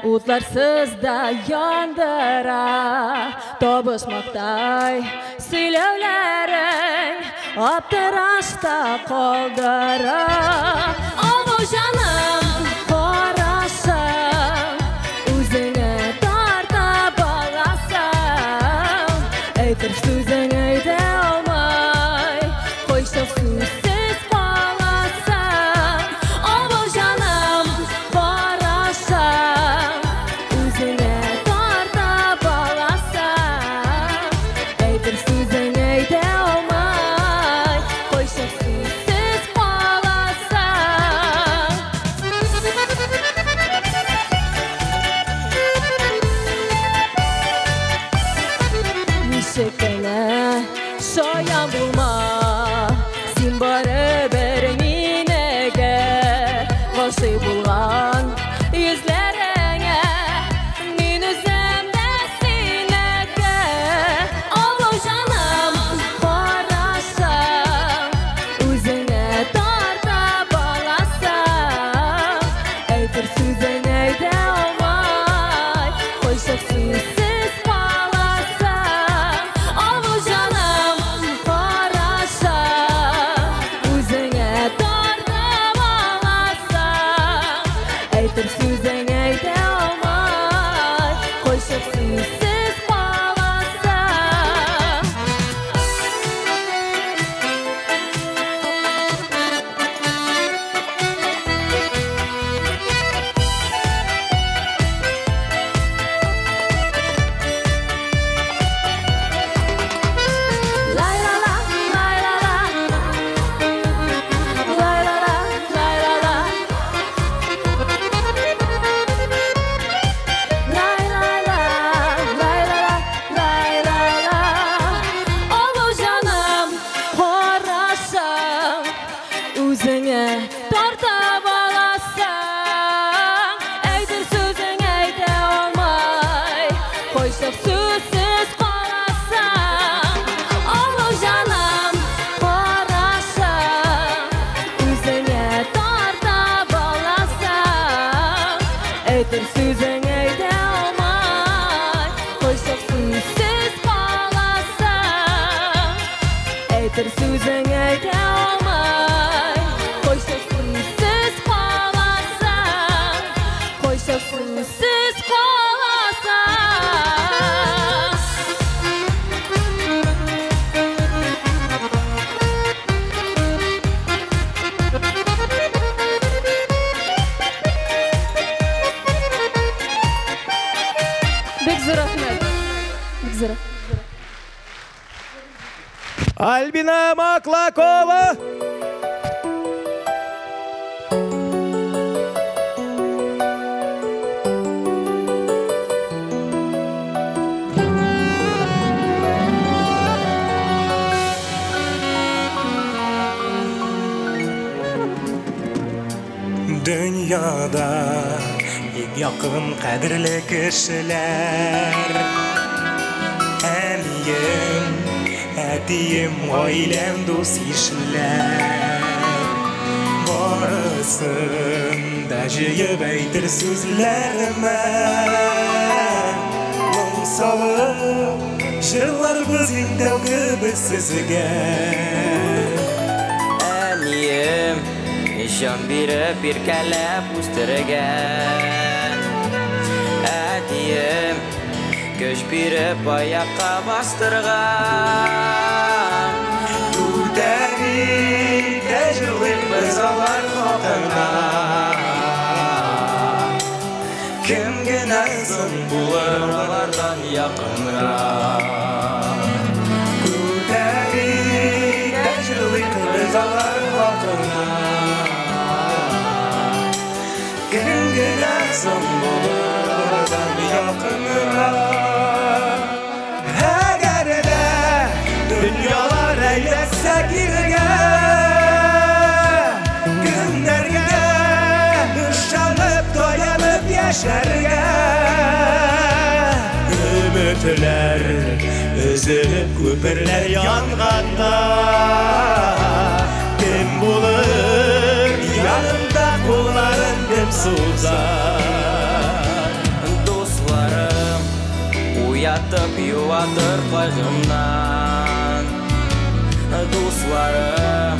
утларсыз да яндыра. Табышмактай сөйләүләрең аптырашта калдыра. Абау җаным, карашың үзеңә тарта баласың. Әйтер сүзең әйтә алмай, кайчак сүзсез каласың. Абау җаным, карашың үзеңә тарта баласың. Әйтер сүзең әйтә алмай, кайчак сүзсез каласың. Ничек кенә шаян булма, син барыбер минеке. Гашыйк булган йөзләреңә, мин үзем дә синеке. Абау җаным, карашың үзеңә тарта баласың. Әйтер сүзең әйтә алмай, кайчак сүзсез каласың. Абау җаным, карашың үзеңә тарта баласың. Әйтер сүзең әйтә алмай, кайчак сүзсез каласың. Лай-ла-ла, лай-ла-ла. Лай-ла-ла, лай-ла-ла. Лай-ла-ла, лай-ла-ла, лай-ла-ла. Абау җаным, карашың үзеңә тарта баласың. Әйтер сүзең әйтә алмай, кайчак сүзсез каласың. Абау җаным, карашың үзеңә тарта баласың. Әйтер сүзең әйтә алмай, кайчак сүзсез каласың. Әйтер сүзең әйтә алмай, кайчак сүзсез каласың. Кайчак сүзсез каласың. Бик зур рәхмәт. Бик зур. Альбина Маклакова! Дөньяда иң якын кадерле кешеләр Әнием, әтием, гаиләм, дус ишләр. Барысын да җыеп әйтер сүзләремә Моң салып җырларбыз иң тәүге без сезгә. Әнием, Җан биреп иркәләп үстергән. Әтием көч биреп аякка бастырган. Күтәрик тә җырлыйк без алар хакына. Кем генә соң булыр алардан якынрак? Күтәрик тә җырлыйк без алар хакына. Кем генә соң булыр алардан якынрак? Әгәр дә дөньялар әйләнсә кирегә, кемнәргә ышанып таянып яшәргә? Өметләр өзелеп күперләр янганда, кем булыр янымда кулларын кем сузар? Дусларым уятып юатыр кайгымнан. Дусларым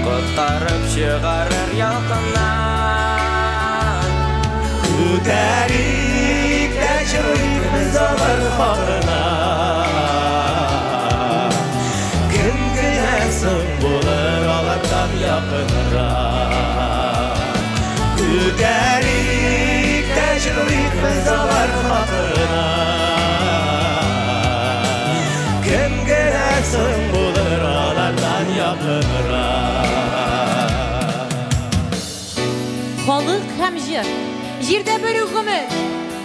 коткарып чыгарыр ялкыннан. Күтәрик тә җырлыйк без алар хакына. Кем генә соң булыр алардан якынрак? Күтәрик тә җырлыйк без алар хакына. Кем генә соң булыр алардан якынрак? Халык һәм җыр. Җирдә бер үк гомер,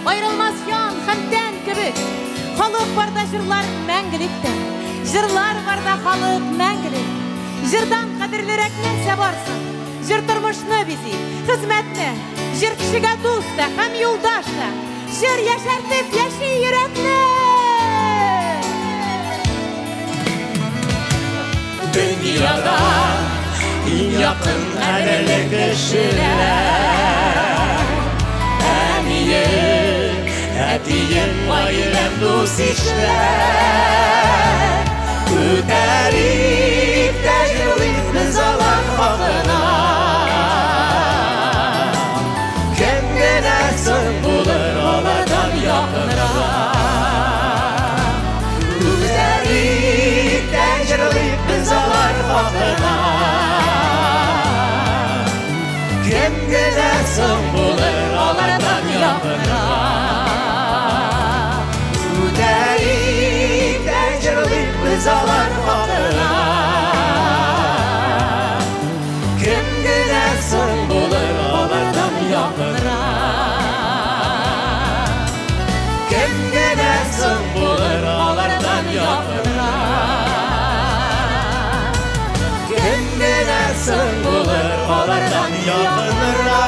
аерылмас ян һәм тән кебек. Халык барда җырлар мәңгелектә, җырлар барда халык мәңгелек. Җырдан кадерлерәк нәрсә бар соң? Җыр тормышны бизи, хезмәтне. Җыр кешегә дус та һәм юлдаш та. Җыр яшәртеп яши йөрәкне. Дөньяда иң якын кадерле кешеләр. Әнием, әтием, гаиләм, дус-ишләр. Күтәрик тә җырлыйк без алар хакына. Кем генә соң булыр алардан якынрак? Күтәрик тә җырлыйк без алар хакына. Кем генә соң булыр алардан якынрак? Күтәрик тә җырлыйк без алар хакына. Кем генә соң булыр алардан якынрак? Кем генә соң булыр алардан якынрак? Кем генә соң булыр алардан якынрак?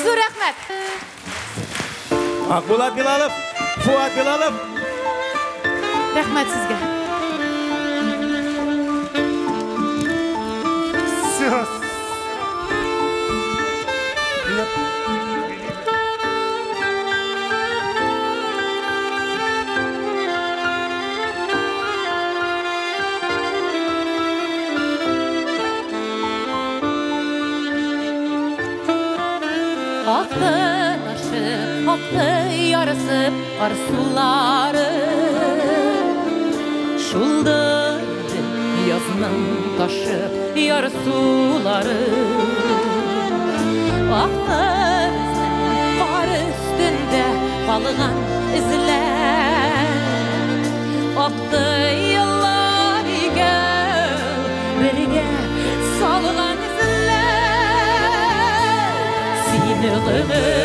Зур рәхмәт. Акбулат Билалов, Фуат Билалов. Рәхмәт сезгә. Все. Акты ташы, акты ярысы, кар сулары. Шулды язның ташып ярсулары. Акты безнең кар өстендә калган эзләр. Акты еллар икәү бергә салган эзләр. Сине гомер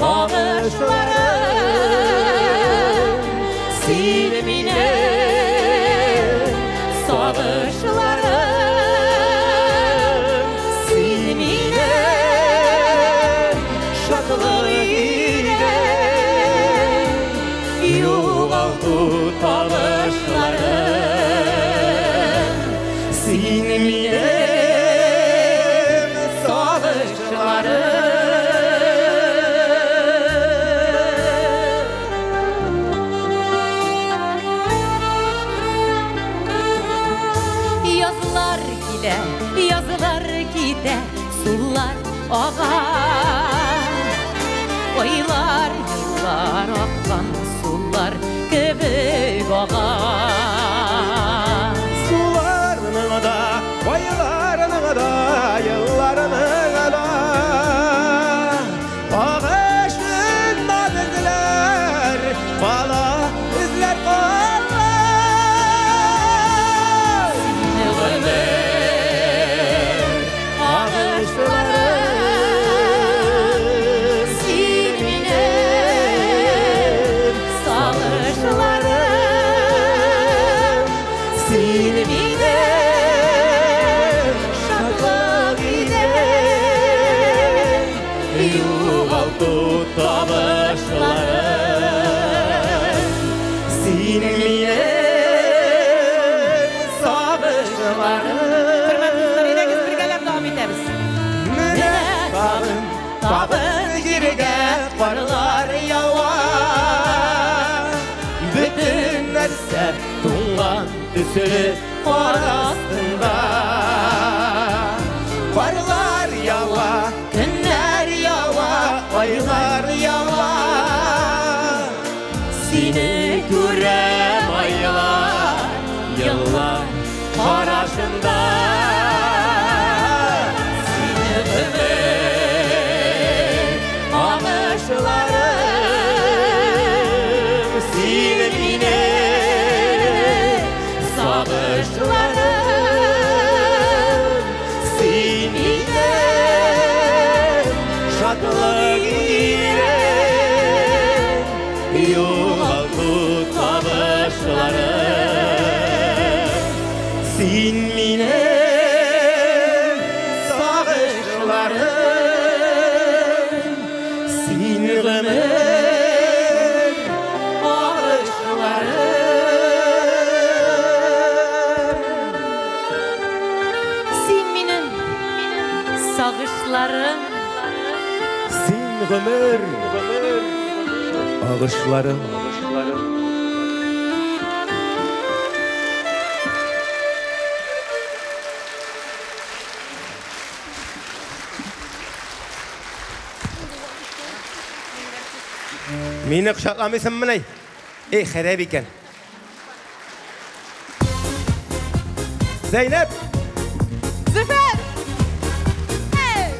агышлары, син мине сагышларым, син мине шатлык идең. сулар ага. Айлар, еллар аккан сулар кебек ага. Суларның да, айларның да, елларның да агышыннан эзләр кала, эзләр кала. Сине гомер агышлары, син минем сагышларым, син минем шатлык идең, югалту табышларым. Син минем сагышларым. Хөрмәтле дуслар, әйдәгез бергәләп дәвам итәбез. Менә тагын, тагын җиргә карлар ява. Бөтен нәрсә туңган төсле кар астында. Карлар ява, көннәр ява, айлар ява. Сине күрәм айлар, еллар карашында. Сине гомер агышларым, син минем сагышларым, син минем шатлык илем, югалту табышларым. Син минем сагышларым, син гомер агышларым. Син минем сагышларым, Син гомер агышларым. Мине кочакламыйсыңмыни? Эй, хәрәп икән. Зәйнәп! Зөфәр! Hey!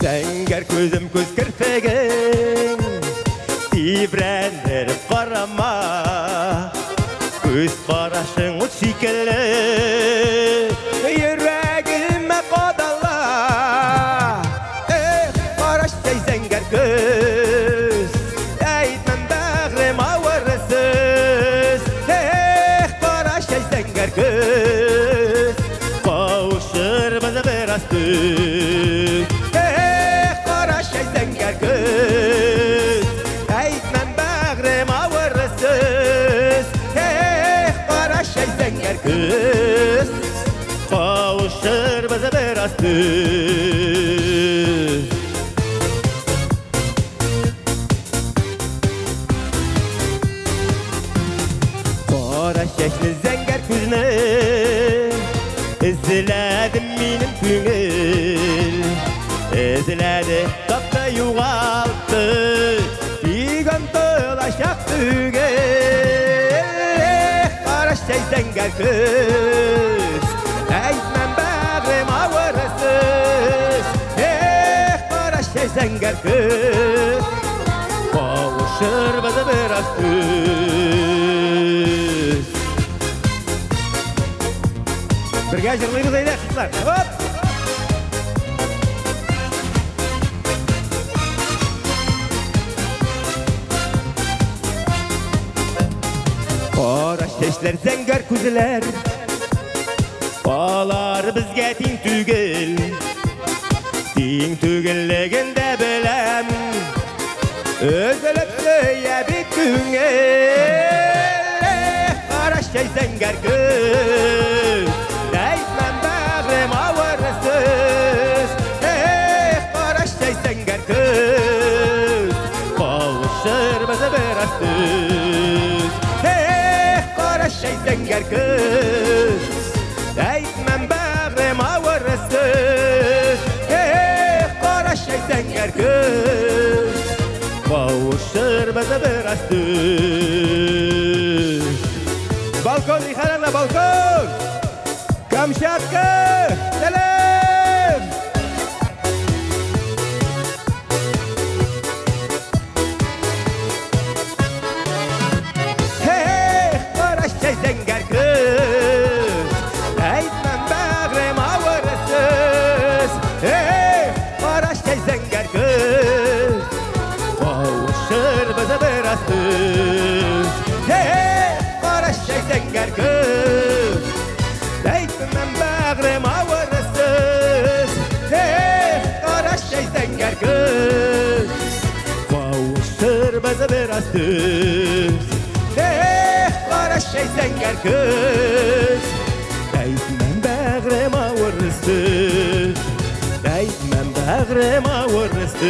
Зәңгәр күзем күз керфегең Тибрәндереп карама. Күз карашың ут шикелле йөрәгемә кадала. Эх, караш зәңгәр күз, әйтмәм бәгърем авыр сүз. Эх, караш зәңгәр күз, кавышырбыз бераз төз. Эх, караш зәңгәр күз, әйтмәм бәгърем авыр сүз. Эх, караш зәңгәр күз, кавышырбыз бераз төз. Кара чәчле зәңгәр күзне эзләдем минем күңел. Эзләде, тапты, югалтты, тик онытылачак түгел. Эх, кара зәңгәр күз, әйтмәм бәгърем авыр сүз. Эх, кара зәңгәр күз, кавышырбыз бераз төз. Бергә җырлыйбыз әйдә, кызлар. Хоп! Кара чәчләр, зәңгәр күзләр, алар безгә тиң түгел. Тиң түгеллеген дә беләм, өзелеп сөя бит күңел. Эх, кара зәңгәр күз, әйтмәм бәгърем авыр сүз. Эх, кара зәңгәр күз, кавышырбыз бераз төз. зәңгәр күз, әйтмәм бәгърем авырсыз. Эх, кара чәй, зәңгәр күз, кавышырбыз бераз төш. Балкон, Рихарана, балкон! Камчатка! Сәлам! Эх, кара чәй, зәңгәр күз, әйтмәм бәгърем авырсыз. Эх, кара чәй, зәңгәр күз, кавышырбыз бераз төш. Эх, кара чәй, зәңгәр күз, әйтмәм бәгърем авырсыз. Эх, кара чәй, зәңгәр күз, кавышырбыз бераз төш. Эх, кара чәй, зәңгәр күз, әйтмәм бәгърем авырсыз. Әйтмәм бәгърем авырсыз.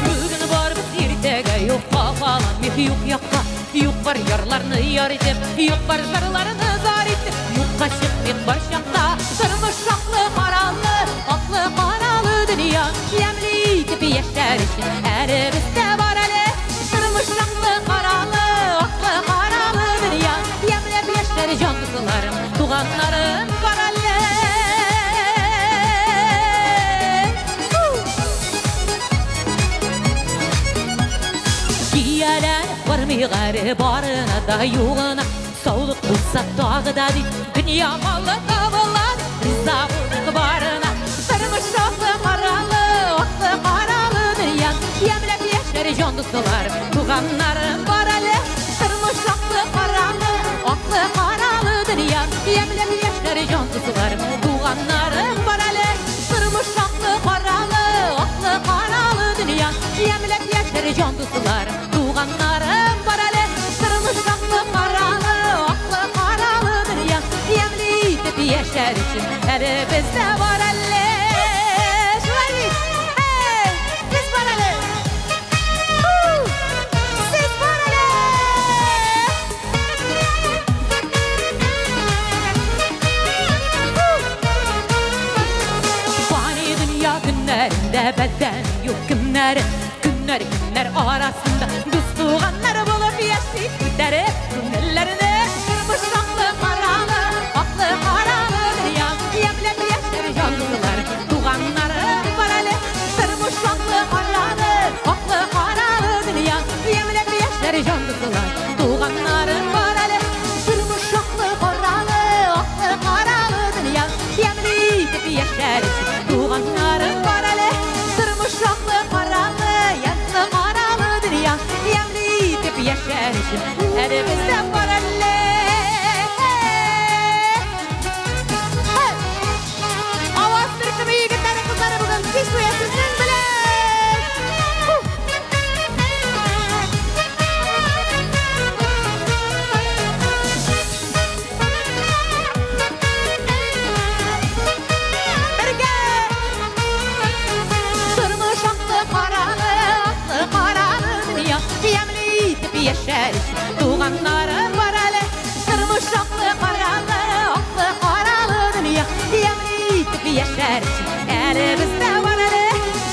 Бүген барыбыз иртәгә юкка калам юк якка. Юк бар ярларны яр итеп, юк бар зарларны зар итеп, юкка чыкмыйк бар чакта. Тормыш аклы каралы, аклы каралы дөнья, ямьле итеп яшәр өчен әле бездә бар әле. Тормыш аклы каралы, аклы каралы дөнья, ямьләп яшәр җан дусларым, туганнарым бар әле. Кияләр бармый гаре барына да югына, саулык булса тагы да ди, дөнья малы табыла, риза булдык барына. Тормыш аклы каралы, аклы каралы дөнья, ямьләп яшәр җан дусларым, туганнарым бар әле. Тормыш аклы каралы, аклы каралы дөнья, ямьләп яшәр җан дусларым, туганнарым бар әле. Тормыш аклы каралы, аклы каралы дөнья, ямьләп яшәр җан дусларым, туганнарым бар әле. Тормыш аклы каралы, аклы каралы дөнья, ямьле итеп яшәр өчен әле бездә бар әле. Шулай бит? Эй, без бар әле. Сез бар әле. Фани дөнья көннәрендә бәдән юк кемнәре, көннәр көннәр арасында дус туганнар булып яши, күтәреп күңелләрне. Тормыш аклы каралы, аклы каралы дөнья, ямьләп яшәр җан дуслар, туганнарым бар әле. Тормыш аклы каралы, аклы каралы дөнья, ямьләп яшәр җан дуслар, туганнарым бар әле. Тормыш аклы каралы, аклы каралы дөнья, ямьле итеп яшәр өчен туганнарым бар әле. Тормыш аклы каралы, аклы каралы дөнья, ямьле итеп яшәр өчен әле бездә бар әле. Аваз төркеме егетләре, кызлары бүген кич буе сезнең белән. Бергә! Тормыш аклы каралы, аклы каралы дөнья, ямьле итеп яшәр өчен туганнарым бар әле. Тормыш аклы каралы, аклы каралы дөнья, ямьле итеп яшәр өчен әле бездә бар әле.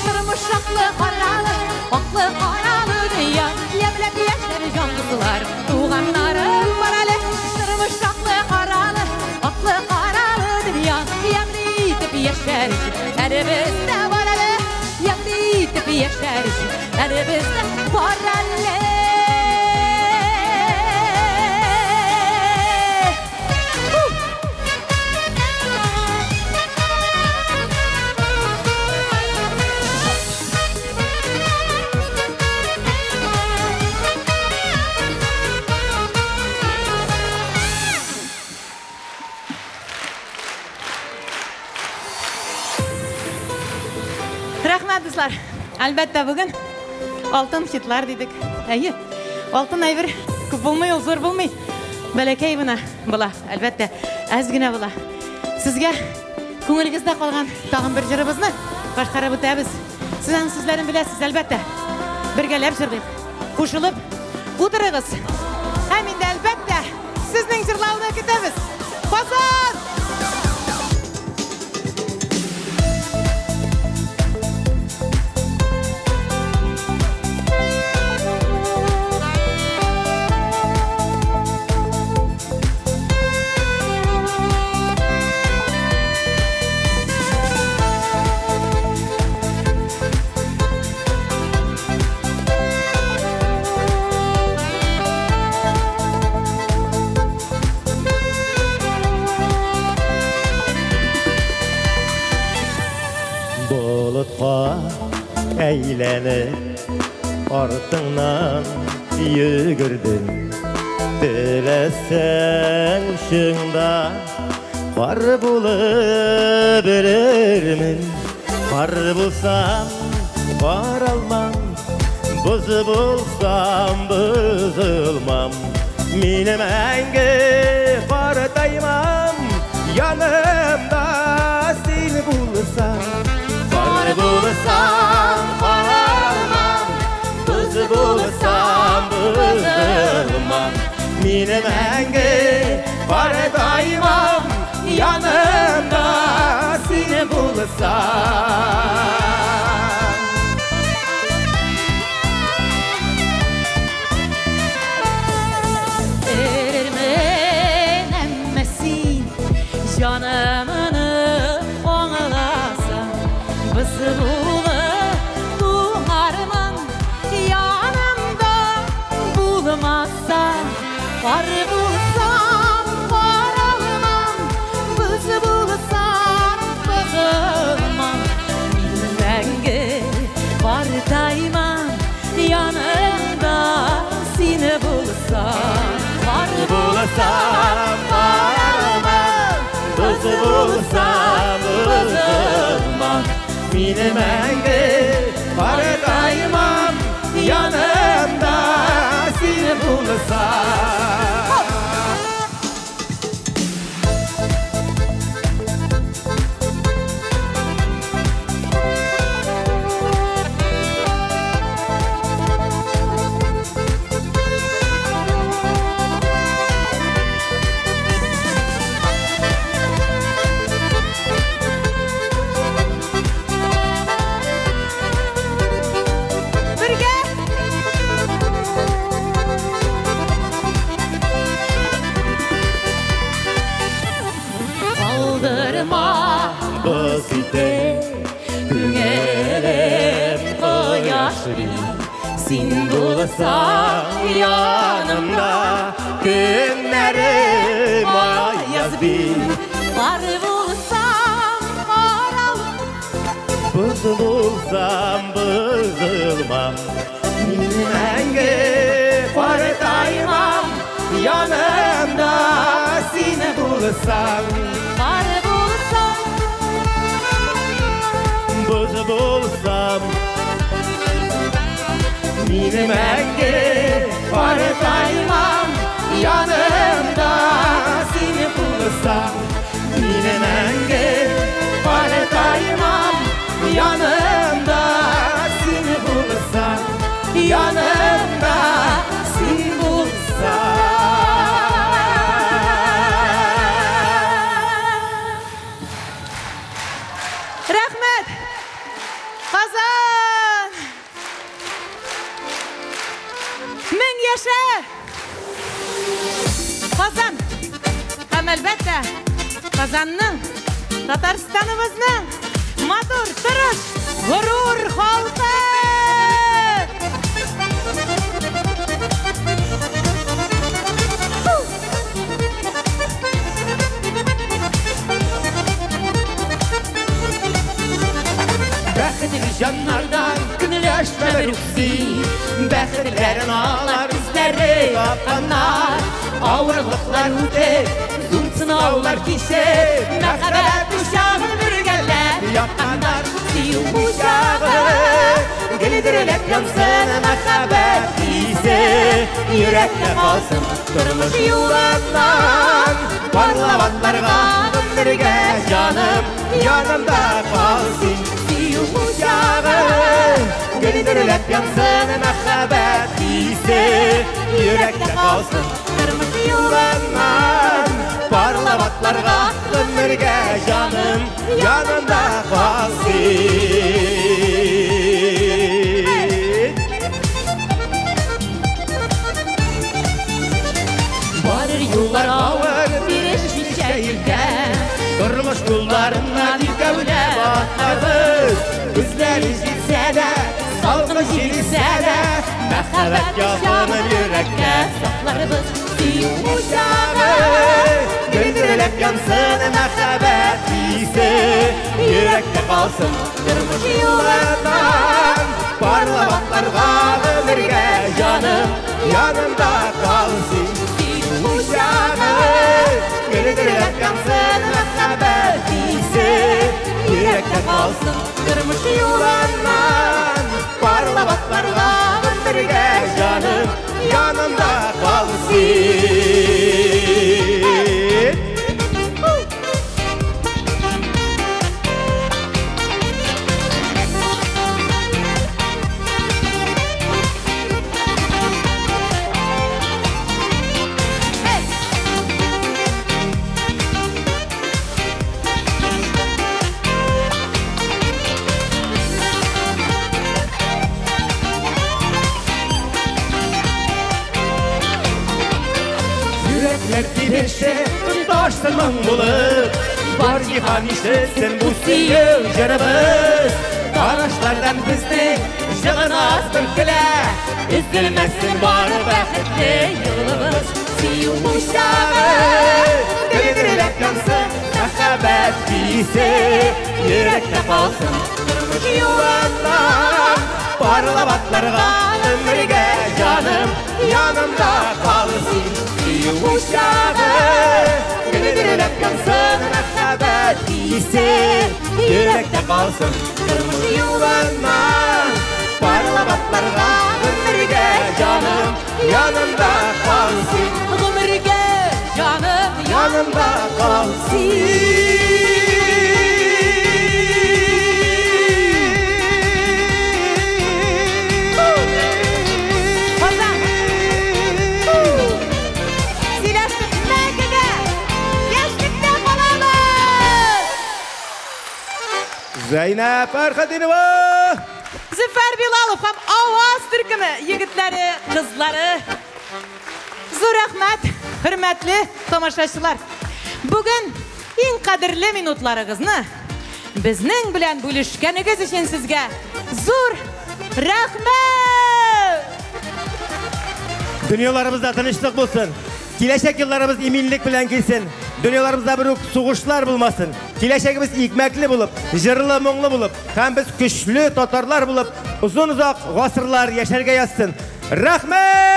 Тормыш аклы каралы, аклы каралы дөнья, ямьләп яшәр җан дуслар, туганнарым бар әле. Тормыш аклы каралы, аклы каралы дөнья, ямьле итеп яшәр өчен әле бездә бар әле. Ямьле итеп Яшәр өчен әле бездә бар әле. Рәхмәт, дуслар. Әлбәттә, бүген алтын хитлар дидек. Әйе, алтын әйбер күп булмый, ул зур булмый. Бәләкәй генә була, әлбәттә, әз генә була. Сезгә күңелегездә калган тагын бер җырыбызны башкарып үтәбез. Сез аның сүзләрен беләсез, әлбәттә. Бергәләп җырлыйк. Кушылып утырыгыз. Һәм инде, әлбәттә, сезнең җырлауны көтәбез. Казан! Болытка әйләнеп артыңнан йөгердем. Теләсәң учыңда кар булып эрермен. Кар булсам каралмам, боз булсам бозылмам. Минем мәңге картаймам, янымда син булсаң. Кар булсам каралмам, боз булсам бозылмам. Минем мәңге картаймам, янымда син булсаң. Эрермен, әмма син җанымны аңласаң, боз булып туңармын, янымда булмасаң. Кар булсам каралмам, боз булсам бозылмам. Мин мәңге картаймам, янымда син булсаң. Кар Булсам каралмам, боз булсам бозылмам. Минем мәңге картаймам, янымда син булсаң. Бергә! Калдырма Боз итеп күңелем кояш бит. Син булсаң янымда, көннәрем аяз бит. Кар булсам каралмам, Боз булсам бозылмам. Мин мәңге картаймам, янымда син булсаң. Кар булсам Боз булсам, мин мәңге картаймам, янымда син булсаң. Мин мәңге картаймам, янымда син булсаң. Янымда син булсаң. Рәхмәт! Казан! Мең яшә! Казан! Һәм әлбәттә, Казанның, Татарстаныбызның матур, тырыш, горур халкы! Бәхетле җаннардан көнләшмә берүк син. Бәхетләрен алар үзләре тапканнар. Авырлыклар үтеп, зур сынаулар кичеп, мәхәббәт учагын бергәләп якканнар. Сөю учагы гөлдереләп янсын, мәхәббәт хисе йөрәктә калсын. Тормыш юлыннан парлап атларга гомергә, җаным, янымда кал син. Сөю учагы гөлдереләп янсын, мәхәббәт хисе йөрәктә калсын. Тормыш юлыннан парлап атларга гомергә, җаным, янымда кал син. Барыр юллар авыр, бирешмичә иртә. Тормыш юлларыннан икәүләп атларбыз. Күзләре җитсә дә, салкын җил исә дә, мәхәббәт ялкынын йөрәктә сакларбыз. Сөю учагы гөлдереләп янсын, мәхәббәт хисе йөрәктә калсын. Тормыш юлыннан парлап атларга гомергә, җаным, янымда кал син. Сөю учагы гөлдереләп янсын, мәхәббәт хисе йөрәктә калсын. Тормыш юлыннан парлап атларга гомергә, җаным, янымда кал син. Йөрәкләр тибеше тоташсын моң булып, бар җиһан ишетсен бу сөю җырыбыз. Карашлардан безнең җылынас бөркелә, өзелмәсен бары бәхетле юлыбыз. Сөю учагы гөлдереләп янсын, мәхәббәт хисе йөрәктә калсын. Тормыш юлыннан парлап атларга гомергә, җаным, янымда кал син. Сөю учагы гөлдереләп янсын, мәхәббәт хисе йөрәктә калсын. Тормыш юлыннан парлап атларга гомергә, җаным, янымда кал син. Гомергә, җаным, янымда кал син. Казан! Сөйләштек мәңгегә! Яшьлектә калабыз! Зәйнәп Фәрхетдинова! Зөфәр Билалов һәм Аваз төркеме егетләре, кызлары. Зур рәхмәт, хөрмәтле тамашачылар. Бүген иң кадерле минутларыгызны безнең белән бүлешкәнегез өчен сезгә зур рәхмәт! Дөньяларыбызда тынычлык булсын. Киләчәк елларыбыз иминлек белән килсен. Дөньяларыбызда бер үк сугышлар булмасын. Киләчәгебез икмәкле булып, җырлы, моңлы булып, һәм без көчле татарлар булып, озын-озак гасырлар яшәргә язсын. Рәхмәт!